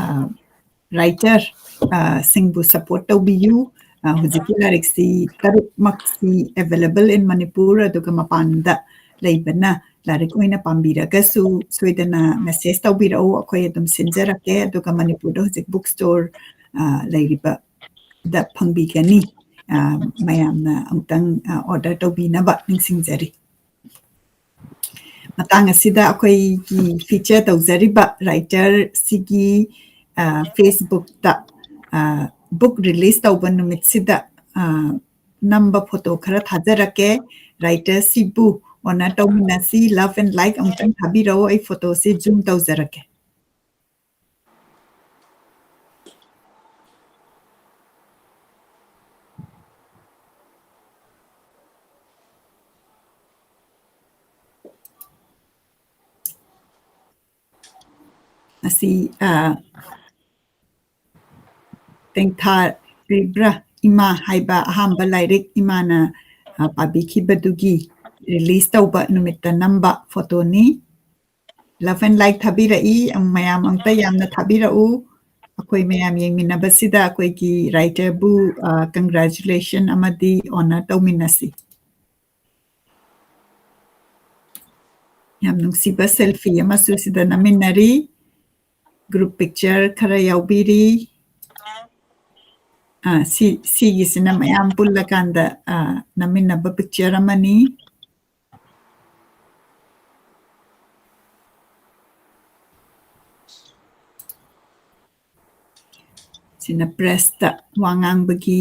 writer, ꯑ, ꯁꯤꯡꯕꯨ support ꯇꯧꯕꯤꯌꯨ꯫ ꯑ, ꯍꯧꯖꯤꯛꯀꯤ ꯂꯥꯏꯔꯤꯛꯁꯤ ꯇꯔꯨꯛꯃꯛꯁꯤ available in ꯃꯅꯤꯄꯨꯔ, ꯑꯗꯨꯒ ꯃꯄꯥꯟꯗ ꯂꯩꯕꯅ ꯂꯥꯏꯔꯤꯛ ꯑꯣꯏꯅ ꯄꯥꯝꯕꯤꯔꯒꯁꯨ ꯁꯣꯏꯗꯅ message ꯇꯧꯕꯤꯔꯛꯎ, ꯑꯩꯈꯣꯏ ꯑꯗꯨꯝ ꯁꯤꯟꯖꯔꯛꯀꯦ꯫ ꯑꯗꯨꯒ ꯃꯅꯤꯄꯨꯔꯗ ꯍꯧꯖꯤꯛ book store, ꯑ, ꯂꯩꯔꯤꯕꯗ ꯐꯪꯕꯤꯒꯅꯤ꯫ ꯑ, ꯃꯌꯥꯝꯅ ꯑꯃꯨꯛꯇꯪ, ꯑ, order ꯇꯧꯕꯤꯅꯕ ꯅꯤꯡꯁꯤꯡꯖꯔꯤ꯫ ꯃꯇꯥꯡ ꯑꯁꯤꯗ ꯑꯩꯈꯣꯏꯒꯤ feature ꯇꯧꯖꯔꯤꯕ writer ꯁꯤꯒꯤ, ꯑ, Facebook ꯇ, ꯑ, book release ꯇꯧꯕ ꯅꯨꯃꯤꯠꯁꯤꯗ, ꯑ, ꯅꯝꯕ ꯐꯣꯇꯣ ꯈꯔ ꯊꯥꯖꯔꯛꯀꯦ꯫ Writer ꯁꯤꯕꯨ honor ꯇꯧꯃꯤꯟꯅꯁꯤ꯫ Love and like ꯑꯃꯨꯛꯇꯪ ꯊꯥꯕꯤꯔꯛꯑꯣ꯫ ꯑꯩ ꯐꯣꯇꯣꯁꯤ zoom ꯇꯧꯖꯔꯛꯀꯦ꯫ ꯑꯁꯤ, ꯑ, ꯇꯦꯡꯊꯥꯔꯤꯕ꯭ꯔꯥ ꯏꯃꯥ ꯍꯥꯏꯕ ꯑꯍꯥꯟꯕ ꯂꯥꯏꯔꯤꯛ ꯏꯃꯥꯅ, ꯑ, ꯄꯥꯕꯤꯈꯤꯕꯗꯨꯒꯤ release ꯇꯧꯕ ꯅꯨꯃꯤꯠꯇ ꯅꯝꯕ photoꯅꯤ꯫ Love and like ꯊꯥꯕꯤꯔꯛꯏ, ꯑꯝ, ꯃꯌꯥꯝ ꯑꯝꯇ ꯌꯥꯝꯅ ꯊꯥꯕꯤꯔꯛꯎ꯫ ꯑꯩꯈꯣꯏ ꯃꯌꯥꯝ ꯌꯦꯡꯃꯤꯟꯅꯕꯁꯤꯗ ꯑꯩꯈꯣꯏꯒꯤ writerꯕꯨ, ꯑ, congratulation ꯑꯃꯗꯤ honor ꯇꯧꯃꯤꯟꯅꯁꯤ꯫ ꯌꯥꯝ ꯅꯨꯡꯁꯤꯕ selfie ꯑꯃꯁꯨ ꯁꯤꯗ ꯅꯝꯃꯤꯟꯅꯔꯤ꯫ Group picture ꯈꯔ ꯌꯥꯎꯕꯤꯔꯤ꯫ ꯑ, ꯁꯤ, ꯁꯤꯒꯤꯁꯤꯅ ꯃꯌꯥꯝ ꯄꯨꯜꯂꯀꯥꯟꯗ, ꯑ, ꯅꯝꯃꯤꯟꯅꯕ picture ꯑꯃꯅꯤ꯫ ꯁꯤꯅ pressꯇ ꯋꯥ ꯉꯥꯡꯕꯒꯤ꯫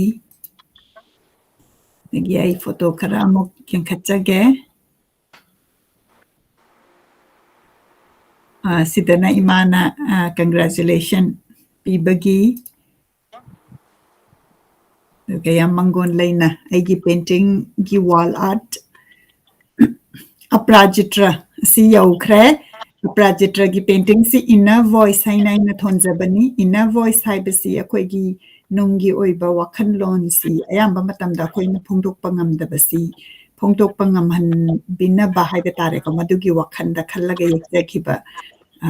ꯑꯗꯒꯤ ꯑꯩ photo ꯈꯔ ꯑꯃꯨꯛ ꯌꯦꯡꯈꯠꯆꯒꯦ꯫ ꯑ, ꯁꯤꯗꯅ ꯏꯃꯥꯅ, ꯑ, congratulation ꯄꯤꯕꯒꯤ꯫ ꯑꯗꯨꯒ ꯌꯥꯝ ꯃꯪꯒꯣꯟ ꯂꯩꯅ ꯑꯩꯒꯤ paintingꯒꯤ wall art ꯑꯄ꯭ꯔꯥꯖꯤꯇ꯭ꯔ ꯑꯁꯤ ꯌꯧꯈ꯭ꯔꯦ꯫ ꯑꯄ꯭ꯔꯥꯖꯤꯇ꯭ꯔꯒꯤ paintingꯁꯤ Inner Voice ꯍꯥꯏꯅ ꯑꯩꯅ ꯊꯣꯟꯖꯕꯅꯤ꯫ Inner Voice ꯍꯥꯏꯕꯁꯤ ꯑꯩꯈꯣꯏꯒꯤ ꯅꯨꯡꯒꯤ ꯑꯣꯏꯕ ꯋꯥꯈꯜꯂꯣꯟꯁꯤ ꯑꯌꯥꯝꯕ ꯃꯇꯝꯗ ꯑꯩꯈꯣꯏꯅ ꯐꯣꯡꯗꯣꯛꯄ ꯉꯝꯗꯕꯁꯤ ꯐꯣꯡꯗꯣꯛꯄ ꯉꯝꯍꯟꯕꯤꯅꯕ ꯍꯥꯏꯕ ꯇꯥꯔꯦꯀꯣ, ꯃꯗꯨꯒꯤ ꯋꯥꯈꯜꯗ ꯈꯜꯂꯒ ꯌꯦꯛꯆꯈꯤꯕ, ꯑ,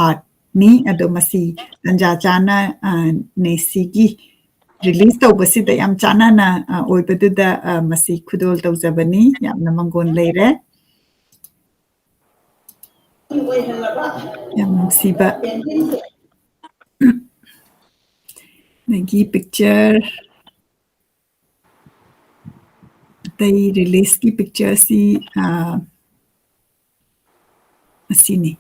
artꯅꯤ꯫ ꯑꯗꯣ ꯃꯁꯤ ꯇꯟꯖꯥ ꯆꯥꯅ, ꯑ, ꯅꯦꯁꯤꯒꯤ release ꯇꯧꯕꯁꯤꯗ ꯌꯥꯝ ꯆꯥꯟꯅꯅ, ꯑ, ꯑꯣꯏꯕꯗꯨꯗ, ꯑ, ꯃꯁꯤ ꯈꯨꯗꯣꯜ ꯇꯧꯖꯕꯅꯤ꯫ ꯌꯥꯝꯅ ꯃꯪꯒꯣꯟ ꯂꯩꯔꯦ꯫ ꯌꯥꯝ ꯅꯨꯡꯁꯤꯕ꯫ ꯑꯗꯒꯤ picture, ꯑꯇꯩ releaseꯀꯤ pictureꯁꯤ, ꯑ, ꯑꯁꯤꯅꯤ꯫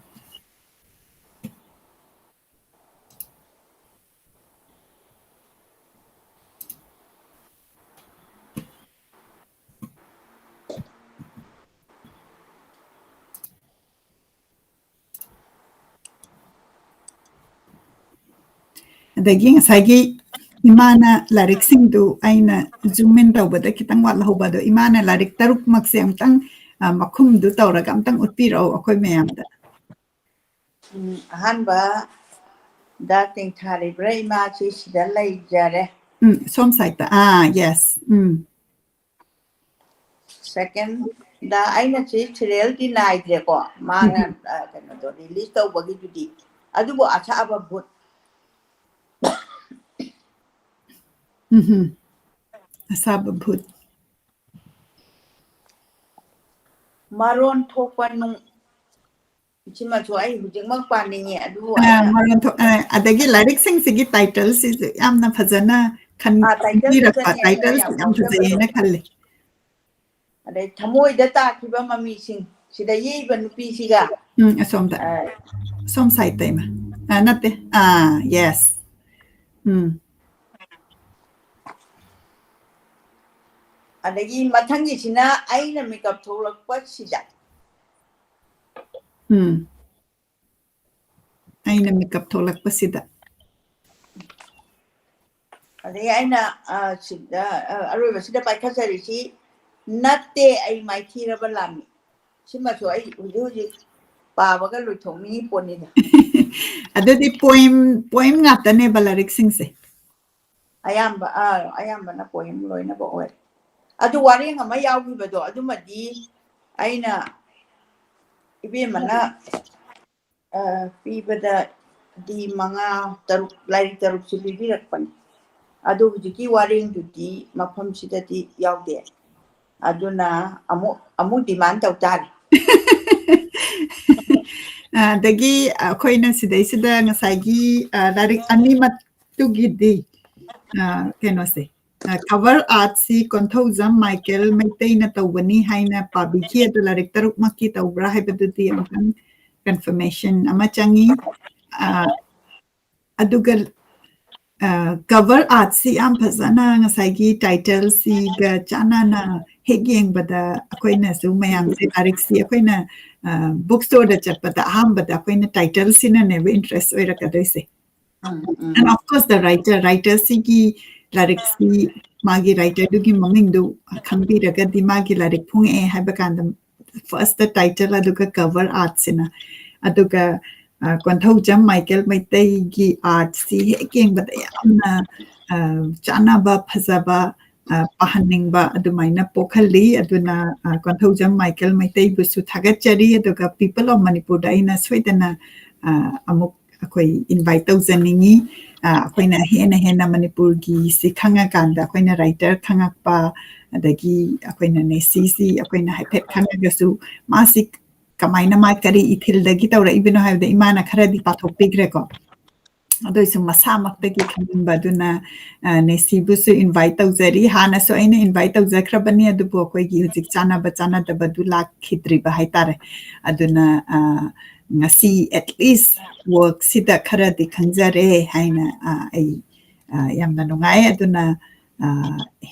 ꯑꯗꯒꯤ ꯉꯁꯥꯏꯒꯤ ꯏꯃꯥꯅ ꯂꯥꯏꯔꯤꯛꯁꯤꯡꯗꯨ ꯑꯩꯅ zoom in ꯇꯧꯕꯗ ꯈꯤꯇꯪ ꯋꯥꯠꯍꯧꯕ, ꯑꯗꯣ ꯏꯃꯥꯅ ꯂꯥꯏꯔꯤꯛ ꯇꯔꯨꯛꯃꯛꯁꯦ ꯑꯃꯨꯛꯇꯪ, ꯑ, ꯃꯈꯨꯝꯗꯨ ꯇꯧꯔꯒ ꯑꯃꯨꯛꯇꯪ ꯎꯠꯄꯤꯔꯛꯑꯣ ꯑꯩꯈꯣꯏ ꯃꯌꯥꯝꯗ꯫ ꯎꯝ, ꯑꯍꯥꯟꯕꯗ ꯇꯦꯡꯊꯥꯔꯤꯕ꯭ꯔꯥ ꯏꯃꯥꯁꯤ ꯁꯤꯗ ꯂꯩꯖꯔꯦ꯫ ꯎꯝ, ꯁꯣꯝ ꯁꯥꯏꯠꯇ꯫ ꯑꯥ, yes. ꯎꯝ. Second ꯗ ꯑꯩꯅ ꯁꯤ serial ꯗꯤ ꯅꯥꯏꯗ꯭ꯔꯦꯀꯣ, ꯃꯥꯅ, ꯑ, ꯀꯩꯅꯣꯗꯣ release ꯇꯧꯕꯒꯤꯗꯨꯗꯤ, ꯑꯗꯨꯕꯨ ꯑꯁꯥꯕ ꯚꯨꯠ꯫ ꯎꯝ꯫ ꯑꯁꯥꯕ ꯚꯨꯠ꯫ ꯃꯔꯣꯟ ꯊꯣꯛꯄ ꯅꯨꯡ-, ꯁꯤꯃꯁꯨ ꯑꯩ ꯍꯧꯖꯤꯛꯃꯛ ꯄꯥꯅꯤꯡꯉꯤ, ꯑꯗꯨꯕꯨ ꯑ, ꯑꯩꯅ ꯃꯔꯣꯟ ꯊꯣꯛ-, ꯑ, ꯑꯗꯒꯤ ꯂꯥꯏꯔꯤꯛꯁꯤꯡꯁꯤꯒꯤ title ꯁꯤꯁꯨ ꯌꯥꯝꯅ ꯐꯖꯅ ꯈꯟ-, ꯑꯥ, title ꯈꯟꯕꯤꯔꯛꯄ, ꯁꯤꯗꯅꯦ ꯑꯩꯅ title ꯁꯤ ꯌꯥꯝ ꯌꯥꯝ ꯐꯖꯩꯌꯦꯅ ꯉꯥꯎꯖꯕꯗꯣ꯫ ꯈꯜꯂꯦ꯫ ꯑꯗꯩ ꯊꯃꯣꯏꯗ ꯇꯥꯈꯤꯕ ꯃꯃꯤꯁꯤꯡ, ꯁꯤꯗ ꯌꯦꯛꯏꯕ ꯅꯨꯄꯤꯁꯤꯒ, ꯎꯝ, ꯑꯁꯣꯝꯗ꯫ ꯑ, ꯁꯣꯝ side ꯇ ꯏꯃꯥ꯫ ꯑ, ꯅꯠꯇꯦ꯫ ꯑꯥ, yes. ꯎꯝ꯫ ꯑꯗꯒꯤ ꯃꯊꯪꯒꯤꯁꯤꯅ ꯑꯩꯅ ꯃꯤꯀꯞ ꯊꯣꯛꯂꯛꯄꯁꯤꯗ꯫ ꯎꯝ꯫ ꯑꯩꯅ ꯃꯤꯀꯞ ꯊꯣꯛꯂꯛꯄꯁꯤꯗ꯫ ꯑꯗꯒꯤ ꯑꯩꯅ, ꯑ, ꯁꯤꯗ, ꯑ, ꯑꯔꯣꯏꯕꯁꯤꯗ ꯄꯥꯏꯈꯠꯆꯔꯤꯁꯤ, "ꯅꯠꯇꯦ, ꯑꯩ ꯃꯥꯏꯊꯤꯔꯕ ꯂꯥꯟꯃꯤ"꯫ ꯁꯤꯃꯁꯨ ꯑꯩ ꯍꯧꯖꯤꯛ ꯍꯧꯖꯤꯛ ꯄꯥꯕꯒ ꯂꯣꯏꯊꯣꯛꯅꯤꯡꯉꯤ ꯄꯣꯠꯅꯤꯗ꯫ ꯑꯗꯨꯗꯤ poem, poem ꯉꯥꯛꯇꯅꯦꯕ ꯂꯥꯏꯔꯤꯛꯁꯤꯡꯁꯦ? ꯑꯌꯥꯝꯕ, ꯑꯥ, ꯑꯌꯥꯝꯕꯅ poem ꯂꯣꯏꯅꯃꯛ ꯑꯣꯏ꯫ ꯑꯗꯨ ꯋꯥꯔꯦꯡ ꯑꯃ ꯌꯥꯎꯈꯤꯕꯗꯣ, ꯑꯗꯨꯃꯗꯤ ꯑꯩꯅ ꯏꯕꯦꯝꯃꯅ, ꯑ, ꯄꯤꯕꯗꯗꯤ ꯃꯉꯥ, ꯇꯔꯨꯛ, ꯂꯥꯏꯔꯤꯛ ꯇꯔꯨꯛꯁꯤ ꯄꯤꯕꯤꯔꯛꯄꯅꯤ꯫ ꯑꯗꯨ ꯍꯧꯖꯤꯛꯀꯤ ꯋꯥꯔꯦꯡꯗꯨꯗꯤ ꯃꯐꯝꯁꯤꯗꯗꯤ ꯌꯥꯎꯗꯦ꯫ ꯑꯗꯨꯅ ꯑꯃꯨꯛ, ꯑꯃꯨꯛ demand ꯇꯧ ꯇꯥꯔꯦ꯫ ꯑꯗꯒꯤ ꯑꯩꯈꯣꯏꯅ ꯁꯤꯗꯩꯁꯤꯗ ꯉꯁꯥꯏꯒꯤ, ꯑ, ꯂꯥꯏꯔꯤꯛ ꯑꯅꯤꯃꯛꯇꯨꯒꯤꯗꯤ, ꯑ, ꯀꯩꯅꯣꯁꯦ, ꯑ, cover art ꯁꯤ ꯀꯣꯟꯊꯧꯖꯝ ꯃꯥꯏꯀꯦꯜ ꯃꯩꯇꯩꯅ ꯇꯧꯕꯅꯤ ꯍꯥꯏꯅ ꯄꯥꯕꯤꯈꯤ꯫ ꯑꯗꯨ ꯂꯥꯏꯔꯤꯛ ꯇꯔꯨꯛꯃꯛꯀꯤ ꯇꯧꯕ꯭ꯔꯥ ꯍꯥꯏꯕꯗꯨꯗꯤ ꯑꯃꯨꯛꯇꯪ confirmation ꯑꯃ ꯆꯪꯉꯤ꯫ ꯑ, ꯑꯗꯨꯒ, ꯑ, cover art ꯁꯤ ꯌꯥꯝ ꯐꯖꯅ ꯉꯁꯥꯏꯒꯤ title ꯁꯤꯒ ꯆꯥꯟꯅꯅ ꯍꯦꯛ ꯌꯦꯡꯕꯗ ꯑꯩꯈꯣꯏꯅꯁꯨ ꯃꯌꯥꯝꯁꯦ ꯂꯥꯏꯔꯤꯛꯁꯤ ꯑꯩꯈꯣꯏꯅ, ꯑ, book store ꯗ ꯆꯠꯄꯗ ꯑꯍꯥꯟꯕꯗ ꯑꯩꯈꯣꯏꯅ title ꯁꯤꯅꯅꯦꯕ interest ꯑꯣꯏꯔꯛꯀꯗꯣꯏꯁꯦ꯫ Um, um. And of course the writer, writer ꯁꯤꯒꯤ ꯂꯥꯏꯔꯤꯛꯁꯤ ꯃꯥꯒꯤ writer ꯗꯨꯒꯤ ꯃꯃꯤꯡꯗꯨ ꯈꯪꯕꯤꯔꯒꯗꯤ ꯃꯥꯒꯤ ꯂꯥꯏꯔꯤꯛ ꯐꯣꯡꯉꯛꯑꯦ ꯍꯥꯏꯕ ꯀꯥꯟꯗ first title ꯑꯗꯨꯒ cover art ꯁꯤꯅ, ꯑꯗꯨꯒ ꯑ, ꯀꯣꯟꯊꯧꯖꯝ ꯃꯥꯏꯀꯦꯜ ꯃꯩꯇꯩꯒꯤ artꯁꯤ ꯍꯦꯛ ꯌꯦꯡꯕꯗ ꯌꯥꯝꯅ, ꯑ, ꯆꯥꯟꯅꯕ, ꯐꯖꯕ, ꯑ, ꯄꯥꯍꯟꯅꯤꯡꯕ ꯑꯗꯨꯃꯥꯏꯅ ꯄꯣꯛꯍꯜꯂꯤ꯫ ꯑꯗꯨꯅ, ꯑ, ꯀꯣꯟꯊꯧꯖꯝ ꯃꯥꯏꯀꯦꯜ ꯃꯩꯇꯩꯕꯨꯁꯨ ꯊꯥꯒꯠꯆꯔꯤ꯫ ꯑꯗꯨꯒ People of ꯃꯅꯤꯄꯨꯔꯗ ꯑꯩꯅ ꯁꯣꯏꯗꯅ, ꯑ, ꯑꯃꯨꯛ ꯑꯩꯈꯣꯏ invite ꯇꯧꯖꯅꯤꯡꯉꯤ꯫ ꯑ, ꯑꯩꯈꯣꯏꯅ ꯍꯦꯟꯅ ꯍꯦꯟꯅ ꯃꯅꯤꯄꯨꯔꯒꯤꯁꯤ ꯈꯪꯉꯀꯥꯟꯗ ꯑꯩꯈꯣꯏꯅ writer ꯈꯪꯉꯛꯄ, ꯑꯗꯒꯤ ꯑꯩꯈꯣꯏꯅ ꯅꯦꯁꯤꯁꯤ ꯑꯩꯈꯣꯏꯅ ꯍꯥꯏꯐꯦꯠ ꯈꯪꯉꯒꯁꯨ ꯃꯥꯁꯤ ꯀꯃꯥꯏꯅ, ꯃꯥ ꯀꯔꯤ ꯏꯊꯤꯜꯗꯒꯤ ꯇꯧꯔꯛꯏꯕꯅꯣ ꯍꯥꯏꯕꯗ ꯏꯃꯥꯅ ꯈꯔꯗꯤ ꯄꯥꯊꯣꯛꯄꯤꯈ꯭ꯔꯦꯀꯣ꯫ ꯑꯗꯨ ꯑꯣꯏꯁꯨ ꯃꯁꯥꯃꯛꯇꯒꯤ ꯈꯪꯅꯤꯡꯕ ꯑꯗꯨꯅ, ꯑ, ꯅꯦꯁꯤꯕꯨꯁꯨ invite ꯇꯧꯖꯔꯤ꯫ ꯍꯥꯟꯅꯁꯨ ꯑꯩꯅ invite ꯇꯧꯖꯈ꯭ꯔꯕꯅꯤ, ꯑꯗꯨꯕꯨ ꯑꯩꯈꯣꯏꯒꯤ ꯍꯧꯖꯤꯛ ꯆꯥꯟꯅꯕ ꯆꯥꯟꯅꯗꯕꯗꯨ ꯂꯥꯛꯈꯤꯗ꯭ꯔꯤꯕ ꯍꯥꯏꯇꯥꯔꯦ꯫ ꯑꯗꯨꯅ, ꯑ, ꯉꯁꯤ at least workꯁꯤꯗ ꯈꯔꯗꯤ ꯈꯪꯖꯔꯦ ꯍꯥꯏꯅ, ꯑ, ꯑꯩ, ꯑ, ꯌꯥꯝꯅ ꯅꯨꯡꯉꯥꯏ꯫ ꯑꯗꯨꯅ, ꯑ,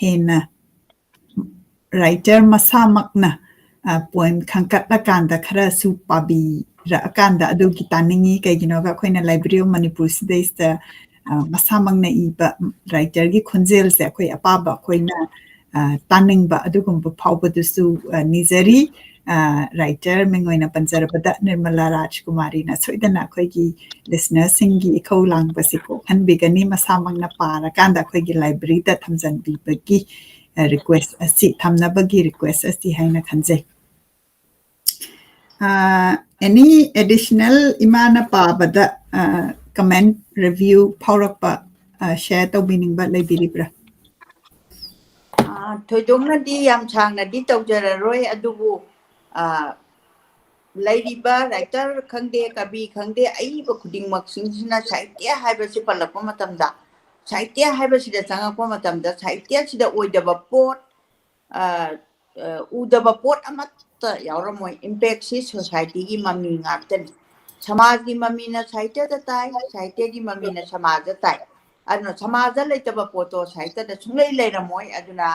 ꯍꯦꯟꯅ writer ꯃꯁꯥꯃꯛꯅ, ꯑ, poem ꯈꯟꯒꯠꯂꯀꯥꯟꯗ ꯈꯔꯁꯨ ꯄꯥꯕꯤꯔꯛꯑꯀꯥꯟꯗ ꯑꯗꯨꯒꯤ ꯇꯥꯅꯤꯡꯉꯤ꯫ ꯀꯩꯒꯤꯅꯣꯒ ꯑꯩꯈꯣꯏꯅ Library of ꯃꯅꯤꯄꯨꯔꯁꯤꯗꯩꯁꯤꯗ, ꯑ, ꯃꯁꯥꯃꯛꯅ ꯏꯕ writerꯒꯤ ꯈꯣꯟꯖꯦꯜꯁꯦ ꯑꯩꯈꯣꯏ ꯑꯄꯥꯕ ꯑꯩꯈꯣꯏꯅ, ꯑ, ꯇꯥꯅꯤꯡꯕ ꯑꯗꯨꯒꯨꯝꯕ ꯐꯥꯎꯕꯗꯨꯁꯨ, ꯑ, ꯅꯤꯖꯔꯤ꯫ ꯑ, writer ꯃꯤꯡ ꯑꯣꯏꯅ ꯄꯟꯖꯔꯕꯗ ꯅꯤꯔꯃꯂꯥ ꯔꯥꯖꯀꯨꯃꯥꯔꯤꯅ ꯁꯣꯏꯗꯅ ꯑꯩꯈꯣꯏꯒꯤ listenerꯁꯤꯡꯒꯤ ꯏꯈꯧ ꯂꯥꯡꯕꯁꯤ ꯀꯣꯛꯍꯟꯕꯤꯒꯅꯤ꯫ ꯃꯁꯥꯃꯛꯅ ꯄꯥꯔꯀꯥꯟꯗ ꯑꯩꯈꯣꯏꯒꯤ libraryꯗ ꯊꯝꯖꯟꯕꯤꯕꯒꯤ, ꯑ, request ꯑꯁꯤ, ꯊꯝꯅꯕꯒꯤ request ꯑꯁꯤ ꯍꯥꯏꯅ ꯈꯟꯖꯩ꯫ ꯑ, any additional ꯏꯃꯥꯅ ꯄꯥꯕꯗ, ꯑ, comment, review ꯐꯥꯎꯔꯛꯄ, ꯑ, share ꯇꯧꯕꯤꯅꯤꯡꯕ ꯂꯩꯕꯤꯔꯤꯕ꯭ꯔꯥ? ꯑ, ꯊꯣꯏꯗꯣꯛꯅꯗꯤ ꯌꯥꯝ ꯁꯥꯡꯅꯗꯤ ꯇꯧꯖꯔꯔꯣꯏ, ꯑꯗꯨꯕꯨ, ꯑ, ꯂꯩꯔꯤꯕ writer ꯈꯪꯗꯦ, ꯀꯕꯤ ꯈꯪꯗꯦ, ꯑꯏꯕ ꯈꯨꯗꯤꯡꯃꯛꯁꯤꯡꯁꯤꯅ ꯁꯥꯍꯤꯇ꯭ꯌ ꯍꯥꯏꯕꯁꯤ ꯄꯜꯂꯛꯄ ꯃꯇꯝꯗ, ꯁꯥꯍꯤꯇ꯭ꯌ ꯍꯥꯏꯕꯁꯤꯗ ꯆꯪꯉꯛꯄ ꯃꯇꯝꯗ, ꯁꯥꯍꯤꯇ꯭ꯌꯁꯤꯗ ꯑꯣꯏꯗꯕ ꯄꯣꯠ, ꯑ, ꯑ, ꯎꯗꯕ ꯄꯣꯠ ꯑꯃꯠꯇ ꯌꯥꯎꯔꯝꯃꯣꯏ꯫ Impactꯁꯤ societyꯒꯤ ꯃꯃꯤ ꯉꯥꯛꯇꯅꯤ, ꯁꯃꯥꯖꯒꯤ ꯃꯃꯤꯅ ꯁꯥꯍꯤꯇ꯭ꯌꯗ ꯇꯥꯏ, ꯁꯥꯍꯤꯇ꯭ꯌꯒꯤ ꯃꯃꯤꯅ ꯁꯃꯥꯖꯗ ꯇꯥꯏ꯫ ꯑꯗꯨꯅ ꯁꯃꯥꯖꯗ ꯂꯩꯇꯕ ꯄꯣꯠꯇꯣ ꯁꯥꯍꯤꯇ꯭ꯌꯗ ꯁꯨꯡꯂꯩ ꯂꯩꯔꯝꯃꯣꯏ꯫ ꯑꯗꯨꯅ,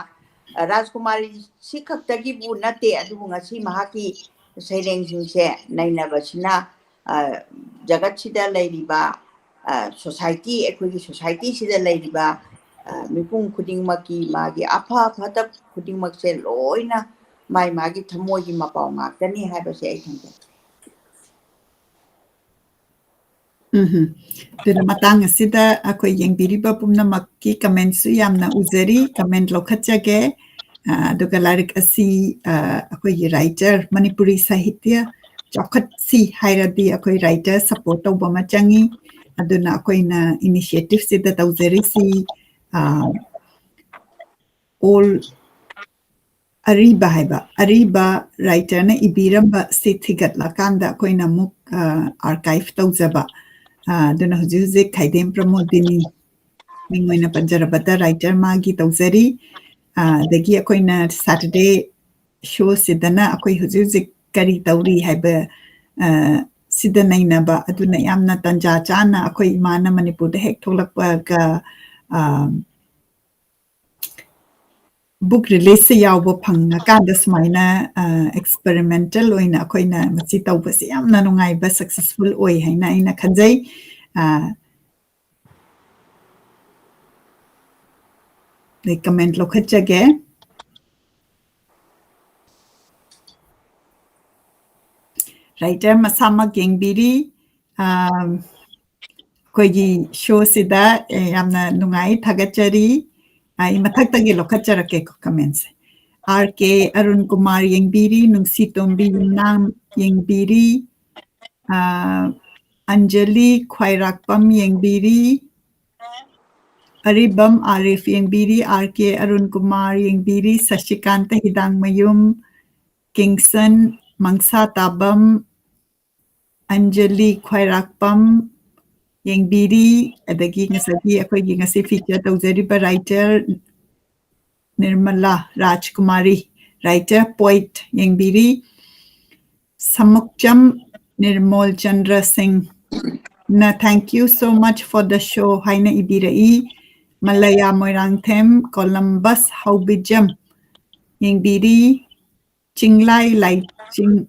ꯑ, ꯔꯥꯖꯀꯨꯃꯥꯔꯤ ꯁꯤ ꯈꯛꯇꯒꯤꯕꯨ ꯅꯠꯇꯦ, ꯑꯗꯨꯕꯨ ꯉꯁꯤ ꯃꯍꯥꯛꯀꯤ ꯁꯩꯔꯦꯡꯁꯤꯡꯁꯦ ꯅꯩꯅꯕꯁꯤꯅ, ꯑ, ꯖꯒꯠꯁꯤꯗ ꯂꯩꯔꯤꯕ, ꯑ, society, ꯑꯩꯈꯣꯏꯒꯤ societyꯁꯤꯗ ꯂꯩꯔꯤꯕ, ꯑ, ꯃꯤꯄꯨꯝ ꯈꯨꯗꯤꯡꯃꯛꯀꯤ ꯃꯥꯒꯤ ꯑꯐ ꯐꯠꯇ ꯈꯨꯗꯤꯡꯃꯛꯁꯦ ꯂꯣꯏꯅ ꯃꯥꯏ ꯃꯥꯒꯤ ꯊꯃꯣꯏꯒꯤ ꯃꯄꯥꯎ ꯉꯥꯛꯇꯅꯤ ꯍꯥꯏꯕꯁꯦ ꯑꯩ ꯊꯝꯖꯒꯦ꯫ ꯎꯝ꯫ ꯑꯗꯨꯅ ꯃꯇꯥꯡ ꯑꯁꯤꯗ ꯑꯩꯈꯣꯏ ꯌꯦꯡꯕꯤꯔꯤꯕ ꯄꯨꯝꯅꯃꯛꯀꯤ commentꯁꯨ ꯌꯥꯝꯅ ꯎꯖꯔꯤ, comment ꯂꯧꯈꯠꯆꯒꯦ꯫ ꯑ, ꯑꯗꯨꯒ ꯂꯥꯏꯔꯤꯛ ꯑꯁꯤ, ꯑ, ꯑꯩꯈꯣꯏꯒꯤ writer, ꯃꯅꯤꯄꯨꯔꯤ ꯁꯥꯍꯤꯇ꯭ꯌ ꯆꯥꯎꯈꯠꯁꯤ ꯍꯥꯏꯔꯗꯤ ꯑꯩꯈꯣꯏ writer support ꯇꯧꯕ ꯑꯃ ꯆꯪꯉꯤ꯫ ꯑꯗꯨꯅ ꯑꯩꯈꯣꯏꯅ initiativeꯁꯤꯗ ꯇꯧꯖꯔꯤꯁꯤ, ꯑ, all ꯑꯔꯤꯕ ꯍꯥꯏꯕ, ꯑꯔꯤꯕ writerꯅ ꯏꯕꯤꯔꯝꯕ ꯁꯤ ꯊꯤꯒꯠꯂꯀꯥꯟꯗ ꯑꯩꯈꯣꯏꯅ ꯑꯃꯨꯛ, ꯑ, archive ꯇꯧꯖꯕ꯫ ꯑ, ꯑꯗꯨꯅ ꯍꯧꯖꯤꯛ ꯍꯧꯖꯤꯛ ꯈꯥꯏꯗꯦꯝ ꯄ꯭ꯔꯃꯣꯗꯤꯅꯤ ꯃꯤꯡ ꯑꯣꯏꯅ ꯄꯟꯖꯔꯕꯗ writer ꯃꯥꯒꯤ ꯇꯧꯖꯔꯤ꯫ ꯑ, ꯑꯗꯒꯤ ꯑꯩꯈꯣꯏꯅ Saturday showꯁꯤꯗꯅ ꯑꯩꯈꯣꯏ ꯍꯧꯖꯤꯛ ꯍꯧꯖꯤꯛ ꯀꯔꯤ ꯇꯧꯔꯤ ꯍꯥꯏꯕ, ꯑ, ꯁꯤꯗ ꯅꯩꯅꯕ꯫ ꯑꯗꯨꯅ ꯌꯥꯝꯅ ꯇꯟꯖꯥ ꯆꯥꯅ ꯑꯩꯈꯣꯏ ꯏꯃꯥꯅ ꯃꯅꯤꯄꯨꯔꯗ ꯍꯦꯛ ꯊꯣꯛꯂꯛꯄꯒ, ꯑ, book releaseꯁꯦ ꯌꯥꯎꯕ ꯐꯪꯉꯀꯥꯟꯗ ꯁꯨꯃꯥꯏꯅ, ꯑ, experimental ꯑꯣꯏꯅ ꯑꯩꯈꯣꯏꯅ ꯃꯁꯤ ꯇꯧꯕꯁꯦ ꯌꯥꯝꯅ ꯅꯨꯡꯉꯥꯏꯕ, successful ꯑꯣꯏ ꯍꯥꯏꯅ ꯑꯩꯅ ꯈꯟꯖꯩ꯫ ꯑ, ꯑꯗꯩ comment ꯂꯧꯈꯠꯆꯒꯦ꯫ Writer ꯃꯁꯥꯃꯛ ꯌꯦꯡꯕꯤꯔꯤ꯫ ꯑ, ꯑꯩꯈꯣꯏꯒꯤ showꯁꯤꯗ, ꯑꯦ, ꯌꯥꯝꯅ ꯅꯨꯡꯉꯥꯏ, ꯊꯥꯒꯠꯆꯔꯤ꯫ ꯑꯩ ꯃꯊꯛꯇꯒꯤ ꯂꯧꯈꯠꯆꯔꯛꯀꯦꯀꯣ commentꯁꯦ꯫ R K ꯑꯔꯨꯟ ꯀꯨꯃꯥꯔ ꯌꯦꯡꯕꯤꯔꯤ, ꯅꯨꯡꯁꯤꯇꯣꯝꯕꯤ ꯌꯨꯝꯅꯥꯝ ꯌꯦꯡꯕꯤꯔꯤ, ꯑ, ꯑꯟꯖꯂꯤ ꯈ꯭ꯋꯥꯏꯔꯥꯛꯄꯝ ꯌꯦꯡꯕꯤꯔꯤ, ꯑꯔꯤꯕꯝ ꯑꯥꯔꯤꯐ ꯌꯦꯡꯕꯤꯔꯤ, R K ꯑꯔꯨꯟ ꯀꯨꯃꯥꯔ ꯌꯦꯡꯕꯤꯔꯤ, ꯁꯁꯤꯀꯥꯟꯇ ꯍꯤꯗꯥꯡꯃꯌꯨꯝ, ꯀꯤꯡꯁꯟ ꯃꯪꯁꯥ ꯇꯥꯕꯝ, ꯑꯟꯖꯂꯤ ꯈ꯭ꯋꯥꯏꯔꯥꯛꯄꯝ ꯌꯦꯡꯕꯤꯔꯤ, ꯑꯗꯒꯤ ꯉꯁꯥꯏꯒꯤ ꯑꯩꯈꯣꯏꯒꯤ ꯉꯁꯤ feature ꯇꯧꯖꯔꯤꯕ writer Nirmala ꯔꯥꯖꯀꯨꯃꯥꯔꯤ, writer, poet ꯌꯦꯡꯕꯤꯔꯤ, ꯁꯃꯨꯛꯆꯝ ꯅꯤꯔꯃꯣꯜ Chandra ꯁꯤꯡ ꯅ "Thank you so much for the show" ꯍꯥꯏꯅ ꯏꯕꯤꯔꯛꯏ꯫ ꯃꯂꯌꯥ ꯃꯣꯏꯔꯥꯡꯊꯦꯝ, ꯀꯣꯂꯝꯕꯁ ꯍꯥꯎꯕꯤꯖꯝ ꯌꯦꯡꯕꯤꯔꯤ꯫ ꯆꯤꯡꯂꯥꯏ ꯂꯥꯏꯆꯤꯡ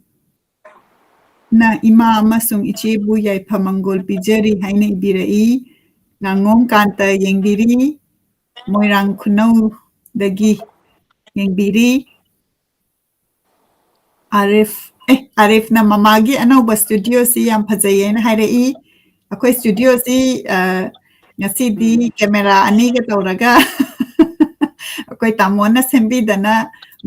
ꯅ "ꯏꯃꯥ ꯑꯃꯁꯨꯡ ꯏꯆꯦꯕꯨ ꯌꯥꯏꯐ ꯃꯪꯒꯣꯜ ꯄꯤꯖꯔꯤ" ꯍꯥꯏꯅ ꯏꯕꯤꯔꯛꯏ꯫ ꯉꯥꯉꯣꯝ ꯀꯥꯟꯇ ꯌꯦꯡꯕꯤꯔꯤ꯫ ꯃꯣꯏꯔꯥꯡ ꯈꯨꯅꯧꯗꯒꯤ ꯌꯦꯡꯕꯤꯔꯤ꯫ ꯑꯥꯔꯤꯐ, ꯑꯦ, ꯑꯥꯔꯤꯐꯅ "ꯃꯃꯥꯒꯤ ꯑꯅꯧꯕ studioꯁꯤ ꯌꯥꯝ ꯐꯖꯩ" ꯍꯥꯏꯅ ꯍꯥꯏꯔꯛꯏ꯫ ꯑꯩꯈꯣꯏ studioꯁꯤ, ꯑ, ꯉꯁꯤꯗꯤ camera ꯑꯅꯤꯒ ꯇꯧꯔꯒ ꯑꯩꯈꯣꯏ ꯇꯥꯃꯣꯅ ꯁꯦꯝꯕꯤꯗꯅ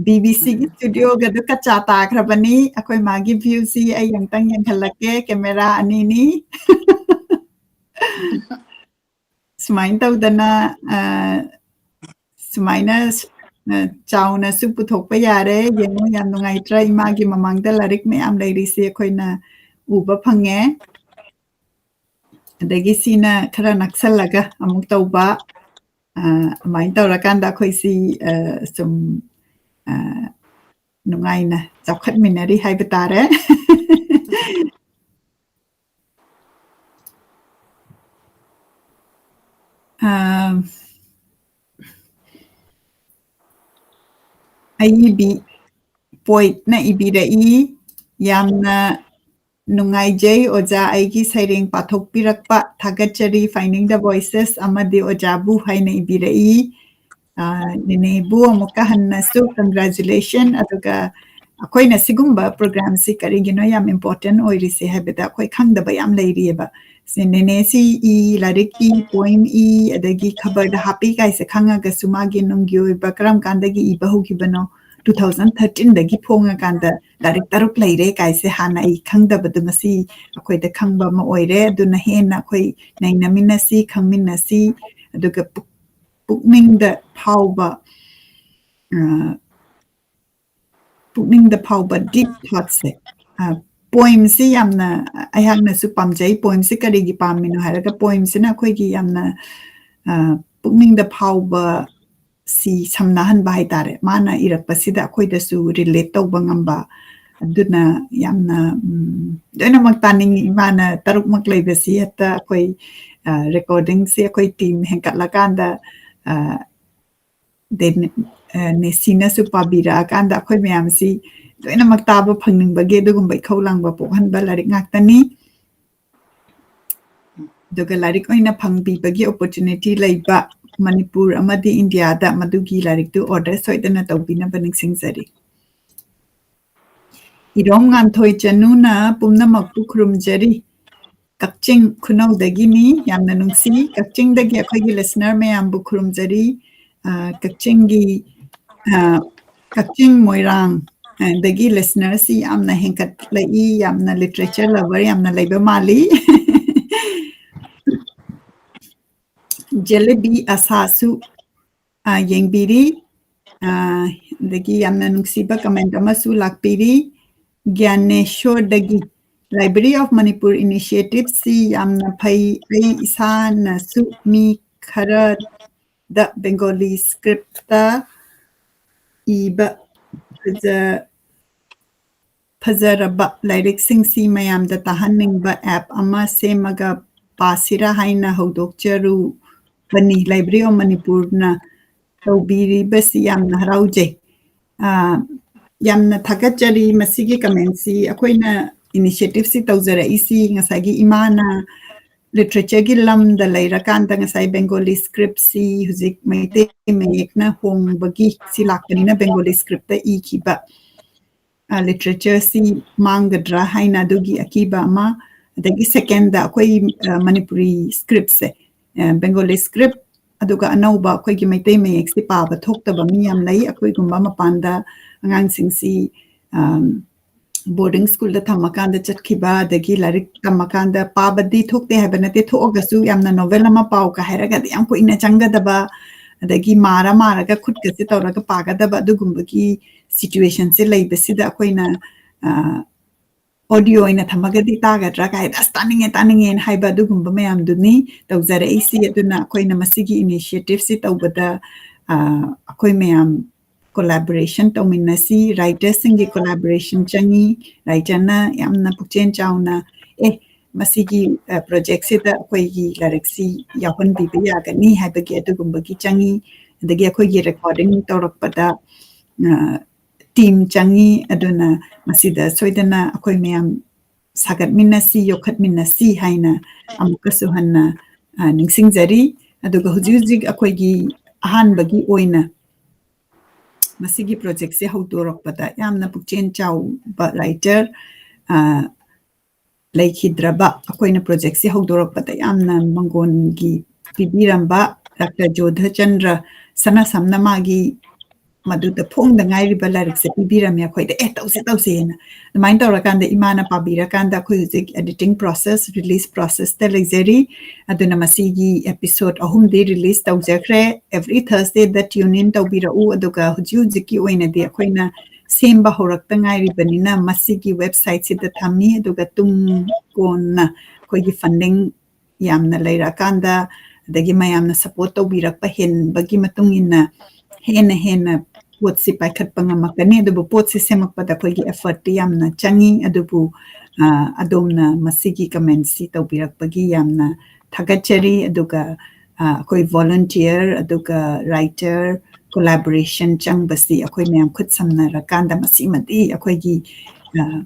BBC ꯒꯤ studioꯒꯗꯨ ꯀꯆꯥ ꯇꯥꯈ꯭ꯔꯕꯅꯤ꯫ ꯑꯩꯈꯣꯏ ꯃꯥꯒꯤ viewꯁꯤ ꯑꯩ ꯑꯃꯨꯛꯇꯪ ꯌꯦꯡꯍꯜꯂꯛꯀꯦ, camera ꯑꯅꯤꯅꯤ꯫ ꯁꯨꯃꯥꯏꯅ ꯇꯧꯗꯅ, ꯑ, ꯁꯨꯃꯥꯏꯅ, ꯑ, ꯆꯥꯎꯅꯁꯨ ꯄꯨꯊꯣꯛꯄ ꯌꯥꯔꯦ꯫ ꯌꯦꯡꯉꯣ, ꯌꯥꯝ ꯅꯨꯡꯉꯥꯏꯇ꯭ꯔꯥ? ꯏꯃꯥꯒꯤ ꯃꯃꯥꯡꯗ ꯂꯥꯏꯔꯤꯛ ꯃꯌꯥꯝ ꯂꯩꯔꯤꯁꯦ ꯑꯩꯈꯣꯏꯅ ꯎꯕ ꯐꯪꯉꯦ꯫ ꯑꯗꯒꯤ ꯁꯤꯅ ꯈꯔ ꯅꯛꯁꯜꯂꯒ ꯑꯃꯨꯛ ꯇꯧꯕ꯫ ꯑ, ꯑꯗꯨꯃꯥꯏꯅ ꯇꯧꯔꯀꯥꯟꯗ ꯑꯩꯈꯣꯏꯁꯤ, ꯑ, ꯁꯨꯝ, ꯑ, ꯅꯨꯡꯉꯥꯏꯅ ꯆꯥꯎꯈꯠꯃꯤꯟꯅꯔꯤ ꯍꯥꯏꯕ ꯇꯥꯔꯦ꯫ ꯑ, ꯑꯏꯕꯤ ꯄꯣꯏꯠꯅ ꯏꯕꯤꯔꯛꯏ, "ꯌꯥꯝꯅ ꯅꯨꯡꯉꯥꯏꯖꯩ ꯑꯣꯖꯥ, ꯑꯩꯒꯤ ꯁꯩꯔꯦꯡ ꯄꯥꯊꯣꯛꯄꯤꯔꯛꯄ ꯊꯥꯒꯠꯆꯔꯤ, Finding the Voices ꯑꯃꯗꯤ ꯑꯣꯖꯥꯕꯨ" ꯍꯥꯏꯅ ꯏꯕꯤꯔꯛꯏ꯫ ꯑ, ꯅꯦꯅꯦꯕꯨ ꯑꯃꯨꯛꯀ ꯍꯟꯅꯁꯨ congratulation꯫ ꯑꯗꯨꯒ ꯑꯩꯈꯣꯏꯅ ꯁꯤꯒꯨꯝꯕ programꯁꯤ ꯀꯔꯤꯒꯤꯅꯣ ꯌꯥꯝ important ꯑꯣꯏꯔꯤꯁꯦ ꯍꯥꯏꯕꯗ, ꯑꯩꯈꯣꯏ ꯈꯪꯗꯕ ꯌꯥꯝ ꯂꯩꯔꯤꯑꯕ꯫ ꯁꯤ ꯅꯦꯅꯦꯁꯤ ꯏ, ꯂꯥꯏꯔꯤꯛ ꯏ, poem ꯏ, ꯑꯗꯒꯤ ꯈꯕꯔꯗ ꯍꯥꯞꯄꯤ ꯀꯥꯏꯁꯦ ꯈꯪꯉꯒꯁꯨ, ꯃꯥꯒꯤ ꯅꯨꯡꯒꯤ ꯑꯣꯏꯕ ꯀꯔꯝ ꯀꯥꯟꯗꯒꯤ ꯏꯕ ꯍꯧꯈꯤꯕꯅꯣ, two thousand thirteenꯗꯒꯤ ꯐꯣꯡꯉꯀꯥꯟꯗ ꯂꯥꯏꯔꯤꯛ ꯇꯔꯨꯛ ꯂꯩꯔꯦ ꯀꯥꯏꯁꯦ ꯍꯥꯟꯅ ꯑꯩ ꯈꯪꯗꯕꯗꯨ ꯉꯁꯤ ꯑꯩꯈꯣꯏꯗ ꯈꯪꯕ ꯑꯃ ꯑꯣꯏꯔꯦ꯫ ꯑꯗꯨꯅ ꯍꯦꯟꯅ ꯑꯩꯈꯣꯏ ꯅꯩꯅꯃꯤꯟꯅꯁꯤ, ꯈꯪꯃꯤꯟꯅꯁꯤ, ꯑꯗꯨꯒ ꯄꯨꯛ-, ꯄꯨꯛꯅꯤꯡꯗ ꯐꯥꯎꯕ, ꯑ, ꯄꯨꯛꯅꯤꯡꯗ ꯐꯥꯎꯕ deep thoughtꯁꯦ꯫ ꯑ, poemꯁꯤ ꯌꯥꯝꯅ ꯑꯩꯍꯥꯛꯅꯁꯨ ꯄꯥꯝꯖꯩ꯫ Poemꯁꯤ ꯀꯔꯤꯒꯤ ꯄꯥꯝꯃꯤꯅꯣ ꯍꯥꯏꯔꯒ, poemꯁꯤꯅ ꯑꯩꯈꯣꯏꯒꯤ ꯌꯥꯝꯅ, ꯑ, ꯄꯨꯛꯅꯤꯡꯗ ꯐꯥꯎꯕ ꯁꯤ ꯁꯝꯅꯍꯟꯕ ꯍꯥꯏꯇꯥꯔꯦ꯫ ꯃꯥꯅ ꯏꯔꯛꯄꯁꯤꯗ ꯑꯩꯈꯣꯏꯗꯁꯨ relate ꯇꯧꯕ ꯉꯝꯕ꯫ ꯑꯗꯨꯅ ꯌꯥꯝꯅ, ꯎꯝ, ꯂꯣꯏꯅꯃꯛ ꯇꯥꯅꯤꯡꯉꯤ꯫ ꯏꯃꯥꯅ ꯇꯔꯨꯛꯃꯛ ꯂꯩꯕꯁꯤ ꯍꯦꯛꯇ ꯑꯩꯈꯣꯏ, ꯑ, recordingꯁꯦ ꯑꯩꯈꯣꯏ team ꯍꯦꯟꯒꯠꯂꯀꯥꯟꯗ, ꯑ, ꯗꯦ-, ꯑ, ꯅꯦꯁꯤꯅꯁꯨ ꯄꯥꯕꯤꯔꯛꯑꯀꯥꯟꯗ ꯑꯩꯈꯣꯏ ꯃꯌꯥꯝꯁꯤ ꯂꯣꯏꯅꯃꯛ ꯇꯥꯕ ꯐꯪꯅꯤꯡꯕꯒꯤ ꯑꯗꯨꯒꯨꯝꯕ ꯏꯈꯧ ꯂꯥꯡꯕ ꯄꯣꯛꯍꯟꯕ ꯂꯥꯏꯔꯤꯛ ꯉꯥꯛꯇꯅꯤ꯫ ꯑꯗꯨꯒ ꯂꯥꯏꯔꯤꯛ ꯑꯣꯏꯅ ꯐꯪꯕꯤꯕꯒꯤ opportunity ꯂꯩꯕ ꯃꯅꯤꯄꯨꯔ ꯑꯃꯗꯤ ꯏꯟꯗꯤꯌꯥꯗ ꯃꯗꯨꯒꯤ ꯂꯥꯏꯔꯤꯛꯇꯨ order ꯁꯣꯏꯗꯅ ꯇꯧꯕꯤꯅꯕ ꯅꯤꯡꯁꯤꯡꯖꯔꯤ꯫ ꯏꯔꯣꯝ ꯉꯥꯟꯊꯣꯏ ꯆꯅꯨꯅ ꯄꯨꯝꯅꯃꯛꯄꯨ ꯈꯨꯔꯨꯝꯖꯔꯤ꯫ ꯀꯛꯆꯤꯡ ꯈꯨꯅꯧꯗꯒꯤꯅꯤ꯫ ꯌꯥꯝꯅ ꯅꯨꯡꯁꯤ꯫ ꯀꯛꯆꯤꯡꯗꯒꯤ ꯑꯩꯈꯣꯏꯒꯤ listener ꯃꯌꯥꯝꯕꯨ ꯈꯨꯔꯨꯝꯖꯔꯤ꯫ ꯑ, ꯀꯛꯆꯤꯡꯒꯤ, ꯑ, ꯀꯛꯆꯤꯡ ꯃꯣꯏꯔꯥꯡ, ꯑ, ꯗꯒꯤ listener ꯁꯤ ꯌꯥꯝꯅ ꯍꯦꯟꯒꯠꯂꯛꯏ꯫ ꯌꯥꯝꯅ literature lover ꯌꯥꯝꯅ ꯂꯩꯕ ꯃꯥꯜꯂꯤ꯫ ꯖꯦꯂꯦꯕꯤ ꯑꯁꯥꯁꯨ, ꯑ, ꯌꯦꯡꯕꯤꯔꯤ꯫ ꯑ, ꯑꯗꯒꯤ ꯌꯥꯝꯅ ꯅꯨꯡꯁꯤꯕ comment ꯑꯃꯁꯨ ꯂꯥꯛꯄꯤꯔꯤ꯫ ꯒ꯭ꯌꯥꯅꯦꯁꯣꯔꯗꯒꯤ, Library of Manipur initiative ꯁꯤ ꯌꯥꯝꯅ ꯐꯩ꯫ ꯑꯩ ꯏꯁꯥꯅꯁꯨ ꯃꯤ ꯈꯔꯗ Bengali script ꯇ ꯏꯕ ꯐꯖ-, ꯐꯖꯔꯕ ꯂꯥꯏꯔꯤꯛꯁꯤꯡꯁꯤ ꯃꯌꯥꯝꯗ ꯇꯥꯍꯟꯅꯤꯡꯕ app ꯑꯃ ꯁꯦꯝꯃꯒ ꯄꯥꯁꯤꯔꯥ ꯍꯥꯏꯅ ꯍꯧꯗꯣꯛꯆꯔꯨꯕꯅꯤ꯫ Library of Manipur ꯅ ꯇꯧꯕꯤꯔꯤꯕꯁꯤ ꯌꯥꯝꯅ ꯍꯔꯥꯎꯖꯩ꯫ ꯑ, ꯌꯥꯝꯅ ꯊꯥꯒꯠꯆꯔꯤ꯫ ꯃꯁꯤꯒꯤ comment ꯁꯤ ꯑꯩꯈꯣꯏꯅ initiative ꯁꯤ ꯇꯧꯖꯔꯛꯏꯁꯤ ꯉꯁꯥꯏꯒꯤ ꯏꯃꯥꯅ literature ꯒꯤ ꯂꯝꯗ ꯂꯩꯔꯀꯥꯟꯗ ꯉꯁꯥꯏ Bengali script ꯁꯤ ꯍꯧꯖꯤꯛ ꯃꯩꯇꯩ ꯃꯌꯦꯛꯅ ꯍꯣꯡꯕꯒꯤ ꯁꯤ ꯂꯥꯛꯄꯅꯤꯅ Bengali script ꯇ ꯏꯈꯤꯕ, ꯑ, literature ꯁꯤ ꯃꯥꯡꯒꯗ꯭ꯔꯥ ꯍꯥꯏꯅ ꯑꯗꯨꯒꯤ ꯑꯀꯤꯕ ꯑꯃ, ꯑꯗꯒꯤ second ꯗ ꯑꯩꯈꯣꯏ, ꯑ, ꯃꯅꯤꯄꯨꯔꯤ script ꯁꯦ, ꯑ, Bengali script, ꯑꯗꯨꯒ ꯑꯅꯧꯕ ꯑꯩꯈꯣꯏꯒꯤ ꯃꯩꯇꯩ ꯃꯌꯦꯛꯁꯤ ꯄꯥꯕ ꯊꯣꯛꯇꯕ ꯃꯤ ꯌꯥꯝ ꯂꯩ꯫ ꯑꯩꯈꯣꯏꯒꯨꯝꯕ ꯃꯄꯥꯟꯗ ꯑꯉꯥꯡꯁꯤꯡꯁꯤ, ꯑꯝ, boarding school ꯗ ꯊꯝꯃꯀꯥꯟꯗ ꯆꯠꯈꯤꯕ, ꯑꯗꯒꯤ ꯂꯥꯏꯔꯤꯛ ꯇꯝꯃꯀꯥꯟꯗ ꯄꯥꯕꯗꯤ ꯊꯣꯛꯇꯦ ꯍꯥꯏꯕ ꯅꯠꯇꯦ, ꯊꯣꯛꯑꯒꯁꯨ ꯌꯥꯝꯅ novel ꯑꯃ ꯄꯥꯎꯒ ꯍꯥꯏꯔꯒꯗꯤ ꯌꯥꯝ ꯀꯨꯏꯅ ꯆꯪꯒꯗꯕ, ꯑꯗꯒꯤ ꯃꯥꯔ ꯃꯥꯔꯒ ꯈꯨꯠꯀꯁꯦ ꯇꯧꯔꯒ ꯄꯥꯒꯗꯕ ꯑꯗꯨꯒꯨꯝꯕꯒꯤ situation ꯁꯦ ꯂꯩꯕꯁꯤꯗ ꯑꯩꯈꯣꯏꯅ, ꯑ, audio ꯑꯣꯏꯅ ꯊꯝꯃꯒꯗꯤ ꯇꯥꯒꯗ꯭ꯔꯥ ꯀꯥꯏꯅ, "ꯑꯁ, ꯇꯥꯅꯤꯡꯉꯦ, ꯇꯥꯅꯤꯡꯉꯦꯅ" ꯍꯥꯏꯕ ꯑꯗꯨꯒꯨꯝꯕ ꯃꯌꯥꯝꯗꯨꯅꯤ ꯇꯧꯖꯔꯛꯏꯁꯤ꯫ ꯑꯗꯨꯅ ꯑꯩꯈꯣꯏꯅ ꯃꯁꯤꯒꯤ initiative ꯁꯤ ꯇꯧꯕꯗ, ꯑ, ꯑꯩꯈꯣꯏ ꯃꯌꯥꯝ collaboration ꯇꯧꯃꯤꯟꯅꯁꯤ꯫ Writer ꯁꯤꯡꯒꯤ collaboration ꯆꯪꯉꯤ꯫ Writer ꯅ ꯌꯥꯝꯅ ꯄꯨꯛꯆꯦꯜ ꯆꯥꯎꯅ, "ꯑꯦ, ꯃꯁꯤꯒꯤ, ꯑ, project ꯁꯤꯗ ꯑꯩꯈꯣꯏꯒꯤ ꯂꯥꯏꯔꯤꯛꯁꯤ ꯌꯥꯎꯍꯟꯕꯤꯕ ꯌꯥꯒꯅꯤ" ꯍꯥꯏꯕꯒꯤ ꯑꯗꯨꯒꯨꯝꯕꯒꯤ ꯆꯪꯉꯤ꯫ ꯑꯗꯒꯤ ꯑꯩꯈꯣꯏꯒꯤ recording ꯇꯧꯔꯛꯄꯗ, ꯑ, team ꯆꯪꯉꯤ꯫ ꯑꯗꯨꯅ ꯃꯁꯤꯗ ꯁꯣꯏꯗꯅ ꯑꯩꯈꯣꯏ ꯃꯌꯥꯝ ꯁꯥꯒꯠꯃꯤꯟꯅꯁꯤ, ꯌꯣꯛꯈꯠꯃꯤꯟꯅꯁꯤ ꯍꯥꯏꯅ ꯑꯃꯨꯛꯀꯁꯨ ꯍꯟꯅ, ꯑ, ꯅꯤꯡꯁꯤꯡꯖꯔꯤ꯫ ꯑꯗꯨꯒ ꯍꯧꯖꯤꯛ ꯍꯧꯖꯤꯛ ꯑꯩꯈꯣꯏꯒꯤ ꯑꯍꯥꯟꯕꯒꯤ ꯑꯣꯏꯅ ꯃꯁꯤꯒꯤ project ꯁꯦ ꯍꯧꯗꯣꯔꯛꯄꯗ ꯌꯥꯝꯅ ꯄꯨꯛꯆꯦꯜ ꯆꯥꯎꯕ writer, ꯑ, ꯂꯩꯈꯤꯗ꯭ꯔꯕ, ꯑꯩꯈꯣꯏꯅ projectꯁꯦ ꯍꯧꯗꯣꯔꯛꯄꯗ ꯌꯥꯝꯅ ꯃꯪꯒꯣꯟꯒꯤ ꯄꯤꯕꯤꯔꯝꯕ ꯗꯥꯛꯇꯔ ꯖꯣꯙꯆꯟꯗ꯭ꯔ ꯁꯅꯥꯁꯝꯅ ꯃꯥꯒꯤ ꯃꯗꯨꯗ ꯐꯣꯡꯗ ꯉꯥꯏꯔꯤꯕ ꯂꯥꯏꯔꯤꯛꯁꯦ ꯄꯤꯕꯤꯔꯝꯃꯦ ꯑꯩꯈꯣꯏꯗ, "ꯑꯦ, ꯇꯧꯁꯦ, ꯇꯧꯁꯦꯅ"꯫ ꯑꯗꯨꯃꯥꯏꯅ ꯇꯧꯔꯀꯥꯟꯗ ꯏꯃꯥꯅ ꯄꯥꯕꯤꯔꯀꯥꯟꯗ ꯑꯩꯈꯣꯏ ꯍꯧꯖꯤꯛ editing process, release processꯇ ꯂꯩꯖꯔꯤ꯫ ꯑꯗꯨꯅ ꯃꯁꯤꯒꯤ episode ꯑꯍꯨꯝꯗꯤ release ꯇꯧꯖꯈ꯭ꯔꯦ꯫ Every Thursdayꯗ tune in ꯇꯧꯕꯤꯔꯛꯎ꯫ ꯑꯗꯨꯒ ꯍꯧꯖꯤꯛ ꯍꯧꯖꯤꯛꯀꯤ ꯑꯣꯏꯅꯗꯤ ꯑꯩꯈꯣꯏꯅ ꯁꯦꯝꯕ ꯍꯧꯔꯛꯇ ꯉꯥꯏꯔꯤꯕꯅꯤꯅ ꯃꯁꯤꯒꯤ websiteꯁꯤꯗ ꯊꯝꯃꯤ꯫ ꯑꯗꯨꯒ ꯇꯨꯡ ꯀꯣꯟꯅ ꯑꯩꯈꯣꯏꯒꯤ funding ꯌꯥꯝꯅ ꯂꯩꯔꯛꯑꯀꯥꯟꯗ, ꯑꯗꯒꯤ ꯃꯌꯥꯝꯅ support ꯇꯧꯕꯤꯔꯛꯄ ꯍꯦꯟꯕꯒꯤ ꯃꯇꯨꯡ ꯏꯟꯅ ꯍꯦꯟꯅ ꯍꯦꯟꯅ ꯄꯣꯠꯁꯤ ꯄꯥꯏꯈꯠꯄ ꯉꯝꯃꯛꯀꯅꯤ꯫ ꯑꯗꯨꯕꯨ ꯄꯣꯠꯁꯤ ꯁꯦꯝꯃꯛꯄꯗ ꯑꯩꯈꯣꯏꯒꯤ effortꯇꯤ ꯌꯥꯝꯅ ꯆꯪꯉꯤ꯫ ꯑꯗꯨꯕꯨ, ꯑ, ꯑꯗꯣꯝꯅ ꯃꯁꯤꯒꯤ commentꯁꯤ ꯇꯧꯕꯤꯔꯛꯄꯒꯤ ꯌꯥꯝꯅ ꯊꯥꯒꯠꯆꯔꯤ꯫ ꯑꯗꯨꯒ, ꯑ, ꯑꯩꯈꯣꯏ volunteer, ꯑꯗꯨꯒ writer, collaboration ꯆꯪꯕꯁꯤ ꯑꯩꯈꯣꯏ ꯃꯌꯥꯝ ꯈꯨꯠ ꯁꯝꯅꯔꯀꯥꯟꯗ ꯃꯁꯤꯃꯗꯤ ꯑꯩꯈꯣꯏꯒꯤ, ꯑ,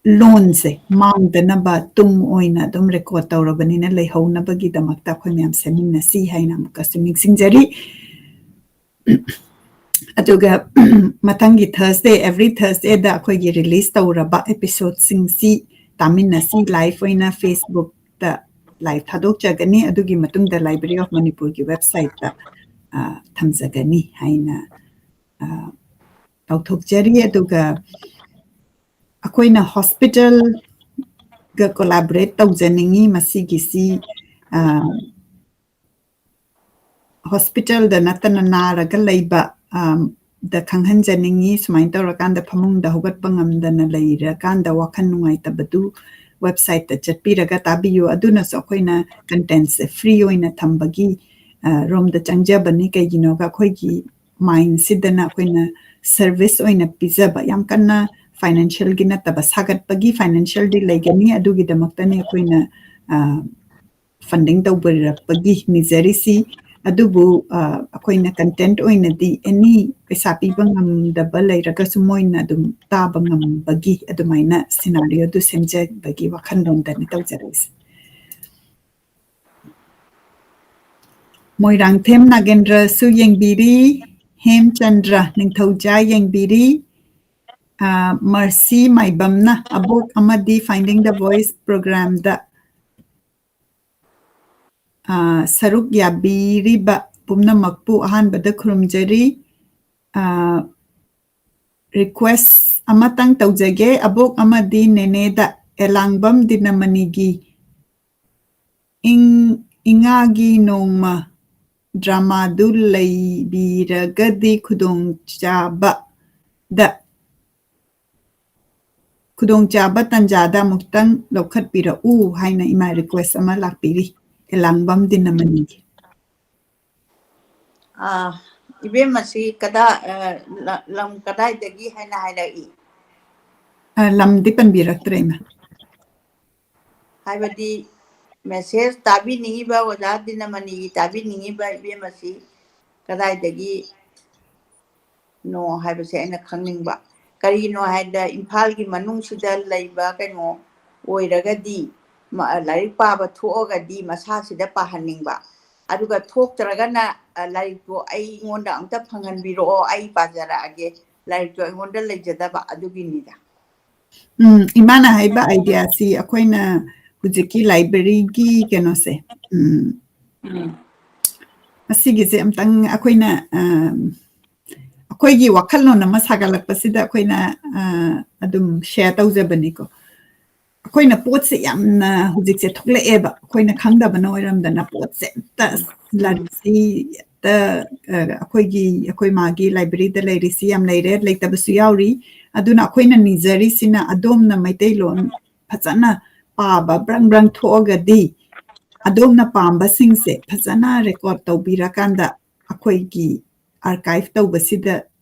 ꯂꯣꯟꯁꯦ ꯃꯥꯡꯗꯅꯕ ꯇꯨꯡ ꯑꯣꯏꯅ ꯑꯗꯨꯝ record ꯇꯧꯔꯕꯅꯤꯅ ꯂꯩꯍꯧꯅꯕꯒꯤꯗꯃꯛꯇ ꯑꯩꯈꯣꯏ ꯃꯌꯥꯝ ꯁꯦꯝꯃꯤꯟꯅꯁꯤ ꯍꯥꯏꯅ ꯑꯃꯨꯛꯀꯁꯨ ꯅꯤꯡꯁꯤꯡꯖꯔꯤ꯫ ꯑꯗꯨꯒ ꯃꯊꯪꯒꯤ Thursday, every Thursdayꯗ ꯑꯩꯈꯣꯏꯒꯤ release ꯇꯧꯔꯕ episodeꯁꯤꯡꯁꯤ ꯇꯥꯃꯤꯟꯅꯁꯤ꯫ Live ꯑꯣꯏꯅ Facebookꯇ live ꯊꯥꯗꯣꯛꯆꯒꯅꯤ꯫ ꯑꯗꯨꯒꯤ ꯃꯇꯨꯡꯗ Library of Manipurꯒꯤ websiteꯇ, ꯑ, ꯊꯝꯖꯒꯅꯤ ꯍꯥꯏꯅ, ꯑ, ꯂꯥꯎꯊꯣꯛꯆꯔꯤ꯫ ꯑꯗꯨꯒ ꯑꯩꯈꯣꯏꯅ hospitalꯒ collaborate ꯇꯧꯖꯅꯤꯡꯉꯤ꯫ ꯃꯁꯤꯒꯤꯁꯤ, ꯑ, hospitalꯗ ꯅꯠꯇꯅ ꯅꯥꯔꯒ ꯂꯩꯕ, ꯑ, ꯗ ꯈꯪꯍꯟꯖꯅꯤꯡꯉꯤ꯫ ꯁꯨꯃꯥꯏꯅ ꯇꯧꯔꯀꯥꯟꯗ ꯐꯃꯨꯡꯗ ꯍꯧꯒꯠꯄ ꯉꯝꯗꯅ ꯂꯩꯔꯀꯥꯟꯗ ꯋꯥꯈꯜ ꯅꯨꯡꯉꯥꯏꯇꯕꯗꯨ websiteꯇ ꯆꯠꯄꯤꯔꯒ ꯇꯥꯕꯤꯌꯨ꯫ ꯑꯗꯨꯅꯁꯨ ꯑꯩꯈꯣꯏꯅ contentꯁꯦ free ꯑꯣꯏꯅ ꯊꯝꯕꯒꯤ, ꯑ, ꯔꯣꯝꯗ ꯆꯪꯖꯕꯅꯤ꯫ ꯀꯩꯒꯤꯅꯣꯒ ꯑꯩꯈꯣꯏꯒꯤ mindꯁꯤꯗꯅ ꯑꯩꯈꯣꯏꯅ service ꯑꯣꯏꯅ ꯄꯤꯖꯕ, ꯌꯥꯝ ꯀꯟꯅ financialꯒꯤ ꯅꯠꯇꯕ, ꯁꯥꯒꯠꯄꯒꯤ financialꯗꯤ ꯂꯩꯒꯅꯤ꯫ ꯑꯗꯨꯒꯤꯗꯃꯛꯇꯅꯤ ꯑꯩꯈꯣꯏꯅ, ꯑ, funding ꯇꯧꯕꯤꯔꯛꯄꯒꯤ ꯅꯤꯖꯔꯤꯁꯤ꯫ ꯑꯗꯨꯕꯨ, ꯑ, ꯑꯩꯈꯣꯏꯅ content ꯑꯣꯏꯅꯗꯤ any ꯄꯩꯁꯥ ꯄꯤꯕ ꯉꯝꯗꯕ ꯂꯩꯔꯒꯁꯨ ꯃꯣꯏꯅ ꯑꯗꯨꯝ ꯇꯥꯕ ꯉꯝꯕꯒꯤ ꯑꯗꯨꯃꯥꯏꯅ scenarioꯗꯨ ꯁꯦꯝꯖꯕꯒꯤ ꯋꯥꯈꯜꯂꯣꯟꯗꯅꯤ ꯇꯧꯖꯔꯛꯏꯁꯦ꯫ ꯃꯣꯏꯔꯥꯡꯊꯦꯝ ꯅꯥꯒꯦꯟꯗ꯭ꯔꯁꯨ ꯌꯦꯡꯕꯤꯔꯤ, ꯍꯦꯝꯆꯟꯗ꯭ꯔ ꯅꯤꯡꯊꯧꯖꯥ ꯌꯦꯡꯕꯤꯔꯤ, ꯑ, ꯃꯔꯁꯤ ꯃꯥꯏꯕꯝꯅ ꯑꯕꯣꯛ ꯑꯃꯗꯤ Finding the Voice programꯗ, ꯑ, ꯁꯔꯨꯛ ꯌꯥꯕꯤꯔꯤꯕ ꯄꯨꯝꯅꯃꯛꯄꯨ ꯑꯍꯥꯟꯕꯗ ꯈꯨꯔꯨꯝꯖꯔꯤ꯫ ꯑ, request ꯑꯃꯇꯪ ꯇꯧꯖꯒꯦ꯫ ꯑꯕꯣꯛ ꯑꯃꯗꯤ ꯅꯦꯅꯦꯗ ꯑꯦꯂꯥꯡꯕꯝ ꯗꯤꯅꯃꯅꯤꯒꯤ ꯏꯪ-, ꯏꯉꯥꯒꯤ ꯅꯣꯡꯃ dramaꯗꯨ ꯂꯩꯕꯤꯔꯒꯗꯤ ꯈꯨꯗꯣꯡꯆꯥꯕꯗ, ꯈꯨꯗꯣꯡꯆꯥꯕ ꯇꯟꯖꯥꯗ ꯑꯃꯨꯛꯇꯪ ꯂꯧꯈꯠꯄꯤꯔꯛꯎ ꯍꯥꯏꯅ ꯏꯃꯥ request ꯑꯃ ꯂꯥꯛꯄꯤꯔꯤ꯫ ꯑꯦꯂꯥꯡꯕꯝ ꯗꯤꯅꯃꯅꯤꯒꯤ꯫ ꯑꯥ, ꯏꯕꯦꯝꯃꯁꯤ ꯀꯗꯥ-, ꯑ, ꯂ-, ꯂꯝ ꯀꯗꯥꯏꯗꯒꯤ ꯍꯥꯏꯅ ꯍꯥꯏꯔꯛꯏ? ꯑ, ꯂꯝꯗꯤ ꯄꯟꯕꯤꯔꯛꯇ꯭ꯔꯦ, ꯏꯃꯥ꯫ ꯍꯥꯏꯕꯗꯤ message ꯇꯥꯕꯤꯅꯤꯡꯉꯤꯕ, ꯑꯣꯖꯥ ꯗꯤꯅꯃꯅꯤꯒꯤ ꯇꯥꯕꯤꯅꯤꯡꯉꯤꯕ ꯏꯕꯦꯝꯃꯁꯤ ꯀꯗꯥꯏꯗꯒꯤꯅꯣ ꯍꯥꯏꯕꯁꯦ ꯑꯩꯅ ꯈꯪꯅꯤꯡꯕ꯫ ꯀꯔꯤꯒꯤꯅꯣ ꯍꯥꯏꯗ ꯏꯝꯐꯥꯜꯒꯤ ꯃꯅꯨꯡꯁꯤꯗ ꯂꯩꯕ ꯀꯩꯅꯣ ꯑꯣꯏꯔꯒꯗꯤ, ꯃ-, ꯂꯥꯏꯔꯤꯛ ꯄꯥꯕ ꯊꯣꯛꯑꯒꯗꯤ ꯃꯁꯥꯁꯤꯗ ꯄꯥꯍꯟꯅꯤꯡꯕ꯫ ꯑꯗꯨꯒ ꯊꯣꯛꯇ꯭ꯔꯒꯅ, ꯑ, ꯂꯥꯏꯔꯤꯛꯇꯣ ꯑꯩꯉꯣꯟꯗ ꯑꯝꯇ ꯐꯪꯍꯟꯕꯤꯔꯛꯑꯣ, ꯑꯩ ꯄꯥꯖꯔꯛꯑꯒꯦ, ꯂꯥꯏꯔꯤꯛꯇꯣ ꯑꯩꯉꯣꯟꯗ ꯂꯩꯖꯗꯕ ꯑꯗꯨꯒꯤꯅꯤꯗ꯫ ꯎꯝ, ꯏꯃꯥꯅ ꯍꯥꯏꯕ ideaꯁꯤ ꯑꯩꯈꯣꯏꯅ ꯍꯧꯖꯤꯛꯀꯤ libraryꯒꯤ ꯀꯩꯅꯣꯁꯦ, ꯎꯝ, ꯎꯝ꯫ ꯑꯁꯤꯒꯤꯁꯦ ꯑꯝꯇꯪ ꯑꯩꯈꯣꯏꯅ, ꯑꯝ, ꯑꯩꯈꯣꯏꯒꯤ ꯋꯥꯈꯜꯂꯣꯟ ꯑꯃ ꯁꯥꯒꯠꯂꯛꯄꯁꯤꯗ ꯑꯩꯈꯣꯏꯅ, ꯑ, ꯑꯗꯨꯝ share ꯇꯧꯖꯕꯅꯤꯀꯣ꯫ ꯑꯩꯈꯣꯏꯅ ꯄꯣꯠꯁꯦ ꯌꯥꯝꯅ ꯍꯧꯖꯤꯛꯁꯦ ꯊꯣꯛꯂꯛꯑꯦꯕ, ꯑꯩꯈꯣꯏꯅ ꯈꯪꯗꯕꯅ ꯑꯣꯏꯔꯝꯗꯅ ꯄꯣꯠꯁꯦ ꯑꯝꯇ, ꯎꯝ꯫ ꯂꯥꯏꯔꯤꯛꯁꯤ ꯍꯦꯛꯇ, ꯑ, ꯑꯩꯈꯣꯏꯒꯤ, ꯑꯩꯈꯣꯏ ꯃꯥꯒꯤ libraryꯗ ꯂꯩꯔꯤꯁꯤ ꯌꯥꯝ ꯂꯩꯔꯦ, ꯂꯩꯇꯕꯁꯨ ꯌꯥꯎꯔꯤ꯫ ꯑꯗꯨꯅ ꯑꯩꯈꯣꯏꯅ ꯅꯤꯖꯔꯤꯁꯤꯅ ꯑꯗꯣꯝꯅ ꯃꯩꯇꯩꯂꯣꯟ ꯐꯖꯅ ꯄꯥꯕ ꯕ꯭ꯔꯪ ꯕ꯭ꯔꯪ ꯊꯣꯛꯑꯒꯗꯤ ꯑꯗꯣꯝꯅ ꯄꯥꯝꯕꯁꯤꯡꯁꯦ ꯐꯖꯅ record ꯇꯧꯕꯤꯔꯀꯥꯟꯗ ꯑꯩꯈꯣꯏꯒꯤ archive ꯇꯧꯕꯁꯤꯗ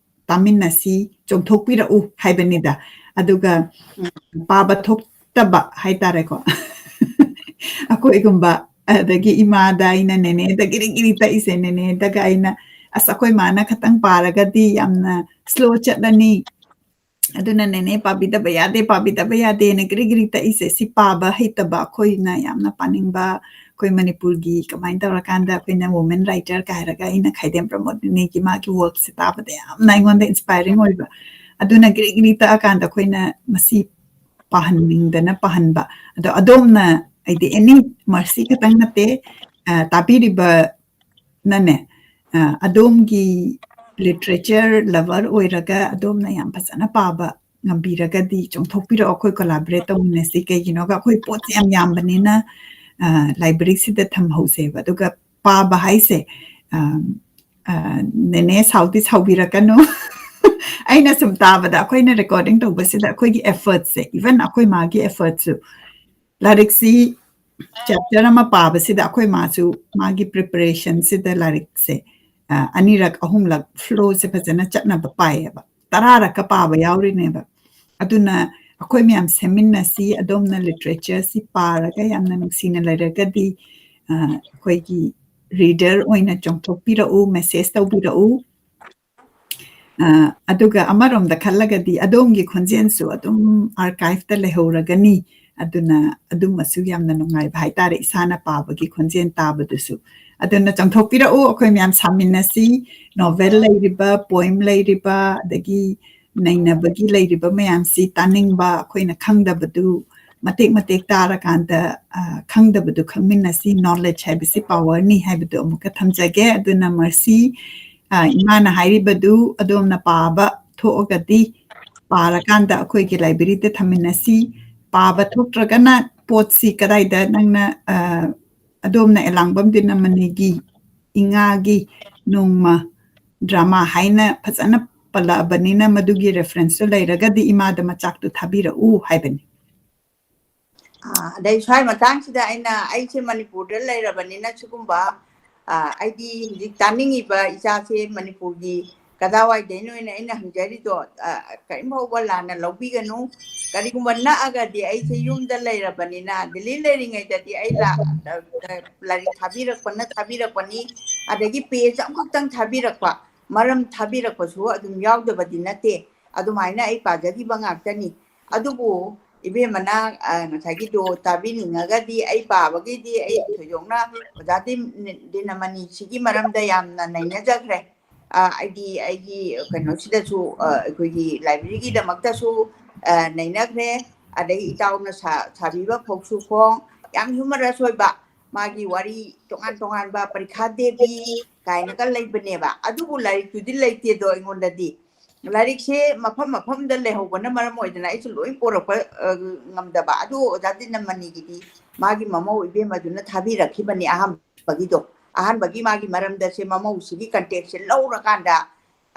ꯇꯥꯃꯤꯟꯅꯁꯤ, ꯆꯣꯡꯊꯣꯛꯄꯤꯔꯛꯎ ꯍꯥꯏꯕꯅꯤꯗ꯫ ꯑꯗꯨꯒ ꯎꯝ꯫ ꯄꯥꯕ ꯊꯣꯛꯇꯕ ꯍꯥꯏꯇꯥꯔꯦꯀꯣ꯫ ꯑꯩꯈꯣꯏꯒꯨꯝꯕ, ꯑꯗꯒꯤ ꯏꯃꯥꯗ ꯑꯩꯅ ꯅꯦꯅꯦꯗ ꯒꯤꯔꯤ ꯒꯤꯔꯤ ꯇꯛꯏꯁꯦ, ꯅꯦꯅꯦꯗꯒ ꯑꯩꯅ, "ꯑꯁ, ꯑꯩꯈꯣꯏ ꯃꯥꯅ ꯈꯇꯪ ꯄꯥꯔꯒꯗꯤ ꯌꯥꯝꯅ slow ꯆꯠꯂꯅꯤ, ꯑꯗꯨꯅ ꯅꯦꯅꯦ ꯄꯥꯕꯤꯗꯕ ꯌꯥꯗꯦ, ꯄꯥꯕꯤꯗꯕ ꯌꯥꯗꯦꯅ" ꯒꯤꯔꯤ ꯒꯤꯔꯤ ꯇꯛꯏꯁꯦ꯫ ꯁꯤ ꯄꯥꯕ ꯍꯩꯇꯕ ꯑꯩꯈꯣꯏꯅ ꯌꯥꯝꯅ ꯄꯥꯅꯤꯡꯕ, ꯑꯩꯈꯣꯏ ꯃꯅꯤꯄꯨꯔꯒꯤ ꯀꯃꯥꯏꯅ ꯇꯧꯔꯀꯥꯟꯗ ꯑꯩꯈꯣꯏꯅ women writer ꯀꯥꯏ ꯍꯥꯏꯔꯒ ꯑꯩꯅ ꯈꯥꯏꯗꯦꯝ ꯄ꯭ꯔꯃꯣꯗꯤꯅꯤꯒꯤ ꯃꯥꯒꯤ workꯁꯦ ꯇꯥꯕꯗ ꯌꯥꯝꯅ ꯑꯩꯉꯣꯟꯗ inspiring ꯑꯣꯏꯕ꯫ ꯑꯗꯨꯅ ꯒ꯭ꯔꯤ ꯒ꯭ꯔꯤ ꯇꯛꯑꯀꯥꯟꯗ ꯑꯩꯈꯣꯏꯅ ꯃꯁꯤ ꯄꯥꯍꯟꯅꯤꯡꯗꯅ ꯄꯥꯍꯟꯕ꯫ ꯑꯗꯣ ꯑꯗꯣꯝꯅ, ꯍꯥꯏꯗꯤ, ꯑꯦꯅꯤ, ꯃꯔꯁꯤ ꯈꯛꯇꯪ ꯅꯠꯇꯦ, ꯑ, ꯇꯥꯕꯤꯔꯤꯕꯅꯅꯦ, ꯑ, ꯑꯗꯣꯝꯒꯤ literature lover ꯑꯣꯏꯔꯒ ꯑꯗꯣꯝꯅ ꯌꯥꯝ ꯐꯖꯅ ꯄꯥꯕ ꯉꯝꯕꯤꯔꯒꯗꯤ ꯆꯣꯡꯊꯣꯛꯄꯤꯔꯛꯑꯣ, ꯑꯩꯈꯣꯏ collaborate ꯇꯧꯃꯤꯟꯅꯁꯤ꯫ ꯀꯩꯒꯤꯅꯣꯒ ꯑꯩꯈꯣꯏ ꯄꯣꯠꯁꯦ ꯌꯥꯝ ꯌꯥꯝꯕꯅꯤꯅ, ꯑ, library ꯁꯤꯗ ꯊꯝꯍꯧꯁꯦꯕ꯫ ꯑꯗꯨꯒ ꯄꯥꯕ ꯍꯥꯏꯁꯦ, ꯑ, ꯑ, ꯅꯦꯅꯦ ꯁꯥꯎꯗꯤ ꯁꯥꯎꯕꯤꯔꯛꯀꯅꯨ꯫ ꯑꯩꯅ ꯁꯨꯝ ꯇꯥꯕꯗ ꯑꯩꯈꯣꯏꯅ recording ꯇꯧꯕꯁꯤꯗ ꯑꯩꯈꯣꯏꯒꯤ effortꯁꯦ, even ꯑꯩꯈꯣꯏ ꯃꯥꯒꯤ effortꯁꯨ, ꯂꯥꯏꯔꯤꯛꯁꯤ chapter ꯑꯃ ꯄꯥꯕꯁꯤꯗ ꯑꯩꯈꯣꯏ ꯃꯥꯁꯨ ꯃꯥꯒꯤ preparationꯁꯤꯗ ꯂꯥꯏꯔꯤꯛꯁꯦ, ꯑ, ꯑꯅꯤꯔꯛ, ꯑꯍꯨꯝꯂꯛ flowꯁꯦ ꯐꯖꯅ ꯆꯠꯅꯕ ꯄꯥꯏꯌꯦꯕ꯫ ꯇꯔꯥꯔꯛꯀ ꯄꯥꯕ ꯌꯥꯎꯔꯤꯅꯦꯕ꯫ ꯑꯗꯨꯅ ꯑꯩꯈꯣꯏ ꯃꯌꯥꯝ ꯁꯦꯝꯃꯤꯟꯅꯁꯤ, ꯑꯗꯣꯝꯅ literature ꯁꯤ ꯄꯥꯔꯒ ꯌꯥꯝꯅ ꯅꯨꯡꯁꯤꯅ ꯂꯩꯔꯒꯗꯤ, ꯑ, ꯑꯩꯈꯣꯏꯒꯤ reader ꯑꯣꯏꯅ ꯆꯣꯡꯊꯣꯛꯄꯤꯔꯛꯎ, message ꯇꯧꯕꯤꯔꯛꯎ꯫ ꯑ, ꯑꯗꯨꯒ ꯑꯃꯔꯣꯝꯗ ꯈꯜꯂꯒꯗꯤ ꯑꯗꯣꯝꯒꯤ ꯈꯣꯟꯖꯦꯜꯁꯨ ꯑꯗꯨꯝ archiveꯇ ꯂꯩꯍꯧꯔꯒꯅꯤ꯫ ꯑꯗꯨꯅ ꯑꯗꯨꯃꯁꯨ ꯌꯥꯝꯅ ꯅꯨꯡꯉꯥꯏꯕ ꯍꯥꯏꯇꯥꯔꯦ, ꯏꯁꯥꯅ ꯄꯥꯕꯒꯤ ꯈꯣꯟꯖꯦꯜ ꯇꯥꯕꯗꯨꯁꯨ꯫ ꯑꯗꯨꯅ ꯆꯣꯡꯊꯣꯛꯄꯤꯔꯛꯎ, ꯑꯩꯈꯣꯏ ꯃꯌꯥꯝ ꯁꯥꯃꯤꯟꯅꯁꯤ꯫ Novel ꯂꯩꯔꯤꯕ, poem ꯂꯩꯔꯤꯕ, ꯑꯗꯒꯤ ꯅꯩꯅꯕꯒꯤ ꯂꯩꯔꯤꯕ ꯃꯌꯥꯝꯁꯤ ꯇꯥꯅꯤꯡꯕ, ꯑꯩꯈꯣꯏꯅ ꯈꯪꯗꯕꯗꯨ ꯃꯇꯦꯛ ꯃꯇꯦꯛ ꯇꯥꯔꯀꯥꯟꯗ, ꯑ, ꯈꯪꯗꯕꯗꯨ ꯈꯪꯃꯤꯟꯅꯁꯤ꯫ Knowledge ꯍꯥꯏꯕꯁꯤ powerꯅꯤ ꯍꯥꯏꯕꯗꯨ ꯑꯃꯨꯛꯀ ꯊꯝꯖꯒꯦ꯫ ꯑꯗꯨꯅ ꯃꯔꯁꯤ, ꯑ, ꯏꯃꯥꯅ ꯍꯥꯏꯔꯤꯕꯗꯨ ꯑꯗꯣꯝꯅ ꯄꯥꯕ ꯊꯣꯛꯑꯒꯗꯤ ꯄꯥꯔꯀꯥꯟꯗ ꯑꯩꯈꯣꯏꯒꯤ libraryꯗ ꯊꯝꯃꯤꯟꯅꯁꯤ꯫ ꯄꯥꯕ ꯊꯣꯛꯇ꯭ꯔꯒꯅ ꯄꯣꯠꯁꯤ ꯀꯗꯥꯏꯗ ꯅꯪꯅ, ꯑ, ꯑꯗꯣꯝꯅ ꯑꯦꯂꯥꯡꯕꯝ ꯗꯤꯅꯃꯅꯤꯒꯤ ꯏꯉꯥꯒꯤ ꯅꯣꯡꯃ drama ꯍꯥꯏꯅ ꯐꯖꯅ ꯄꯜꯂꯛꯑꯕꯅꯤꯅ ꯃꯗꯨꯒꯤ referenceꯇꯨ ꯂꯩꯔꯒꯗꯤ ꯏꯃꯥꯗ ꯃꯆꯥꯛꯇꯨ ꯊꯥꯕꯤꯔꯛꯎ ꯍꯥꯏꯕꯅꯤ꯫ ꯑꯥ, ꯑꯗꯩ ꯁ꯭ꯋꯥꯏ ꯃꯇꯥꯡꯁꯤꯗ ꯑꯩꯅ, ꯑꯩꯁꯦ ꯃꯅꯤꯄꯨꯔꯗ ꯂꯩꯔꯕꯅꯤꯅ ꯁꯤꯒꯨꯝꯕ, ꯑꯥ, ꯑꯩꯗꯤ ꯍꯧꯖꯤꯛ ꯇꯥꯅꯤꯡꯉꯤꯕ ꯏꯆꯥꯁꯦ ꯃꯅꯤꯄꯨꯔꯒꯤ ꯀꯗꯥꯏꯋꯥꯏꯗꯩꯅꯣꯅ ꯑꯩꯅ ꯍꯪꯖꯔꯤꯗꯣ, ꯑꯥ, ꯀꯔꯤꯝ ꯐꯥꯎꯕ ꯂꯥꯟꯅ ꯂꯧꯕꯤꯒꯅꯨ꯫ ꯀꯔꯤꯒꯨꯝꯕ ꯅꯛꯑꯒꯗꯤ ꯑꯩꯁꯦ ꯌꯨꯝꯗ ꯂꯩꯔꯕꯅꯤꯅ, ꯗꯤꯜꯂꯤ ꯂꯩꯔꯤꯉꯩꯗꯗꯤ ꯑꯩ ꯂꯥ-, ꯑ, ꯑ, ꯂꯥꯏꯔꯤꯛ ꯊꯥꯕꯤꯔꯛꯄꯅ ꯊꯥꯕꯤꯔꯛꯄꯅꯤ, ꯑꯗꯒꯤ page ꯑꯃꯈꯛꯇꯪ ꯊꯥꯕꯤꯔꯛꯄ, ꯃꯔꯝ ꯊꯥꯕꯤꯔꯛꯄꯁꯨ ꯑꯗꯨꯝ ꯌꯥꯎꯗꯕꯗꯤ ꯅꯠꯇꯦ꯫ ꯑꯗꯨꯃꯥꯏꯅ ꯑꯩ ꯄꯥꯖꯈꯤꯕ ꯉꯥꯛꯇꯅꯤ꯫ ꯑꯗꯨꯕꯨ ꯏꯕꯦꯝꯃꯅ, ꯑ, ꯉꯁꯥꯏꯒꯤꯗꯣ ꯇꯥꯕꯤꯅꯤꯡꯉꯒꯗꯤ ꯑꯩ ꯄꯥꯕꯒꯤꯗꯤ ꯑꯩ ꯊꯣꯏꯗꯣꯛꯅ ꯑꯣꯖꯥ ꯗꯤ-, ꯗꯤꯅꯃꯅꯤ ꯁꯤꯒꯤ ꯃꯔꯝꯗ ꯌꯥꯝꯅ ꯅꯩꯅꯖꯈ꯭ꯔꯦ꯫ ꯑ, ꯑꯩꯗꯤ ꯑꯩꯒꯤ ꯀꯩꯅꯣꯁꯤꯗꯁꯨ, ꯑ, ꯑꯩꯈꯣꯏꯒꯤ ꯂꯥꯏꯕ꯭ꯔꯦꯔꯤꯒꯤꯗꯃꯛꯇꯁꯨ, ꯑ, ꯅꯩꯅꯈ꯭ꯔꯦ꯫ ꯑꯗꯩ ꯏꯇꯥꯎꯅ ꯁꯥ-, ꯁꯥꯕꯤꯕ ꯐꯧꯁꯨ ꯈꯣꯡ ꯌꯥꯝ humorous ꯑꯣꯏꯕ, ꯃꯥꯒꯤ ꯋꯥꯔꯤ ꯇꯣꯉꯥꯟ ꯇꯣꯉꯥꯟꯕ, ꯄꯔꯤꯈꯥ ꯗꯦꯕꯤ ꯀꯥꯏꯅꯒ ꯂꯩꯕꯅꯦꯕ꯫ ꯑꯗꯨꯕꯨ ꯂꯥꯏꯔꯤꯛꯇꯨꯗꯤ ꯂꯩꯇꯦꯗꯣ ꯑꯩꯉꯣꯟꯗꯗꯤ꯫ ꯂꯥꯏꯔꯤꯛꯁꯦ ꯃꯐꯝ ꯃꯐꯝꯗ ꯂꯩꯍꯧꯕꯅ ꯃꯔꯝ ꯑꯣꯏꯗꯅ ꯑꯩꯁꯨ ꯂꯣꯏ ꯄꯣꯔꯛꯄ, ꯑ, ꯉꯝꯗꯕ꯫ ꯑꯗꯨ ꯑꯣꯖꯥ ꯗꯤꯅꯃꯅꯤꯒꯤꯗꯤ ꯃꯥꯒꯤ ꯃꯃꯧ ꯏꯕꯦꯝꯃꯗꯨꯅ ꯊꯥꯕꯤꯔꯛꯈꯤꯕꯅꯤ ꯑꯍꯥꯟꯕꯒꯤꯗꯣ꯫ ꯑꯍꯥꯟꯕꯒꯤ ꯃꯥꯒꯤ ꯃꯔꯝꯗꯁꯦ ꯃꯃꯧꯁꯤꯒꯤ contactꯁꯦ ꯂꯧꯔꯀꯥꯟꯗ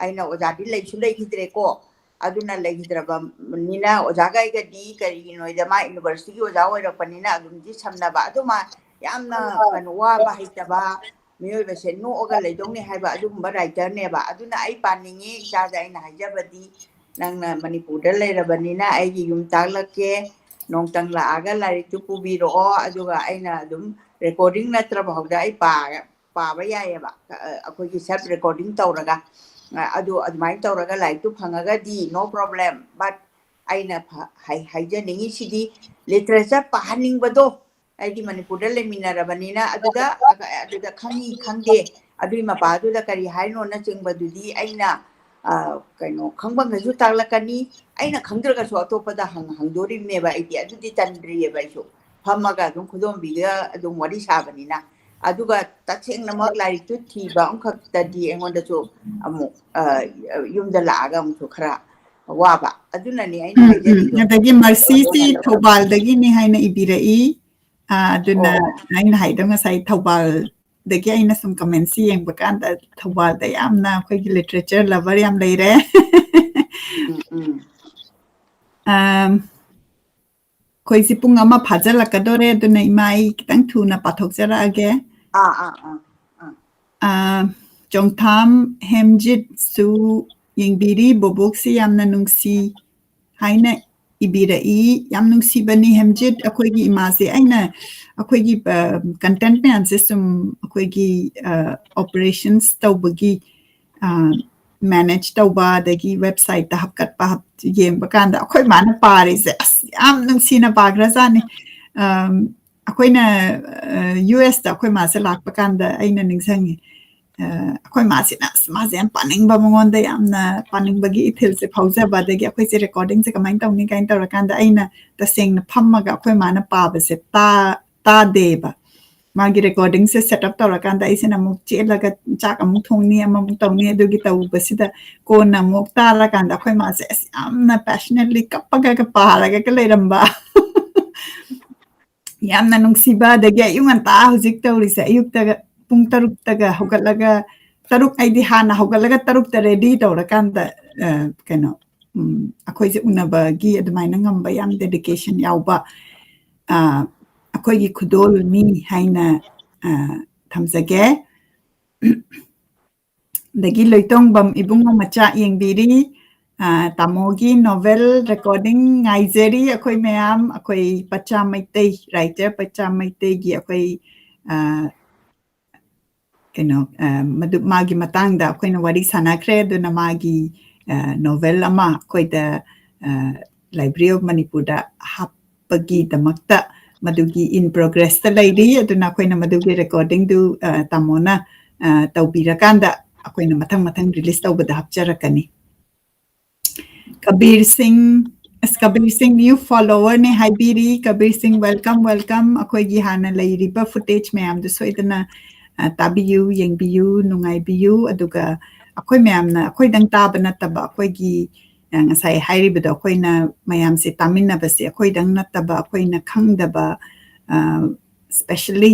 ꯑꯩꯅ ꯑꯣꯖꯥꯗꯤ ꯂꯩꯁꯨ ꯂꯩꯈꯤꯗ꯭ꯔꯦꯀꯣ꯫ ꯑꯗꯨꯅ ꯂꯩꯈꯤꯗ꯭ꯔꯕꯅꯤꯅ ꯑꯣꯖꯥꯒ ꯑꯩꯒꯗꯤ ꯀꯔꯤꯒꯤꯅꯣꯗ ꯃꯥ universityꯒꯤ ꯑꯣꯖꯥ ꯑꯣꯏꯔꯛꯄꯅꯤꯅ ꯑꯗꯨꯝꯗꯤ ꯁꯝꯅꯕ꯫ ꯑꯗꯨ ꯃꯥ ꯌꯥꯝꯅ ꯀꯩꯅꯣ ꯋꯥꯕ ꯍꯩꯇꯕ ꯃꯤꯑꯣꯏꯕꯁꯦ ꯅꯣꯛꯑꯒ ꯂꯩꯗꯧꯅꯤ ꯍꯥꯏꯕ ꯑꯗꯨꯒꯨꯝꯕ writerꯅꯦꯕ꯫ ꯑꯗꯨꯅ ꯑꯩ ꯄꯥꯅꯤꯡꯉꯤ ꯏꯆꯥꯗ ꯑꯩꯅ ꯍꯥꯏꯖꯕꯗꯤ ꯅꯪꯅ ꯃꯅꯤꯄꯨꯔꯗ ꯂꯩꯔꯕꯅꯤꯅ ꯑꯩꯒꯤ ꯌꯨꯝ ꯇꯥꯛꯂꯛꯀꯦ꯫ ꯅꯣꯡꯇꯪ ꯂꯥꯛꯑꯒ ꯂꯥꯏꯔꯤꯛꯇꯨ ꯄꯨꯕꯤꯔꯛꯑꯣ꯫ ꯑꯗꯨꯒ ꯑꯩꯅ ꯑꯗꯨꯝ recording ꯅꯠꯇ꯭ꯔꯕ ꯐꯥꯎꯗ ꯑꯩ ꯄꯥ-, ꯄꯥꯕ ꯌꯥꯏꯌꯦꯕ꯫ ꯑ, ꯑꯩꯈꯣꯏꯒꯤ self recording ꯇꯧꯔꯒ꯫ ꯑ, ꯑꯗꯨ ꯑꯗꯨꯃꯥꯏꯅ ꯇꯧꯔꯒ ꯂꯥꯏꯔꯤꯛꯇꯨ ꯐꯪꯉꯒꯗꯤ no problem. But ꯑꯩꯅ ꯐ-, ꯍꯥꯏ-, ꯍꯥꯏꯖꯅꯤꯡꯉꯤꯁꯤꯗꯤ literature ꯄꯥꯍꯟꯅꯤꯡꯕꯗꯣ ꯑꯩꯗꯤ ꯃꯅꯤꯄꯨꯔꯗ ꯂꯩꯃꯤꯟꯅꯔꯕꯅꯤꯅ ꯑꯗꯨꯗ, ꯑꯗꯨꯗ ꯈꯪꯉꯤ ꯈꯪꯗꯦ, ꯑꯗꯨꯏ ꯃꯄꯥꯗꯨꯗ ꯀꯔꯤ ꯍꯥꯏꯅꯣꯅꯆꯤꯡꯕꯗꯨꯗꯤ ꯑꯩꯅ, ꯑ, ꯀꯩꯅꯣ, ꯈꯪꯕꯈꯩꯁꯨ ꯇꯥꯛꯂꯛꯀꯅꯤ꯫ ꯑꯩꯅ ꯈꯪꯗ꯭ꯔꯒꯁꯨ ꯑꯇꯣꯞꯄꯗ ꯍꯪ-, ꯍꯪꯗꯣꯔꯤꯕꯅꯦꯕ ꯑꯩꯗꯤ꯫ ꯑꯗꯨꯗꯤ ꯇꯟꯗ꯭ꯔꯤꯑꯕ ꯑꯩꯁꯨ꯫ ꯐꯝꯃꯒ ꯑꯗꯨꯝ ꯈꯨꯗꯣꯝꯕꯤꯒ ꯑꯗꯨꯝ ꯋꯥꯔꯤ ꯁꯥꯕꯅꯤꯅ꯫ ꯑꯗꯨꯒ ꯇꯁꯦꯡꯅꯃꯛ ꯂꯥꯏꯔꯤꯛꯇꯨ ꯊꯤꯕ ꯑꯃꯈꯛꯇꯗꯤ ꯑꯩꯉꯣꯟꯗꯁꯨ ꯑꯃꯨꯛ, ꯑ, ꯌꯨꯝꯗ ꯂꯥꯛꯑꯒ ꯑꯃꯨꯛꯁꯨ ꯈꯔ ꯋꯥꯕ꯫ ꯑꯗꯨꯅꯅꯤ ꯑꯩꯅ ꯎꯝ, ꯎꯝ꯫ ꯍꯥꯏꯖꯔꯤꯗꯣ꯫ ꯑꯗꯒꯤ ꯃꯔꯁꯤꯁꯤ ꯊꯧꯕꯥꯜꯗꯒꯤꯅꯤ ꯍꯥꯏꯅ ꯏꯕꯤꯔꯛꯏ꯫ ꯑ, ꯑꯗꯨꯅ ꯑꯣ꯫ ꯑꯩꯅ ꯍꯥꯏꯗꯣ ꯉꯁꯥꯏ ꯊꯧꯕꯥꯜꯗꯒꯤ ꯑꯩꯅ ꯁꯨꯝ commentꯁꯤ ꯌꯦꯡꯕ ꯀꯥꯟꯗ ꯊꯧꯕꯥꯜꯗ ꯌꯥꯝꯅ ꯑꯩꯈꯣꯏꯒꯤ literature lover ꯌꯥꯝ ꯂꯩꯔꯦ꯫ ꯎꯝ, ꯎꯝ꯫ ꯑꯝ, ꯑꯩꯈꯣꯏꯁꯤ ꯄꯨꯡ ꯑꯃ ꯐꯥꯖꯤꯜꯂꯛꯀꯗꯣꯔꯦ, ꯑꯗꯨꯅ ꯏꯃꯥ ꯑꯩ ꯈꯤꯇꯪ ꯊꯨꯅ ꯄꯥꯊꯣꯛꯆꯔꯛꯑꯒꯦ꯫ ꯑꯥ, ꯑꯥ, ꯑꯥ, ꯑꯥ꯫ ꯑ, ꯆꯣꯡꯊꯥꯝ ꯍꯦꯝꯖꯤꯠꯁꯨ ꯌꯦꯡꯕꯤꯔꯤ, ꯕꯣꯕꯣꯛꯁꯤ ꯌꯥꯝꯅ ꯅꯨꯡꯁꯤ ꯍꯥꯏꯅ ꯏꯕꯤꯔꯛꯏ꯫ ꯌꯥꯝ ꯅꯨꯡꯁꯤꯕꯅꯤ ꯍꯦꯝꯖꯤꯠ, ꯑꯩꯈꯣꯏꯒꯤ ꯏꯃꯥꯁꯦ꯫ ꯑꯩꯅ ꯑꯩꯈꯣꯏꯒꯤ, ꯑ, content ꯃꯌꯥꯝꯁꯦ ꯁꯨꯝ ꯑꯩꯈꯣꯏꯒꯤ, ꯑ, operations ꯇꯧꯕꯒꯤ, ꯑ, manage ꯇꯧꯕ, ꯑꯗꯒꯤ websiteꯇ ꯍꯥꯞꯀꯠꯄ, ꯍꯥꯞ-, ꯌꯦꯡꯕ ꯀꯥꯟꯗ ꯑꯩꯈꯣꯏ ꯃꯥꯅ ꯄꯥꯔꯤꯁꯦ, ꯑꯁ, ꯌꯥꯝ ꯅꯨꯡꯁꯤꯅ ꯄꯥꯈ꯭ꯔꯖꯥꯠꯅꯤ꯫ ꯑꯝ, ꯑꯩꯈꯣꯏꯅ, ꯑ, USꯇ ꯑꯩꯈꯣꯏ ꯃꯥꯁꯦ ꯂꯥꯛꯄ ꯀꯥꯟꯗ ꯑꯩꯅ ꯅꯤꯡꯁꯤꯡꯉꯤ, ꯑꯩꯈꯣꯏ ꯃꯥꯁꯤꯅ ꯑꯁ ꯃꯥꯁꯦ ꯌꯥꯝ ꯄꯥꯅꯤꯡꯕ, ꯃꯉꯣꯟꯗ ꯌꯥꯝꯅ ꯄꯥꯅꯤꯡꯕꯒꯤ ꯏꯊꯤꯜꯁꯦ ꯐꯥꯎꯖꯕ꯫ ꯑꯗꯒꯤ ꯑꯩꯈꯣꯏꯁꯦ ꯔꯦꯀꯣꯔꯗꯤꯡꯁꯦ ꯀꯃꯥꯏꯅ ꯇꯧꯅꯤ ꯀꯥꯏꯅ ꯇꯧꯔꯀꯥꯟꯗ ꯑꯩꯅ ꯇꯁꯦꯡꯅ ꯐꯝꯃꯒ ꯑꯩꯈꯣꯏ ꯃꯥꯅ ꯄꯥꯕꯁꯦ ꯇꯥ ꯇꯥꯗꯦꯕ꯫ ꯃꯥꯒꯤ ꯔꯦꯀꯣꯔꯗꯤꯡꯁꯦ ꯁꯦꯠ ꯑꯞ ꯇꯧꯔꯀꯥꯟꯗ ꯑꯩꯁꯤꯅ ꯑꯃꯨꯛ ꯆꯦꯜꯂꯒ ꯆꯥꯛ ꯑꯃꯨꯛ ꯊꯣꯡꯅꯤ, ꯑꯃꯃꯨꯛ ꯇꯧꯅꯤ꯫ ꯑꯗꯨꯒꯤ ꯇꯧꯕꯁꯤꯗ ꯀꯣꯟꯅ ꯑꯃꯨꯛ ꯇꯥꯜꯂꯀꯥꯟꯗ ꯑꯩꯈꯣꯏ ꯃꯥꯁꯦ ꯑꯁ ꯌꯥꯝꯅ ꯄꯦꯁꯅꯦꯠꯂꯤ ꯀꯞꯄꯒ ꯄꯥꯔꯒ ꯂꯩꯔꯝꯕ꯫ ꯌꯥꯝꯅ ꯅꯨꯡꯁꯤꯕ꯫ ꯑꯗꯒꯤ ꯑꯌꯨꯛ ꯉꯟꯇꯥ ꯍꯧꯖꯤꯛ ꯇꯧꯔꯤꯁꯦ, ꯑꯌꯨꯛꯇꯒ ꯄꯨꯡ ꯇꯔꯨꯛꯇꯒ ꯍꯧꯒꯠꯂꯒ, ꯇꯔꯨꯛ ꯑꯩꯗꯤ ꯍꯥꯟꯅ ꯍꯧꯒꯠꯂꯒ ꯇꯔꯨꯛꯇ ꯔꯦꯗꯤ ꯇꯧꯔꯀꯥꯟꯗ ꯀꯩꯅꯣ ꯑꯩꯈꯣꯏꯁꯦ ꯎꯅꯕꯒꯤ ꯑꯗꯨꯃꯥꯏꯅ ꯉꯝꯕ ꯌꯥꯝ ꯗꯦꯗꯤꯀꯦꯁꯟ ꯌꯥꯎꯕ ꯑꯩꯈꯣꯏꯒꯤ ꯈꯨꯗꯣꯜꯅꯤ ꯍꯥꯏꯅ ꯊꯝꯖꯒꯦ꯫ ꯑꯗꯒꯤ ꯂꯣꯏꯇꯣꯡꯕꯝ ꯏꯕꯨꯡꯉꯣ ꯃꯆꯥ ꯌꯦꯡꯕꯤꯔꯤ꯫ ꯇꯥꯃꯣꯒꯤ ꯅꯣꯚꯦꯜ ꯔꯦꯀꯣꯔꯗꯤꯡ ꯉꯥꯏꯖꯔꯤ ꯑꯩꯈꯣꯏ ꯃꯌꯥꯝ, ꯑꯩꯈꯣꯏ ꯄꯆꯥ ꯃꯩꯇꯩ, ꯔꯥꯏꯇꯔ ꯄꯆꯥ ꯃꯩꯇꯩꯒꯤ ꯑꯩꯈꯣꯏ ꯀꯩꯅꯣ ꯃꯗꯨ ꯃꯥꯒꯤ ꯃꯇꯥꯡꯗ ꯑꯩꯈꯣꯏꯅ ꯋꯥꯔꯤ ꯁꯥꯟꯅꯈ꯭ꯔꯦ꯫ ꯑꯗꯨꯅ ꯃꯥꯒꯤ ꯅꯣꯚꯦꯜ ꯑꯃ ꯑꯩꯈꯣꯏꯗ ꯂꯥꯏꯕ꯭ꯔꯦꯔꯤ ꯑꯣꯐ ꯃꯅꯤꯄꯨꯔꯗ ꯍꯥꯞꯄꯒꯤꯗꯃꯛꯇ ꯃꯗꯨꯒꯤ ꯏꯟ ꯄ꯭ꯔꯣꯒ꯭ꯔꯦꯁꯇ ꯂꯩꯔꯤ꯫ ꯑꯗꯨꯅ ꯑꯩꯈꯣꯏꯅ ꯃꯗꯨꯒꯤ ꯔꯦꯀꯣꯔꯗꯤꯡꯗꯨ ꯇꯥꯃꯣꯅ ꯇꯧꯕꯤꯔꯀꯥꯟꯗ ꯑꯩꯈꯣꯏꯅ ꯃꯊꯪ ꯃꯊꯪ ꯔꯤꯂꯤꯁ ꯇꯧꯕꯗ ꯍꯥꯞꯆꯔꯛꯀꯅꯤ꯫ ꯀꯕꯤꯔ ꯁꯤꯡ, ꯑꯁ, ꯀꯕꯤꯔ ꯁꯤꯡ ꯅ꯭ꯌꯨ ꯐꯣꯂꯣꯋꯔꯅꯦ ꯍꯥꯏꯕꯤꯔꯤ꯫ ꯀꯕꯤꯔ ꯁꯤꯡ, ꯋꯦꯜꯀꯝ, ꯋꯦꯜꯀꯝ꯫ ꯑꯩꯈꯣꯏꯒꯤ ꯍꯥꯟꯅ ꯂꯩꯔꯤꯕ ꯐꯨꯇꯦꯖ ꯃꯌꯥꯝꯗꯨ ꯁꯣꯏꯗꯅ ꯇꯥꯕꯤꯌꯨ, ꯌꯦꯡꯕꯤꯌꯨ, ꯅꯨꯡꯉꯥꯏꯕꯤꯌꯨ꯫ ꯑꯗꯨꯒ ꯑꯩꯈꯣꯏ ꯃꯌꯥꯝꯅ, ꯑꯩꯈꯣꯏꯗꯪ ꯇꯥꯕ ꯅꯠꯇꯕ, ꯑꯩꯈꯣꯏꯒꯤ ꯉꯁꯥꯏ ꯍꯥꯏꯔꯤꯕꯗꯣ, ꯑꯩꯈꯣꯏꯅ ꯃꯌꯥꯝꯁꯦ ꯇꯥꯃꯤꯟꯅꯕꯁꯦ ꯑꯩꯈꯣꯏꯗꯪ ꯅꯠꯇꯕ, ꯑꯩꯈꯣꯏꯅ ꯈꯪꯗꯕ, ꯁ꯭ꯄꯦꯁꯦꯜꯂꯤ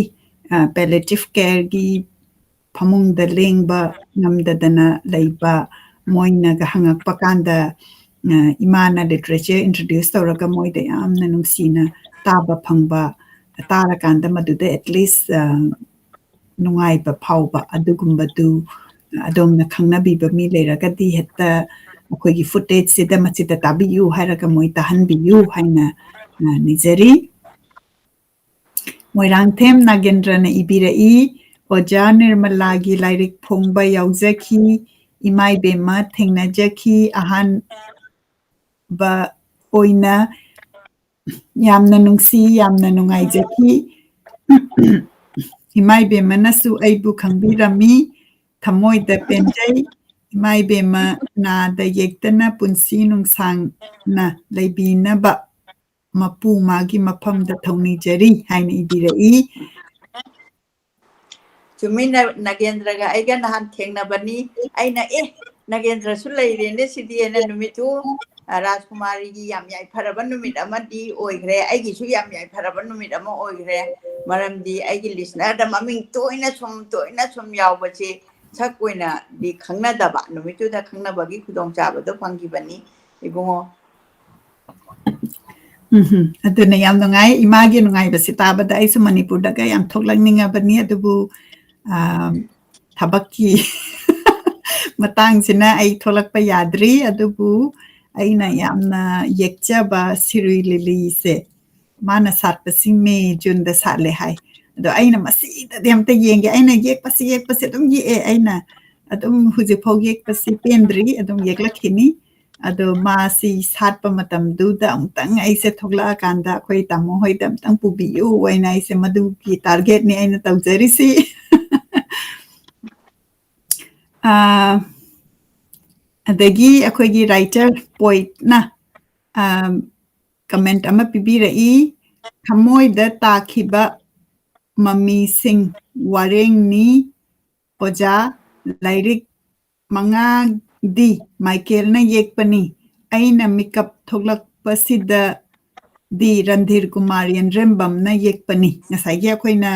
ꯄꯦꯂꯦꯇꯤꯚ ꯀꯦꯌꯔꯒꯤ ꯐꯃꯨꯡꯗ ꯂꯦꯡꯕ ꯉꯝꯗꯗꯅ ꯂꯩꯕ ꯃꯣꯏꯅꯒ ꯍꯪꯉꯛꯄ ꯀꯥꯟꯗ, ꯏꯃꯥꯅ ꯂꯤꯇꯔꯦꯆꯔ ꯏꯟꯇ꯭ꯔꯣꯗ꯭ꯌꯨꯁ ꯇꯧꯔꯒ ꯃꯣꯏꯗ ꯌꯥꯝꯅ ꯅꯨꯡꯁꯤꯅ ꯇꯥꯕ ꯐꯪꯕ, ꯇꯥꯔꯀꯥꯟꯗ ꯃꯗꯨꯗ ꯑꯦꯠꯂꯤꯁ ꯅꯨꯡꯉꯥꯏꯕ ꯐꯥꯎꯕ ꯑꯗꯨꯒꯨꯝꯕꯗꯨ ꯑꯗꯣꯝꯅ ꯈꯪꯅꯕꯤꯕ ꯃꯤ ꯂꯩꯔꯒꯗꯤ ꯍꯦꯛꯇ ꯑꯩꯈꯣꯏꯒꯤ ꯐꯨꯇꯦꯖꯁꯤꯗ ꯃꯁꯤꯗ ꯇꯥꯕꯤꯌꯨ ꯍꯥꯏꯔꯒ ꯃꯣꯏ ꯇꯥꯍꯟꯕꯤꯌꯨ ꯍꯥꯏꯅ ꯅꯤꯖꯔꯤ꯫ ꯃꯣꯏꯔꯥꯡꯊꯦꯝ ꯅꯥꯒꯦꯟꯗ꯭ꯔꯅ ꯏꯕꯤꯔꯛꯏ, ꯑꯣꯖꯥ ꯅꯤꯔꯃꯂꯥꯒꯤ ꯂꯥꯏꯔꯤꯛ ꯐꯣꯡꯕ ꯌꯥꯎꯖꯈꯤ, ꯏꯃꯥ ꯏꯕꯦꯝꯃ ꯊꯦꯡꯅꯖꯈꯤ, ꯑꯍꯥꯟꯕ ꯑꯣꯏꯅ ꯌꯥꯝꯅ ꯅꯨꯡꯁꯤ, ꯌꯥꯝꯅ ꯅꯨꯡꯉꯥꯏꯖꯈꯤ꯫ ꯏꯃꯥ ꯏꯕꯦꯝꯃꯅꯁꯨ ꯑꯩꯕꯨ ꯈꯪꯕꯤꯔꯝꯃꯤ꯫ ꯊꯃꯣꯏꯗ ꯄꯦꯟꯖꯩ꯫ ꯏꯃꯥ ꯏꯕꯦꯝꯃ ꯅꯥꯗ ꯌꯦꯛꯇꯅ ꯄꯨꯟꯁꯤ ꯅꯨꯡꯁꯥꯡꯅ ꯂꯩꯕꯤꯅꯕ ꯃꯄꯨ ꯃꯥꯒꯤ ꯃꯐꯝꯗ ꯊꯧꯅꯤꯖꯔꯤ ꯍꯥꯏꯅ ꯏꯕꯤꯔꯛꯏ꯫ ꯆꯨꯝꯃꯤ, ꯅ-, ꯅꯒꯦꯟꯗ꯭ꯔꯒ ꯑꯩꯒ ꯅꯍꯥꯟ ꯊꯦꯡꯅꯕꯅꯤ꯫ ꯑꯩꯅ, "ꯑꯦ, ꯅꯒꯦꯟꯗ꯭ꯔꯁꯨ ꯂꯩꯔꯦꯅꯦ ꯁꯤꯗꯤ" ꯍꯥꯏꯅ ꯅꯨꯃꯤꯠꯇꯨ, ꯑ, ꯔꯥꯖꯀꯨꯃꯥꯔꯤꯒꯤ ꯌꯥꯝ ꯌꯥꯏꯐꯔꯕ ꯅꯨꯃꯤꯠ ꯑꯃꯗꯤ ꯑꯣꯏꯈ꯭ꯔꯦ, ꯑꯩꯒꯤꯁꯨ ꯌꯥꯝ ꯌꯥꯏꯐꯔꯕ ꯅꯨꯃꯤꯠ ꯑꯃ ꯑꯣꯏꯈ꯭ꯔꯦ꯫ ꯃꯔꯝꯗꯤ ꯑꯩꯒꯤ listenerꯗ ꯃꯃꯤꯡ ꯇꯣꯏꯅ ꯁꯨꯝ, ꯇꯣꯏꯅ ꯁꯨꯝ ꯌꯥꯎꯕꯁꯤ ꯁꯛ ꯑꯣꯏꯅꯗꯤ ꯈꯪꯅꯗꯕ, ꯅꯨꯃꯤꯠꯇꯨꯗ ꯈꯪꯅꯕꯒꯤ ꯈꯨꯗꯣꯡꯆꯥꯕꯗꯣ ꯐꯪꯈꯤꯕꯅꯤ ꯏꯕꯨꯡꯉꯣ꯫ ꯎꯝ, ꯑꯗꯨꯅ ꯌꯥꯝ ꯅꯨꯡꯉꯥꯏ꯫ ꯏꯃꯥꯒꯤ ꯅꯨꯡꯉꯥꯏꯕꯁꯤ ꯇꯥꯕꯗ ꯑꯩꯁꯨ ꯃꯅꯤꯄꯨꯔꯗꯒ ꯌꯥꯝ ꯊꯣꯛꯂꯛꯅꯤꯡꯉꯕꯅꯤ, ꯑꯗꯨꯕꯨ, ꯑ, ꯊꯕꯛꯀꯤ ꯃꯇꯥꯡꯁꯤꯅ ꯑꯩ ꯊꯣꯛꯂꯛꯄ ꯌꯥꯗ꯭ꯔꯤ꯫ ꯑꯗꯨꯕꯨ ꯑꯩꯅ ꯌꯥꯝꯅ ꯌꯦꯛꯆꯕ ꯁꯤꯔꯨꯏ ꯂꯤꯂꯤꯁꯦ, ꯃꯥꯅ ꯁꯥꯠꯄꯁꯤ May, Juneꯗ ꯁꯥꯠꯂꯦ ꯍꯥꯏ꯫ ꯑꯗꯣ ꯑꯩꯅ ꯃꯁꯤꯗꯗꯤ ꯑꯝꯇ ꯌꯦꯡꯒꯦ꯫ ꯑꯩꯅ ꯌꯦꯛꯄꯁꯤ, ꯌꯦꯛꯄꯁꯤ ꯑꯗꯨꯝ ꯌꯦꯛꯑꯦ꯫ ꯑꯩꯅ ꯑꯗꯨꯝ ꯍꯧꯖꯤꯛꯐꯥꯎ ꯌꯦꯛꯄꯁꯤ ꯄꯦꯟꯗ꯭ꯔꯤ, ꯑꯗꯨꯝ ꯌꯦꯛꯂꯛꯈꯤꯅꯤ꯫ ꯑꯗꯣ ꯃꯥꯁꯤ ꯁꯥꯠꯄ ꯃꯇꯝꯗꯨꯗ ꯑꯃꯨꯛꯇꯪ ꯑꯩꯁꯦ ꯊꯣꯛꯂꯛꯑꯀꯥꯟꯗ ꯑꯩꯈꯣꯏ ꯇꯥꯃꯣ ꯍꯣꯏꯗ ꯑꯃꯨꯛꯇꯪ ꯄꯨꯕꯤꯌꯨ ꯍꯥꯏꯅ ꯑꯩꯁꯦ ꯃꯗꯨꯒꯤ targetꯅꯤ ꯑꯩꯅ ꯇꯧꯖꯔꯤꯁꯤ꯫ ꯑꯥ, ꯑꯗꯒꯤ ꯑꯩꯈꯣꯏꯒꯤ writer, poetꯅ, ꯑꯥ, comment ꯑꯃ ꯄꯤꯕꯤꯔꯛꯏ, "ꯊꯃꯣꯏꯗ ꯇꯥꯈꯤꯕ ꯃꯃꯤꯁꯤꯡ ꯋꯥꯔꯦꯡꯅꯤ ꯑꯣꯖꯥ, ꯂꯥꯏꯔꯤꯛ ꯃꯉꯥꯗꯤ ꯃꯥꯏꯀꯦꯜꯅ ꯌꯦꯛꯄꯅꯤ꯫ ꯑꯩꯅ ꯃꯤꯀꯞ ꯊꯣꯛꯂꯛꯄꯁꯤꯗꯗꯤ ꯔꯟꯙꯤꯔ ꯀꯨꯃꯥꯔ ꯌꯦꯟꯗ꯭ꯔꯦꯝꯕꯝꯅ ꯌꯦꯛꯄꯅꯤ"꯫ ꯉꯁꯥꯏꯒꯤ ꯑꯩꯈꯣꯏꯅ,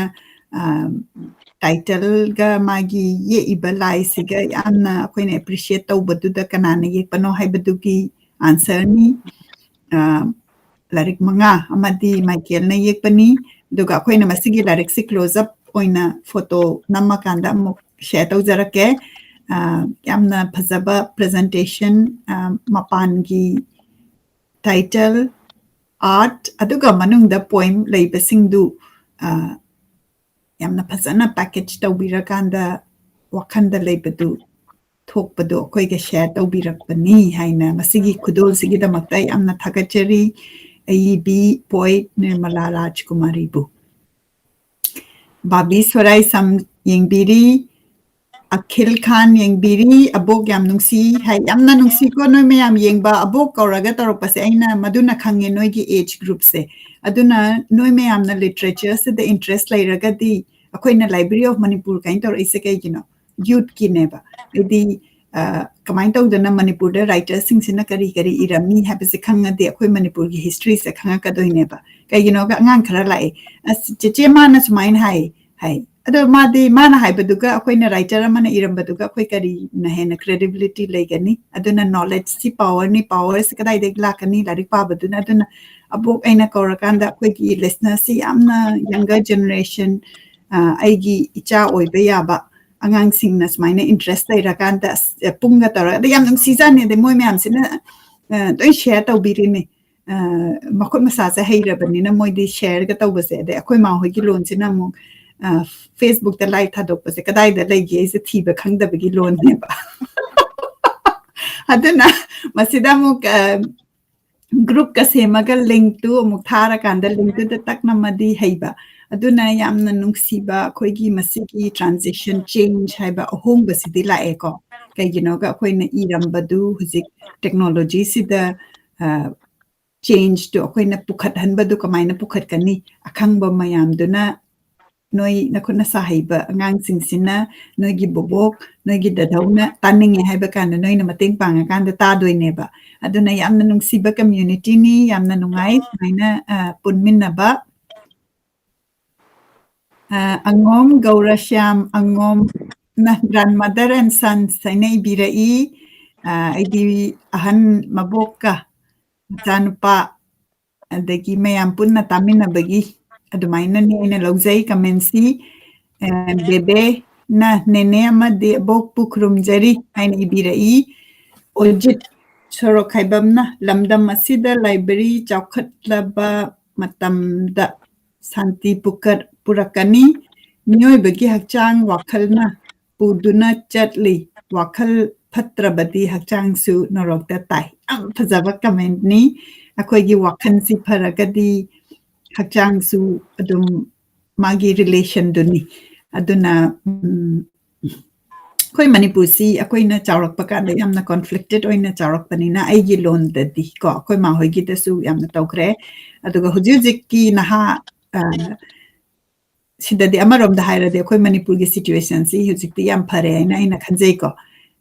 ꯑ, titleꯒ ꯃꯥꯒꯤ ꯌꯦꯛꯏꯕ ꯂꯥꯏꯁꯤꯒ ꯌꯥꯝꯅ ꯑꯩꯈꯣꯏꯅ appreciate ꯇꯧꯕꯗꯨꯗ ꯀꯅꯥꯅ ꯌꯦꯛꯄꯅꯣ ꯍꯥꯏꯕꯗꯨꯒꯤ answerꯅꯤ꯫ ꯑ, ꯂꯥꯏꯔꯤꯛ ꯃꯉꯥ ꯑꯃꯗꯤ ꯃꯥꯏꯀꯦꯜꯅ ꯌꯦꯛꯄꯅꯤ꯫ ꯑꯗꯨꯒ ꯑꯩꯈꯣꯏꯅ ꯃꯁꯤꯒꯤ ꯂꯥꯏꯔꯤꯛꯁꯤ close up ꯑꯣꯏꯅ photo ꯅꯝꯃꯀꯥꯟꯗ ꯑꯃꯨꯛ share ꯇꯧꯖꯔꯛꯀꯦ꯫ ꯑ, ꯌꯥꯝꯅ ꯐꯖꯕ presentation, ꯑ, ꯃꯄꯥꯟꯒꯤ title, art, ꯑꯗꯨꯒ ꯃꯅꯨꯡꯗ poem ꯂꯩꯕꯁꯤꯡꯗꯨ, ꯑ, ꯌꯥꯝꯅ ꯐꯖꯅ package ꯇꯧꯕꯤꯔꯀꯥꯟꯗ ꯋꯥꯈꯜꯗ ꯂꯩꯕꯗꯨ ꯊꯣꯛꯄꯗꯣ ꯑꯩꯈꯣꯏꯒ share ꯇꯧꯕꯤꯔꯛꯄꯅꯤ ꯍꯥꯏꯅ ꯃꯁꯤꯒꯤ ꯈꯨꯗꯣꯜꯁꯤꯒꯤꯗꯃꯛꯇ ꯌꯥꯝꯅ ꯊꯥꯒꯠꯆꯔꯤ ꯑꯏꯕꯤ poet ꯅꯤꯔꯃꯂꯥ ꯔꯥꯖꯀꯨꯃꯥꯔꯤꯕꯨ꯫ ꯕꯥꯕꯤ ꯁꯣꯔꯥꯏꯁꯝ ꯌꯦꯡꯕꯤꯔꯤ, ꯑꯈꯤꯜ ꯈꯥꯟ ꯌꯦꯡꯕꯤꯔꯤ, ꯑꯕꯣꯛ ꯌꯥꯝ ꯅꯨꯡꯁꯤ ꯍꯥꯏ꯫ ꯌꯥꯝꯅ ꯅꯨꯡꯁꯤꯀꯣ, ꯅꯣꯏ ꯃꯌꯥꯝ ꯌꯦꯡꯕ, ꯑꯕꯣꯛ ꯀꯧꯔꯒ ꯇꯧꯔꯛꯄꯁꯦ꯫ ꯑꯩꯅ ꯃꯗꯨꯅ ꯈꯪꯉꯦ ꯅꯣꯏꯒꯤ age groupꯁꯦ꯫ ꯑꯗꯨꯅ ꯅꯣꯏ ꯃꯌꯥꯝꯅ literatureꯁꯤꯗ interest ꯂꯩꯔꯒꯗꯤ, ꯑꯩꯈꯣꯏꯅ Library of Manipur ꯀꯥꯏꯅ ꯇꯧꯔꯛꯏꯁꯦ ꯀꯩꯒꯤꯅꯣ? Youthꯀꯤꯅꯦꯕ꯫ ꯍꯥꯏꯗꯤ, ꯑ, ꯀꯃꯥꯏꯅ ꯇꯧꯗꯅ ꯃꯅꯤꯄꯨꯔꯗ writerꯁꯤꯡꯁꯤꯅ ꯀꯔꯤ ꯀꯔꯤ ꯏꯔꯝꯃꯤ ꯍꯥꯏꯕꯁꯦ ꯈꯪꯉꯗꯤ ꯑꯩꯈꯣꯏ ꯃꯅꯤꯄꯨꯔꯒꯤ historyꯁꯦ ꯈꯪꯉꯛꯀꯗꯣꯏꯅꯦꯕ꯫ ꯀꯩꯒꯤꯅꯣꯒ, ꯑꯉꯥꯡ ꯈꯔ ꯂꯥꯛꯑꯦ, "ꯑꯁ, ꯆꯦꯆꯦ, ꯃꯥꯅ ꯁꯨꯃꯥꯏꯅ ꯍꯥꯏ", ꯍꯥꯏ꯫ ꯑꯗꯣ ꯃꯥꯗꯤ, ꯃꯥꯅ ꯍꯥꯏꯕꯗꯨꯒ ꯑꯩꯈꯣꯏꯅ writer ꯑꯃꯅ ꯏꯔꯝꯕꯗꯨꯒ ꯑꯩꯈꯣꯏ ꯀꯔꯤꯅ ꯍꯦꯟꯅ credibility ꯂꯩꯒꯅꯤ? ꯑꯗꯨꯅ knowledgeꯁꯤ powerꯅꯤ, powerꯁꯤ ꯀꯗꯥꯏꯗꯒꯤ ꯂꯥꯛꯀꯅꯤ? ꯂꯥꯏꯔꯤꯛ ꯄꯥꯕꯗꯨꯅ꯫ ꯑꯗꯨꯅ ꯑꯕꯣꯛ ꯑꯩꯅ ꯀꯧꯔꯀꯥꯟꯗ ꯑꯩꯈꯣꯏꯒꯤ listenerꯁꯤ ꯌꯥꯝꯅ younger generation, ꯑ, ꯑꯩꯒꯤ ꯏꯆꯥ ꯑꯣꯏꯕ ꯌꯥꯕ ꯑꯉꯥꯡꯁꯤꯡꯅ ꯁꯨꯃꯥꯏꯅ interest ꯂꯩꯔꯀꯥꯟꯗ, ꯑꯁ, ꯄꯨꯡꯒ ꯇꯧꯔꯒ, ꯑꯗ ꯌꯥꯝ ꯅꯨꯡꯁꯤꯖꯥꯠꯅꯤ꯫ ꯑꯗꯩ ꯃꯣꯏ ꯃꯌꯥꯝꯁꯤꯅ, ꯑ, ꯂꯣꯏ share ꯇꯧꯕꯤꯔꯤꯅꯤ꯫ ꯑ, ꯃꯈꯨꯠ ꯃꯁꯥꯁꯦ ꯍꯩꯔꯕꯅꯤꯅ ꯃꯣꯏꯗꯤ shareꯒ ꯇꯧꯕꯁꯦ꯫ ꯑꯗꯩ ꯑꯩꯈꯣꯏ ꯃꯥ ꯍꯣꯏꯒꯤ ꯂꯣꯟꯁꯤꯅ ꯑꯃꯨꯛ, ꯑ, Facebookꯇ live ꯊꯥꯗꯣꯛꯄꯁꯦ ꯀꯗꯥꯏꯗ ꯂꯩꯒꯦ ꯑꯩꯁꯦ ꯊꯤꯕ ꯈꯪꯗꯕꯒꯤ ꯂꯣꯟꯅꯦꯕ꯫ ꯑꯗꯨꯅ ꯃꯁꯤꯗ ꯑꯃꯨꯛ, ꯑ, groupꯀ ꯁꯦꯝꯃꯒ linkꯇꯨ ꯑꯃꯨꯛ ꯊꯥꯔꯀꯥꯟꯗ linkꯇꯨꯗ ꯇꯛ ꯅꯝꯃꯗꯤ ꯍꯩꯕ꯫ ꯑꯗꯨꯅ ꯌꯥꯝꯅ ꯅꯨꯡꯁꯤꯕ ꯑꯩꯈꯣꯏꯒꯤ ꯃꯁꯤꯒꯤ transition, change ꯍꯥꯏꯕ ꯑꯍꯣꯡꯕꯁꯤꯗꯤ ꯂꯥꯛꯑꯦꯀꯣ꯫ ꯀꯩꯒꯤꯅꯣꯒ ꯑꯩꯈꯣꯏꯅ ꯏꯔꯝꯕꯗꯨ ꯍꯧꯖꯤꯛ technologyꯁꯤꯗ, ꯑ, changeꯇꯨ ꯑꯩꯈꯣꯏꯅ ꯄꯨꯈꯠꯍꯟꯕꯗꯨ ꯀꯃꯥꯏꯅ ꯄꯨꯈꯠꯀꯅꯤ? ꯑꯈꯪꯕ ꯃꯌꯥꯝꯗꯨꯅ, ꯅꯣꯏ ꯅꯈꯨꯠ ꯅꯁꯥ ꯍꯩꯕ ꯑꯉꯥꯡꯁꯤꯡꯁꯤꯅ ꯅꯣꯏꯒꯤ ꯕꯣꯕꯣꯛ, ꯅꯣꯏꯒꯤ ꯗꯗꯧꯅ ꯇꯥꯅꯤꯡꯉꯦ ꯍꯥꯏꯕ ꯀꯥꯟꯗ ꯅꯣꯏꯅ ꯃꯇꯦꯡ ꯄꯥꯡꯉꯀꯥꯟꯗ ꯇꯥꯗꯣꯏꯅꯦꯕ꯫ ꯑꯗꯨꯅ ꯌꯥꯝꯅ ꯅꯨꯡꯁꯤꯕ communityꯅꯤ, ꯌꯥꯝꯅ ꯅꯨꯡꯉꯥꯏ ꯁꯨꯃꯥꯏꯅ, ꯑ, ꯄꯨꯟꯃꯤꯟꯅꯕ꯫ ꯑ, ꯑꯉꯣꯝ ꯒꯧꯔꯁ꯭ꯌꯥꯝ ꯑꯉꯣꯝꯅ grandmother and sons ꯍꯥꯏꯅ ꯏꯕꯤꯔꯛꯏ꯫ ꯑ, ꯑꯩꯗꯤ ꯑꯍꯟ ꯃꯕꯣꯛꯀ ꯃꯆꯥꯅꯨꯄꯥ ꯑꯗꯒꯤ ꯃꯌꯥꯝ ꯄꯨꯟꯅ ꯇꯥꯃꯤꯟꯅꯕꯒꯤ ꯑꯗꯨꯃꯥꯏꯅꯅꯦ ꯑꯩꯅ ꯂꯧꯖꯩ commentꯁꯤ꯫ ꯑ, ꯕꯦꯕꯦꯅ ꯅꯦꯅꯦ ꯑꯃꯗꯤ ꯑꯕꯣꯛꯄꯨ ꯈꯨꯔꯨꯝꯖꯔꯤ ꯍꯥꯏꯅ ꯏꯕꯤꯔꯛꯏ꯫ ꯑꯣꯖꯤꯠ ꯁꯣꯔꯣꯛꯈꯥꯏꯕꯝꯅ ꯂꯝꯗꯝ ꯑꯁꯤꯗ library ꯆꯥꯎꯈꯠꯂꯕ ꯃꯇꯝꯗ ꯁꯥꯟꯇꯤ ꯄꯨꯀꯠ-, ꯄꯨꯔꯛꯀꯅꯤ꯫ ꯃꯤꯑꯣꯏꯕꯒꯤ ꯍꯛꯆꯥꯡ ꯋꯥꯈꯜꯅ ꯄꯨꯗꯨꯅ ꯆꯠꯂꯤ꯫ ꯋꯥꯈꯜ ꯐꯠꯇ꯭ꯔꯕꯗꯤ ꯍꯛꯆꯥꯡꯁꯨ ꯅꯣꯔꯣꯛꯇ ꯇꯥꯏ꯫ ꯌꯥꯝ ꯐꯖꯕ commentꯅꯤ꯫ ꯑꯩꯈꯣꯏꯒꯤ ꯋꯥꯈꯜꯁꯤ ꯐꯔꯒꯗꯤ ꯍꯛꯆꯥꯡꯁꯨ ꯑꯗꯨꯝ ꯃꯥꯒꯤ relationꯗꯨꯅꯤ꯫ ꯑꯗꯨꯅ, ꯎꯝ, ꯑꯩꯈꯣꯏ ꯃꯅꯤꯄꯨꯔꯁꯤ ꯑꯩꯈꯣꯏꯅ ꯆꯥꯎꯔꯛꯄ ꯀꯥꯟꯗ ꯌꯥꯝꯅ conflicted ꯑꯣꯏꯅ ꯆꯥꯎꯔꯛꯄꯅꯤꯅ, ꯑꯩꯒꯤ ꯂꯣꯟꯗꯗꯤ ꯀꯣ, ꯑꯩꯈꯣꯏ ꯃꯥ ꯍꯣꯏꯒꯤꯗꯁꯨ ꯌꯥꯝꯅ ꯇꯧꯈ꯭ꯔꯦ꯫ ꯑꯗꯨꯒ ꯍꯧꯖꯤꯛ ꯍꯧꯖꯤꯛꯀꯤ ꯅꯍꯥ, ꯑ, ꯁꯤꯗꯗꯤ ꯑꯃꯔꯣꯝꯗ ꯍꯥꯏꯔꯗꯤ ꯑꯩꯈꯣꯏ ꯃꯅꯤꯄꯨꯔꯒꯤ situationꯁꯤ ꯍꯧꯖꯤꯛꯇꯤ ꯌꯥꯝ ꯐꯔꯦ ꯍꯥꯏꯅ ꯑꯩꯅ ꯈꯟꯖꯩꯀꯣ꯫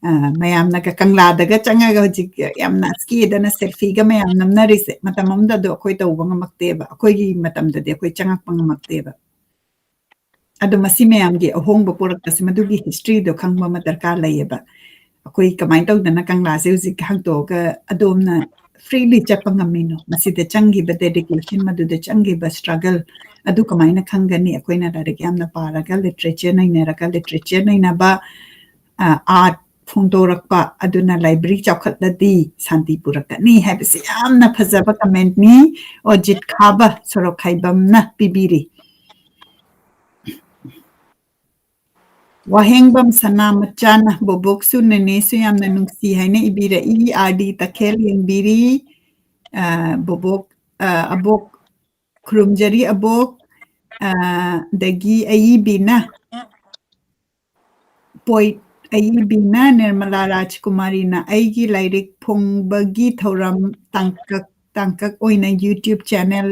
ꯑ, ꯃꯌꯥꯝꯅꯒ ꯀꯪꯂꯥꯗꯒ ꯆꯪꯉꯒ ꯍꯧꯖꯤꯛ ꯌꯥꯝꯅ ꯀꯦꯗꯅ selfieꯒ ꯃꯌꯥꯝ ꯅꯝꯅꯔꯤꯁꯦ, ꯃꯇꯝ ꯑꯃꯗ ꯑꯗꯣ ꯑꯩꯈꯣꯏ ꯇꯧꯕ ꯉꯝꯃꯛꯇꯦꯕ, ꯑꯩꯈꯣꯏꯒꯤ ꯃꯇꯝꯗꯗꯤ ꯑꯩꯈꯣꯏ ꯆꯪꯉꯛꯄ ꯉꯝꯃꯛꯇꯦꯕ꯫ ꯑꯗꯣ ꯃꯁꯤ ꯃꯌꯥꯝꯒꯤ ꯑꯍꯣꯡꯕ ꯄꯨꯔꯛꯄꯁꯦ, ꯃꯗꯨꯒꯤ historyꯗꯣ ꯈꯪꯕ ꯑꯃ ꯗꯔꯀꯥꯔ ꯂꯩꯌꯦꯕ꯫ ꯑꯩꯈꯣꯏ ꯀꯃꯥꯏꯅ ꯇꯧꯗꯅ ꯀꯪꯂꯥꯁꯦ ꯍꯧꯖꯤꯛ ꯍꯥꯡꯇꯣꯛꯑꯒ ꯑꯗꯣꯝꯅ freely ꯆꯠꯄ ꯉꯝꯃꯤꯅꯣ? ꯃꯁꯤꯗ ꯆꯪꯈꯤꯕ dedication, ꯃꯗꯨꯗ ꯆꯪꯈꯤꯕ struggle, ꯑꯗꯨ ꯀꯃꯥꯏꯅ ꯈꯪꯒꯅꯤ? ꯑꯩꯈꯣꯏꯅ ꯂꯥꯏꯔꯤꯛ ꯌꯥꯝꯅ ꯄꯥꯔꯒ, literature ꯅꯩꯅꯔꯒ, literature ꯅꯩꯅꯕ, ꯑ, art ꯐꯣꯡꯗꯣꯔꯛꯄ ꯑꯗꯨꯅ library ꯆꯥꯎꯈꯠꯂꯗꯤ ꯁꯥꯟꯇꯤ ꯄꯨꯔꯛꯀꯅꯤ ꯍꯥꯏꯕꯁꯤ ꯌꯥꯝꯅ ꯐꯖꯕ commentꯅꯤ꯫ ꯑꯣꯖꯤꯠ ꯈꯥꯕ ꯁꯣꯔꯣꯛꯈꯥꯏꯕꯝꯅ ꯄꯤꯕꯤꯔꯤ꯫ ꯋꯥꯍꯦꯡꯕꯝ ꯁꯅꯥ ꯃꯆꯥꯅ, "ꯕꯣꯕꯣꯛꯁꯨ ꯅꯦꯅꯦꯁꯨ ꯌꯥꯝꯅ ꯅꯨꯡꯁꯤ" ꯍꯥꯏꯅ ꯏꯕꯤꯔꯛꯏ꯫ R D ꯇꯈꯦꯜ ꯌꯦꯡꯕꯤꯔꯤ꯫ ꯑ, ꯕꯣꯕꯣꯛ, ꯑ, ꯑꯕꯣꯛ ꯈꯨꯔꯨꯝꯖꯔꯤ ꯑꯕꯣꯛ꯫ ꯑ, ꯑꯗꯒꯤ ꯑꯏꯕꯤꯅ, ꯄꯣꯏꯠ ꯑꯏꯕꯤꯅ, ꯅꯤꯔꯃꯂꯥ ꯔꯥꯖꯀꯨꯃꯥꯔꯤꯅ, "ꯑꯩꯒꯤ ꯂꯥꯏꯔꯤꯛ ꯐꯣꯡꯕꯒꯤ ꯊꯧꯔꯝ ꯇꯥꯡꯀꯛ, ꯇꯥꯡꯀꯛ ꯑꯣꯏꯅ YouTube channel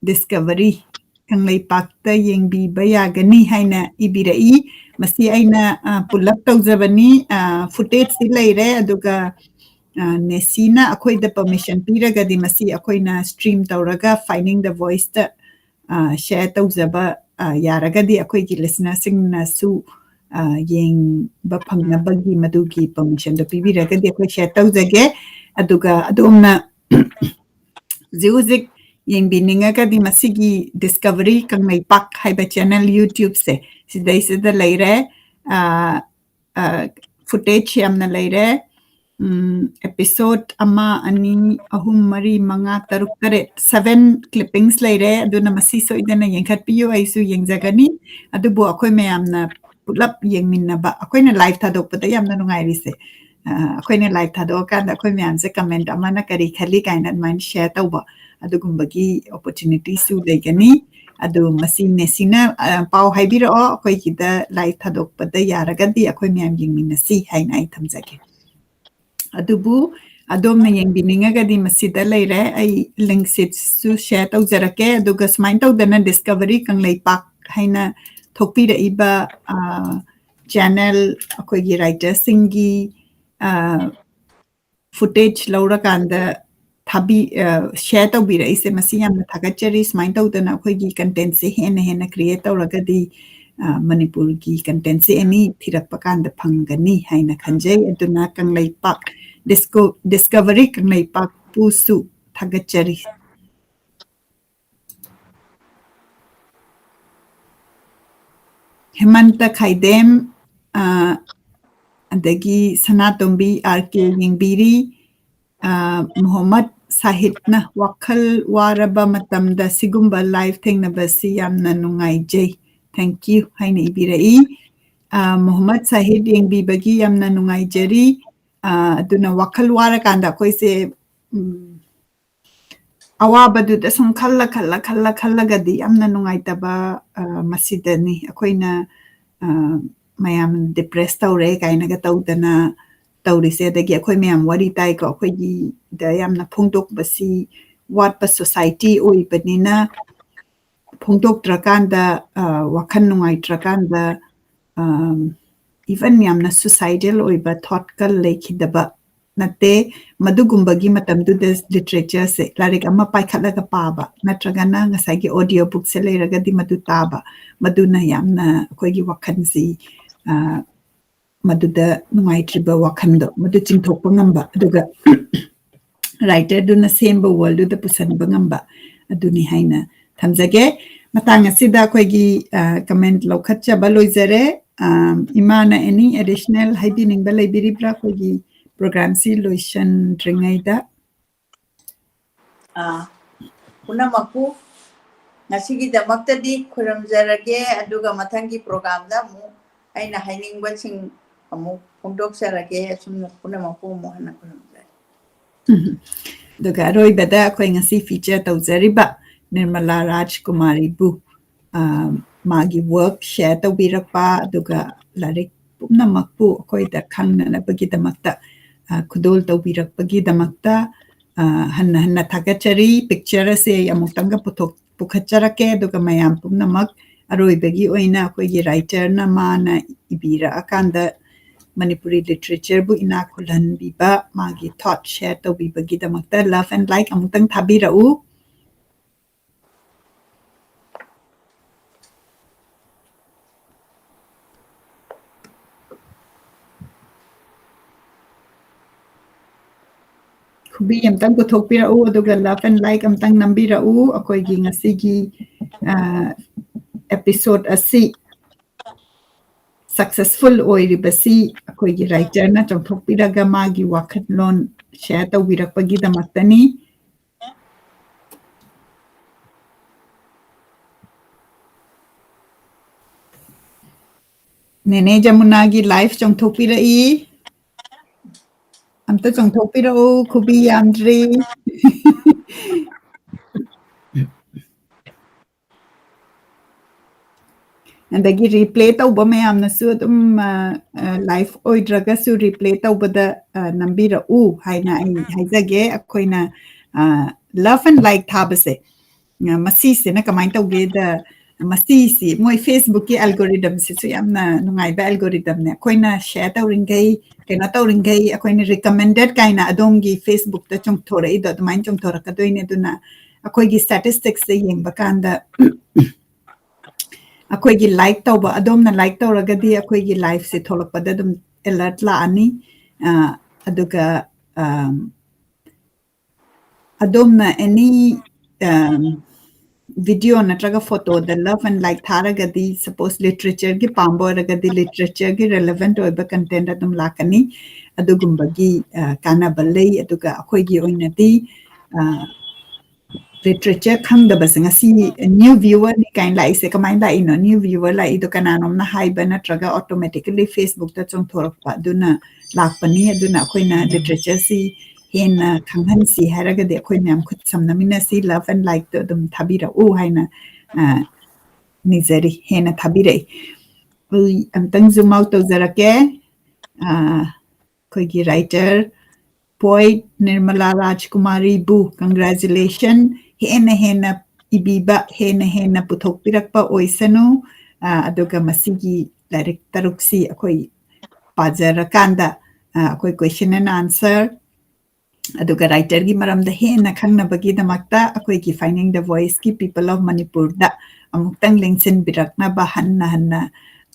Discovery ꯀꯪꯂꯩꯄꯥꯛꯇ ꯌꯦꯡꯕꯤꯕ ꯌꯥꯒꯅꯤ" ꯍꯥꯏꯅ ꯏꯕꯤꯔꯛꯏ꯫ ꯃꯁꯤ ꯑꯩꯅ, ꯑ, ꯄꯨꯂꯞ ꯇꯧꯖꯕꯅꯤ꯫ ꯑ, footageꯁꯤ ꯂꯩꯔꯦ, ꯑꯗꯨꯒ, ꯑ, ꯅꯦꯁꯤꯅ ꯑꯩꯈꯣꯏꯗ permission ꯄꯤꯔꯒꯗꯤ ꯃꯁꯤ ꯑꯩꯈꯣꯏꯅ stream ꯇꯧꯔꯒ Finding the Voiceꯇ, ꯑ, share ꯇꯧꯖꯕ, ꯑ, ꯌꯥꯔꯒꯗꯤ ꯑꯩꯈꯣꯏꯒꯤ listenerꯁꯤꯡꯅꯁꯨ, ꯑ, ꯌꯦꯡꯕ ꯐꯪꯅꯕꯒꯤ ꯃꯗꯨꯒꯤ permissionꯗꯣ ꯄꯤꯕꯤꯔꯒꯗꯤ ꯑꯩꯈꯣꯏ share ꯇꯧꯖꯒꯦ꯫ ꯑꯗꯨꯒ ꯑꯗꯣꯝꯅ ꯍꯧꯖꯤꯛ ꯍꯧꯖꯤꯛ ꯌꯦꯡꯕꯤꯅꯤꯡꯉꯒꯗꯤ ꯃꯁꯤꯒꯤ Discovery ꯀꯪꯂꯩꯄꯥꯛ ꯍꯥꯏꯕ channel YouTubeꯁꯦ ꯁꯤꯗꯩꯁꯤꯗ ꯂꯩꯔꯦ꯫ ꯑ, ꯑ, footage ꯌꯥꯝꯅ ꯂꯩꯔꯦ꯫ ꯎꯝ, episode ꯑꯃ, ꯑꯅꯤ, ꯑꯍꯨꯝ, ꯃꯔꯤ, ꯃꯉꯥ, ꯇꯔꯨꯛ, ꯇꯔꯦꯠ, seven clippings ꯂꯩꯔꯦ꯫ ꯑꯗꯨꯅ ꯃꯁꯤ ꯁꯣꯏꯗꯅ ꯌꯦꯡꯈꯠꯄꯤꯌꯨ, ꯑꯩꯁꯨ ꯌꯦꯡꯖꯒꯅꯤ꯫ ꯑꯗꯨꯕꯨ ꯑꯩꯈꯣꯏ ꯃꯌꯥꯝꯅ ꯄꯨꯂꯞ ꯌꯦꯡꯃꯤꯟꯅꯕ, ꯑꯩꯈꯣꯏꯅ live ꯊꯥꯗꯣꯛꯄꯗ ꯌꯥꯝꯅ ꯅꯨꯡꯉꯥꯏꯔꯤꯁꯦ꯫ ꯑ, ꯑꯩꯈꯣꯏꯅ live ꯊꯥꯗꯣꯛꯑꯀꯥꯟꯗ ꯑꯩꯈꯣꯏ ꯃꯌꯥꯝꯁꯦ comment ꯑꯃꯅ ꯀꯔꯤ ꯈꯜꯂꯤ ꯀꯥꯏꯅ ꯑꯗꯨꯃꯥꯏꯅ share ꯇꯧꯕ, ꯑꯗꯨꯒꯨꯝꯕꯒꯤ opportunityꯁꯨ ꯂꯩꯒꯅꯤ꯫ ꯑꯗꯨ ꯃꯁꯤ ꯅꯦꯁꯤꯅ, ꯑ, ꯄꯥꯎ ꯍꯥꯏꯕꯤꯔꯛꯑꯣ, ꯑꯩꯈꯣꯏꯒꯤꯗ live ꯊꯥꯗꯣꯛꯄꯗ ꯌꯥꯔꯒꯗꯤ ꯑꯩꯈꯣꯏ ꯃꯌꯥꯝ ꯌꯦꯡꯃꯤꯟꯅꯁꯤ ꯍꯥꯏꯅ ꯑꯩ ꯊꯝꯖꯒꯦ꯫ ꯑꯗꯨꯕꯨ ꯑꯗꯣꯝꯅ ꯌꯦꯡꯕꯤꯅꯤꯡꯉꯒꯗꯤ ꯃꯁꯤꯗ ꯂꯩꯔꯦ, ꯑꯩ link sheetꯁꯨ share ꯇꯧꯖꯔꯛꯀꯦ꯫ ꯑꯗꯨꯒ ꯁꯨꯃꯥꯏꯅ ꯇꯧꯗꯅ Discovery ꯀꯪꯂꯩꯄꯥꯛ ꯍꯥꯏꯅ ꯊꯣꯛꯄꯤꯔꯛꯏꯕ, ꯑ, channel, ꯑꯩꯈꯣꯏꯒꯤ writerꯁꯤꯡꯒꯤ, ꯑ, footage ꯂꯧꯔꯀꯥꯟꯗ ꯊꯥꯕꯤ-, ꯑ, share ꯇꯧꯕꯤꯔꯛꯏꯁꯦ, ꯃꯁꯤ ꯌꯥꯝꯅ ꯊꯥꯒꯠꯆꯔꯤ꯫ ꯁꯨꯃꯥꯏꯅ ꯇꯧꯗꯅ ꯑꯩꯈꯣꯏꯒꯤ contentꯁꯦ ꯍꯦꯟꯅ ꯍꯦꯟꯅ create ꯇꯧꯔꯒꯗꯤ, ꯑ, ꯃꯅꯤꯄꯨꯔꯒꯤ contentꯁꯦ any ꯊꯤꯔꯛꯄ ꯀꯥꯟꯗ ꯐꯪꯒꯅꯤ ꯍꯥꯏꯅ ꯈꯟꯖꯩ꯫ ꯑꯗꯨꯅ ꯀꯪꯂꯩꯄꯥꯛ, Disco-, Discovery ꯀꯪꯂꯩꯄꯥꯛꯄꯨꯁꯨ ꯊꯥꯒꯠꯆꯔꯤ꯫ ꯍꯦꯃꯟꯇ ꯈꯥꯏꯗꯦꯝ, ꯑ, ꯑꯗꯒꯤ ꯁꯅꯥꯇꯣꯝꯕꯤ ꯑꯥꯔ ꯀꯦ ꯌꯦꯡꯕꯤꯔꯤ꯫ ꯑ, ꯃꯣꯍꯝꯃꯗ ꯁꯥꯍꯤꯗꯅ "ꯋꯥꯈꯜ ꯋꯥꯔꯕ ꯃꯇꯝꯗ ꯁꯤꯒꯨꯝꯕ live ꯊꯦꯡꯅꯕꯁꯤ ꯌꯥꯝꯅ ꯅꯨꯡꯉꯥꯏꯖꯩ, thank you" ꯍꯥꯏꯅ ꯏꯕꯤꯔꯛꯏ꯫ ꯑ, ꯃꯣꯍꯝꯃꯗ ꯁꯥꯍꯤꯗ ꯌꯦꯡꯕꯤꯕꯒꯤ ꯌꯥꯝꯅ ꯅꯨꯡꯉꯥꯏꯖꯔꯤ꯫ ꯑ, ꯑꯗꯨꯅ ꯋꯥꯈꯜ ꯋꯥꯔꯀꯥꯟꯗ ꯑꯩꯈꯣꯏꯁꯦ, ꯎꯝ, ꯑꯋꯥꯕꯗꯨꯗ ꯁꯨꯝ ꯈꯜꯂ, ꯈꯜꯂ, ꯈꯜꯂ, ꯈꯜꯂꯒꯗꯤ ꯌꯥꯝꯅ ꯅꯨꯡꯉꯥꯏꯇꯕ, ꯑ, ꯃꯁꯤꯗꯅꯤ ꯑꯩꯈꯣꯏꯅ, ꯑ, ꯃꯌꯥꯝ depress ꯇꯧꯔꯦ ꯀꯥꯏꯅꯒ ꯇꯧꯗꯅ ꯇꯧꯔꯤꯁꯦ꯫ ꯑꯗꯒꯤ ꯑꯩꯈꯣꯏ ꯃꯌꯥꯝ ꯋꯥꯔꯤ ꯇꯥꯏꯀꯣ, ꯑꯩꯈꯣꯏꯒꯤꯗ ꯌꯥꯝꯅ ꯐꯣꯡꯗꯣꯛꯄꯁꯤ ꯋꯥꯠꯄ society ꯑꯣꯏꯕꯅꯤꯅ, ꯐꯣꯡꯗꯣꯛꯇ꯭ꯔꯀꯥꯟꯗ, ꯑ, ꯋꯥꯈꯜ ꯅꯨꯡꯉꯥꯏꯇ꯭ꯔꯀꯥꯟꯗ, ꯑꯝ, even ꯌꯥꯝꯅ suicidal ꯑꯣꯏꯕ thoughtꯀ ꯂꯩꯈꯤꯗꯕ ꯅꯠꯇꯦ꯫ ꯃꯗꯨꯒꯨꯝꯕꯒꯤ ꯃꯇꯝꯗꯨꯗ literatureꯁꯦ, ꯂꯥꯏꯔꯤꯛ ꯑꯃ ꯄꯥꯏꯈꯠꯂꯒ ꯄꯥꯕ, ꯅꯠꯇ꯭ꯔꯒꯅ ꯉꯁꯥꯏꯒꯤ audio bookꯁꯦ ꯂꯩꯔꯒꯗꯤ ꯃꯗꯨ ꯇꯥꯕ, ꯃꯗꯨꯅ ꯌꯥꯝꯅ ꯑꯩꯈꯣꯏꯒꯤ ꯋꯥꯈꯜꯁꯤ, ꯑ, ꯃꯗꯨꯗ ꯅꯨꯡꯉꯥꯏꯇ꯭ꯔꯤꯕ ꯋꯥꯈꯜꯗꯣ ꯃꯗꯨ ꯆꯤꯡꯊꯣꯛꯄ ꯉꯝꯕ, ꯑꯗꯨꯒ writerꯗꯨꯅ ꯁꯦꯝꯕ worldꯗꯨꯗ ꯄꯨꯁꯟꯕ ꯉꯝꯕ, ꯑꯗꯨꯅꯤ ꯍꯥꯏꯅ ꯊꯝꯖꯒꯦ꯫ ꯃꯇꯥꯡ ꯑꯁꯤꯗ ꯑꯩꯈꯣꯏꯒꯤ, ꯑ, comment ꯂꯧꯈꯠꯆꯕ ꯂꯣꯏꯖꯔꯦ꯫ ꯑ, ꯏꯃꯥꯅ any additional ꯍꯥꯏꯕꯤꯅꯤꯡꯕ ꯂꯩꯕꯤꯔꯤꯕ꯭ꯔꯥ ꯑꯩꯈꯣꯏꯒꯤ programꯁꯤ ꯂꯣꯏꯁꯤꯟꯗ꯭ꯔꯤꯉꯩꯗ? ꯑꯥ, ꯄꯨꯝꯅꯃꯛꯄꯨ ꯉꯁꯤꯒꯤꯗꯃꯛꯇꯗꯤ ꯈꯨꯔꯨꯝꯖꯔꯒꯦ, ꯑꯗꯨꯒ ꯃꯊꯪꯒꯤ programꯗ ꯑꯃꯨꯛ ꯑꯩꯅ ꯍꯥꯏꯅꯤꯡꯕꯁꯤꯡ ꯑꯃꯨꯛ ꯐꯣꯡꯗꯣꯛꯆꯔꯒꯦ꯫ ꯑꯁꯨꯝꯅ ꯄꯨꯝꯅꯃꯛꯄꯨ ꯑꯃꯨꯛ ꯍꯟꯅ ꯈꯨꯔꯨꯝꯖꯔꯤ꯫ ꯎꯝ꯫ ꯑꯗꯨꯒ ꯑꯔꯣꯏꯕꯗ ꯑꯩꯈꯣꯏ ꯉꯁꯤ feature ꯇꯧꯖꯔꯤꯕ ꯅꯤꯔꯃꯂꯥ ꯔꯥꯖꯀꯨꯃꯥꯔꯤꯕꯨ, ꯑ, ꯃꯥꯒꯤ work share ꯇꯧꯕꯤꯔꯛꯄ, ꯑꯗꯨꯒ ꯂꯥꯏꯔꯤꯛ ꯄꯨꯝꯅꯃꯛꯄꯨ ꯑꯩꯈꯣꯏꯗ ꯈꯪꯅꯅꯕꯒꯤꯗꯃꯛꯇ, ꯑ, ꯈꯨꯗꯣꯜ ꯇꯧꯕꯤꯔꯛꯄꯒꯤꯗꯃꯛꯇ, ꯑ, ꯍꯟꯅ ꯍꯟꯅ ꯊꯥꯒꯠꯆꯔꯤ꯫ Picture ꯑꯁꯦ ꯑꯩ ꯑꯃꯨꯛꯇꯪꯒ ꯄꯨꯊꯣꯛ-, ꯄꯨꯈꯠꯆꯔꯛꯀꯦ, ꯑꯗꯨꯒ ꯃꯌꯥꯝ ꯄꯨꯝꯅꯃꯛ ꯑꯔꯣꯏꯕꯒꯤ ꯑꯣꯏꯅ ꯑꯩꯈꯣꯏꯒꯤ writerꯅ ꯃꯥꯅ ꯏꯕꯤꯔꯛꯑꯀꯥꯟꯗ ꯃꯅꯤꯄꯨꯔꯤ literatureꯕꯨ ꯏꯅꯥꯛ ꯈꯨꯜꯍꯟꯕꯤꯕ, ꯃꯥꯒꯤ thought share ꯇꯧꯕꯤꯕꯒꯤꯗꯃꯛꯇ love and like ꯑꯃꯨꯛꯇꯪ ꯊꯥꯕꯤꯔꯛꯎ꯫ ꯈꯨꯕꯤ ꯑꯝꯇꯪ ꯄꯨꯊꯣꯛꯄꯤꯔꯛꯎ, ꯑꯗꯨꯒ love and like ꯑꯝꯇꯪ ꯅꯝꯕꯤꯔꯛꯎ꯫ ꯑꯩꯈꯣꯏꯒꯤ ꯉꯁꯤꯒꯤ, ꯑ, episode ꯑꯁꯤ successful ꯑꯣꯏꯔꯤꯕꯁꯤ ꯑꯩꯈꯣꯏꯒꯤ writerꯅ ꯆꯣꯡꯊꯣꯛꯄꯤꯔꯒ ꯃꯥꯒꯤ ꯋꯥꯈꯜꯂꯣꯟ share ꯇꯧꯕꯤꯔꯛꯄꯒꯤꯗꯃꯛꯇꯅꯤ꯫ ꯅꯦꯅꯦ ꯖꯃꯨꯅꯥꯒꯤ live ꯆꯣꯡꯊꯣꯛꯄꯤꯔꯛꯏ꯫ ꯑꯝꯇ ꯆꯣꯡꯊꯣꯛꯄꯤꯔꯛꯎ, ꯈꯨꯕꯤ ꯌꯥꯝꯗ꯭ꯔꯤ꯫ ꯑꯗꯒꯤ replay ꯇꯧꯕ ꯃꯌꯥꯝꯅꯁꯨ ꯑꯗꯨꯝ, ꯑ, ꯑ, live ꯑꯣꯏꯗ꯭ꯔꯒꯁꯨ replay ꯇꯧꯕꯗ, ꯑ, ꯅꯝꯕꯤꯔꯛꯎ ꯍꯥꯏꯅ ꯑꯩ ꯍꯥꯏꯖꯒꯦ꯫ ꯑꯩꯈꯣꯏꯅ, ꯑ, love and like ꯊꯥꯕꯁꯦ, ꯑ, ꯃꯁꯤꯁꯤꯅ ꯀꯃꯥꯏꯅ ꯇꯧꯒꯦꯗ, ꯃꯁꯤꯁꯤ ꯃꯣꯏ Facebookꯀꯤ algorithmꯁꯤꯁꯨ ꯌꯥꯝꯅ ꯅꯨꯡꯉꯥꯏꯕ algorithmꯅꯦ꯫ ꯑꯩꯈꯣꯏꯅ share ꯇꯧꯔꯤꯈꯩ, ꯀꯩꯅꯣ ꯇꯧꯔꯤꯈꯩ, ꯑꯩꯈꯣꯏꯅ recommended ꯀꯥꯏꯅ ꯑꯗꯣꯝꯒꯤ Facebookꯇ ꯆꯣꯡꯊꯣꯔꯛꯏꯗꯣ ꯑꯗꯨꯃꯥꯏꯅ ꯆꯣꯡꯊꯣꯔꯛꯀꯗꯣꯏꯅꯦ꯫ ꯑꯗꯨꯅ ꯑꯩꯈꯣꯏꯒꯤ statisticꯁꯇ ꯌꯦꯡꯕ ꯀꯥꯟꯗ ꯑꯩꯈꯣꯏꯒꯤ like ꯇꯧꯕ, ꯑꯗꯣꯝꯅ like ꯇꯧꯔꯒꯗꯤ ꯑꯩꯈꯣꯏꯒꯤ liveꯁꯦ ꯊꯣꯛꯂꯛꯄꯗ ꯑꯗꯨꯝ alert ꯂꯥꯛꯑꯅꯤ꯫ ꯑ, ꯑꯗꯨꯒ, ꯑꯝ, ꯑꯗꯣꯝꯅ any, ꯑꯝ, video ꯅꯠꯇ꯭ꯔꯒ photoꯗ love and like ꯊꯥꯔꯒꯗꯤ, suppose literatureꯒꯤ ꯄꯥꯝꯕ ꯑꯣꯏꯔꯒꯗꯤ literatureꯒꯤ relevant ꯑꯣꯏꯕ content ꯑꯗꯨꯝ ꯂꯥꯛꯀꯅꯤ꯫ ꯑꯗꯨꯒꯨꯝꯕꯒꯤ, ꯑ, ꯀꯥꯟꯅꯕ ꯂꯩ꯫ ꯑꯗꯨꯒ ꯑꯩꯈꯣꯏꯒꯤ ꯑꯣꯏꯅꯗꯤ, ꯑ, literature ꯈꯪꯗꯕꯁꯦ ꯉꯁꯤ new viewerꯅꯤ ꯀꯥꯏꯅ ꯂꯥꯛꯏꯁꯦ ꯀꯃꯥꯏꯅ ꯂꯥꯛꯏꯅꯣ? New viewer ꯂꯥꯛꯏꯗꯣ ꯀꯅꯥꯅꯣꯝꯅ ꯍꯥꯏꯕ ꯅꯠꯇ꯭ꯔꯒ automatically Facebookꯇ ꯆꯣꯡꯊꯣꯔꯛꯄ ꯑꯗꯨꯅ ꯂꯥꯛꯄꯅꯤ꯫ ꯑꯗꯨꯅ ꯑꯩꯈꯣꯏꯅ literatureꯁꯤ ꯍꯦꯟꯅ ꯈꯪꯍꯟꯁꯤ ꯍꯥꯏꯔꯒꯗꯤ ꯑꯩꯈꯣꯏ ꯃꯌꯥꯝ ꯈꯨꯠ ꯁꯝꯅꯃꯤꯟꯅꯁꯤ, love and like ꯇꯨ ꯑꯗꯨꯝ ꯊꯥꯕꯤꯔꯛꯎ ꯍꯥꯏꯅ, ꯑ, ꯅꯤꯖꯔꯤ꯫ ꯍꯦꯟꯅ ꯊꯥꯕꯤꯔꯛꯏ꯫ ꯑꯩ ꯑꯝꯇꯪ zoom out ꯇꯧꯖꯔꯛꯀꯦ꯫ ꯑ, ꯑꯩꯈꯣꯏꯒꯤ writer, poet ꯅꯤꯔꯃꯂꯥ ꯔꯥꯖꯀꯨꯃꯥꯔꯤꯕꯨ congratulation, ꯍꯦꯟꯅ ꯍꯦꯟꯅ ꯏꯕꯤꯕ, ꯍꯦꯟꯅ ꯍꯦꯟꯅ ꯄꯨꯊꯣꯛꯄꯤꯔꯛꯄ ꯑꯣꯏꯁꯅꯨ꯫ ꯑ, ꯑꯗꯨꯒ ꯃꯁꯤꯒꯤ ꯂꯥꯏꯔꯤꯛ ꯇꯔꯨꯛꯁꯤ ꯑꯩꯈꯣꯏ ꯄꯥꯖꯔꯀꯥꯟꯗ, ꯑ, ꯑꯩꯈꯣꯏ question and answer, ꯑꯗꯨꯒ writerꯒꯤ ꯃꯔꯝꯗ ꯍꯦꯟꯅ ꯈꯪꯅꯕꯒꯤꯗꯃꯛꯇ ꯑꯩꯈꯣꯏꯒꯤ Finding the Voiceꯀꯤ People of Manipurꯗ ꯑꯃꯨꯛꯇꯪ ꯂꯦꯡꯁꯤꯟꯕꯤꯔꯛꯅꯕ ꯍꯟꯅ ꯍꯟꯅ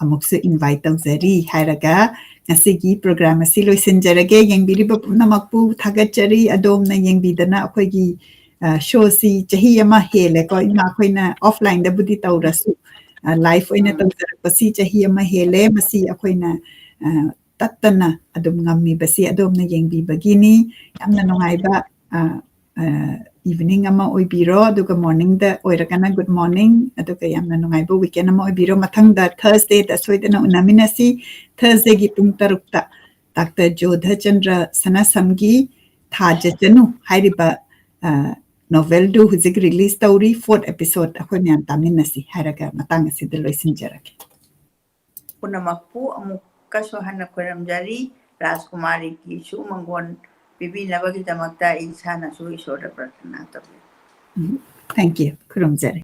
ꯑꯃꯨꯛꯁꯨ invite ꯇꯧꯖꯔꯤ ꯍꯥꯏꯔꯒ ꯉꯁꯤꯒꯤ program ꯑꯁꯤ ꯂꯣꯏꯁꯤꯟꯖꯔꯒꯦ꯫ ꯌꯦꯡꯕꯤꯔꯤꯕ ꯄꯨꯝꯅꯃꯛꯄꯨ ꯊꯥꯒꯠꯆꯔꯤ꯫ ꯑꯗꯣꯝꯅ ꯌꯦꯡꯕꯤꯗꯅ ꯑꯩꯈꯣꯏꯒꯤ, ꯑ, showꯁꯤ ꯆꯍꯤ ꯑꯃ ꯍꯦꯜꯂꯦꯀꯣ꯫ ꯏꯃꯥ ꯑꯩꯈꯣꯏꯅ offlineꯗꯕꯨꯗꯤ ꯇꯧꯔꯁꯨ, ꯑ, live ꯑꯣꯏꯅ ꯎꯝ꯫ ꯇꯧꯖꯔꯛꯄꯁꯤ ꯆꯍꯤ ꯑꯃ ꯍꯦꯜꯂꯦ꯫ ꯃꯁꯤ ꯑꯩꯈꯣꯏꯅ, ꯑ, ꯇꯠꯇꯅ ꯑꯗꯨꯝ ꯉꯝꯃꯤꯕꯁꯤ ꯑꯗꯣꯝꯅ ꯌꯦꯡꯕꯤꯕꯒꯤꯅꯤ꯫ ꯌꯥꯝꯅ ꯅꯨꯡꯉꯥꯏꯕ, ꯑ, ꯑ, evening ꯑꯃ ꯑꯣꯏꯕꯤꯔꯣ, ꯑꯗꯨꯒ morningꯗ ꯑꯣꯏꯔꯒꯅ good morning, ꯑꯗꯨꯒ ꯌꯥꯝꯅ ꯅꯨꯡꯉꯥꯏꯕ weekend ꯑꯃ ꯑꯣꯏꯕꯤꯔꯣ꯫ ꯃꯊꯪꯗ Thursdayꯗ ꯁꯣꯏꯗꯅ ꯎꯅꯃꯤꯟꯅꯁꯤ꯫ Thursdayꯒꯤ ꯄꯨꯡ ꯇꯔꯨꯛꯇ Doctor ꯖꯣꯙꯆꯟꯗ꯭ꯔ ꯁꯅꯥꯁꯝꯒꯤ ꯊꯥꯖꯆꯅꯨ ꯍꯥꯏꯔꯤꯕ, ꯑ, novelꯗꯨ ꯍꯧꯖꯤꯛ release ꯇꯧꯔꯤ, fourth episode ꯑꯩꯈꯣꯏ ꯃꯌꯥꯝ ꯇꯥꯃꯤꯟꯅꯁꯤ ꯍꯥꯏꯔꯒ ꯃꯇꯥꯡ ꯑꯁꯤꯗ ꯂꯣꯏꯁꯤꯟꯖꯔꯒꯦ꯫ ꯄꯨꯝꯅꯃꯛꯄꯨ ꯑꯃꯨꯛꯀꯁꯨ ꯍꯟꯅ ꯈꯣꯏꯔꯝꯖꯔꯤ꯫ ꯔꯥꯖꯀꯨꯃꯥꯔꯤꯒꯤꯁꯨ ꯃꯪꯒꯣꯟ ꯄꯤꯕꯤꯅꯕꯒꯤꯗꯃꯛꯇ ꯑꯩ ꯏꯁꯥꯅꯁꯨ ꯏꯁꯣꯔꯗ ꯄ꯭ꯔꯥꯊꯅꯥ ꯇꯧꯖꯔꯤ꯫ ꯎꯝ, thank you꯫ ꯈꯨꯔꯨꯝꯖꯔꯤ꯫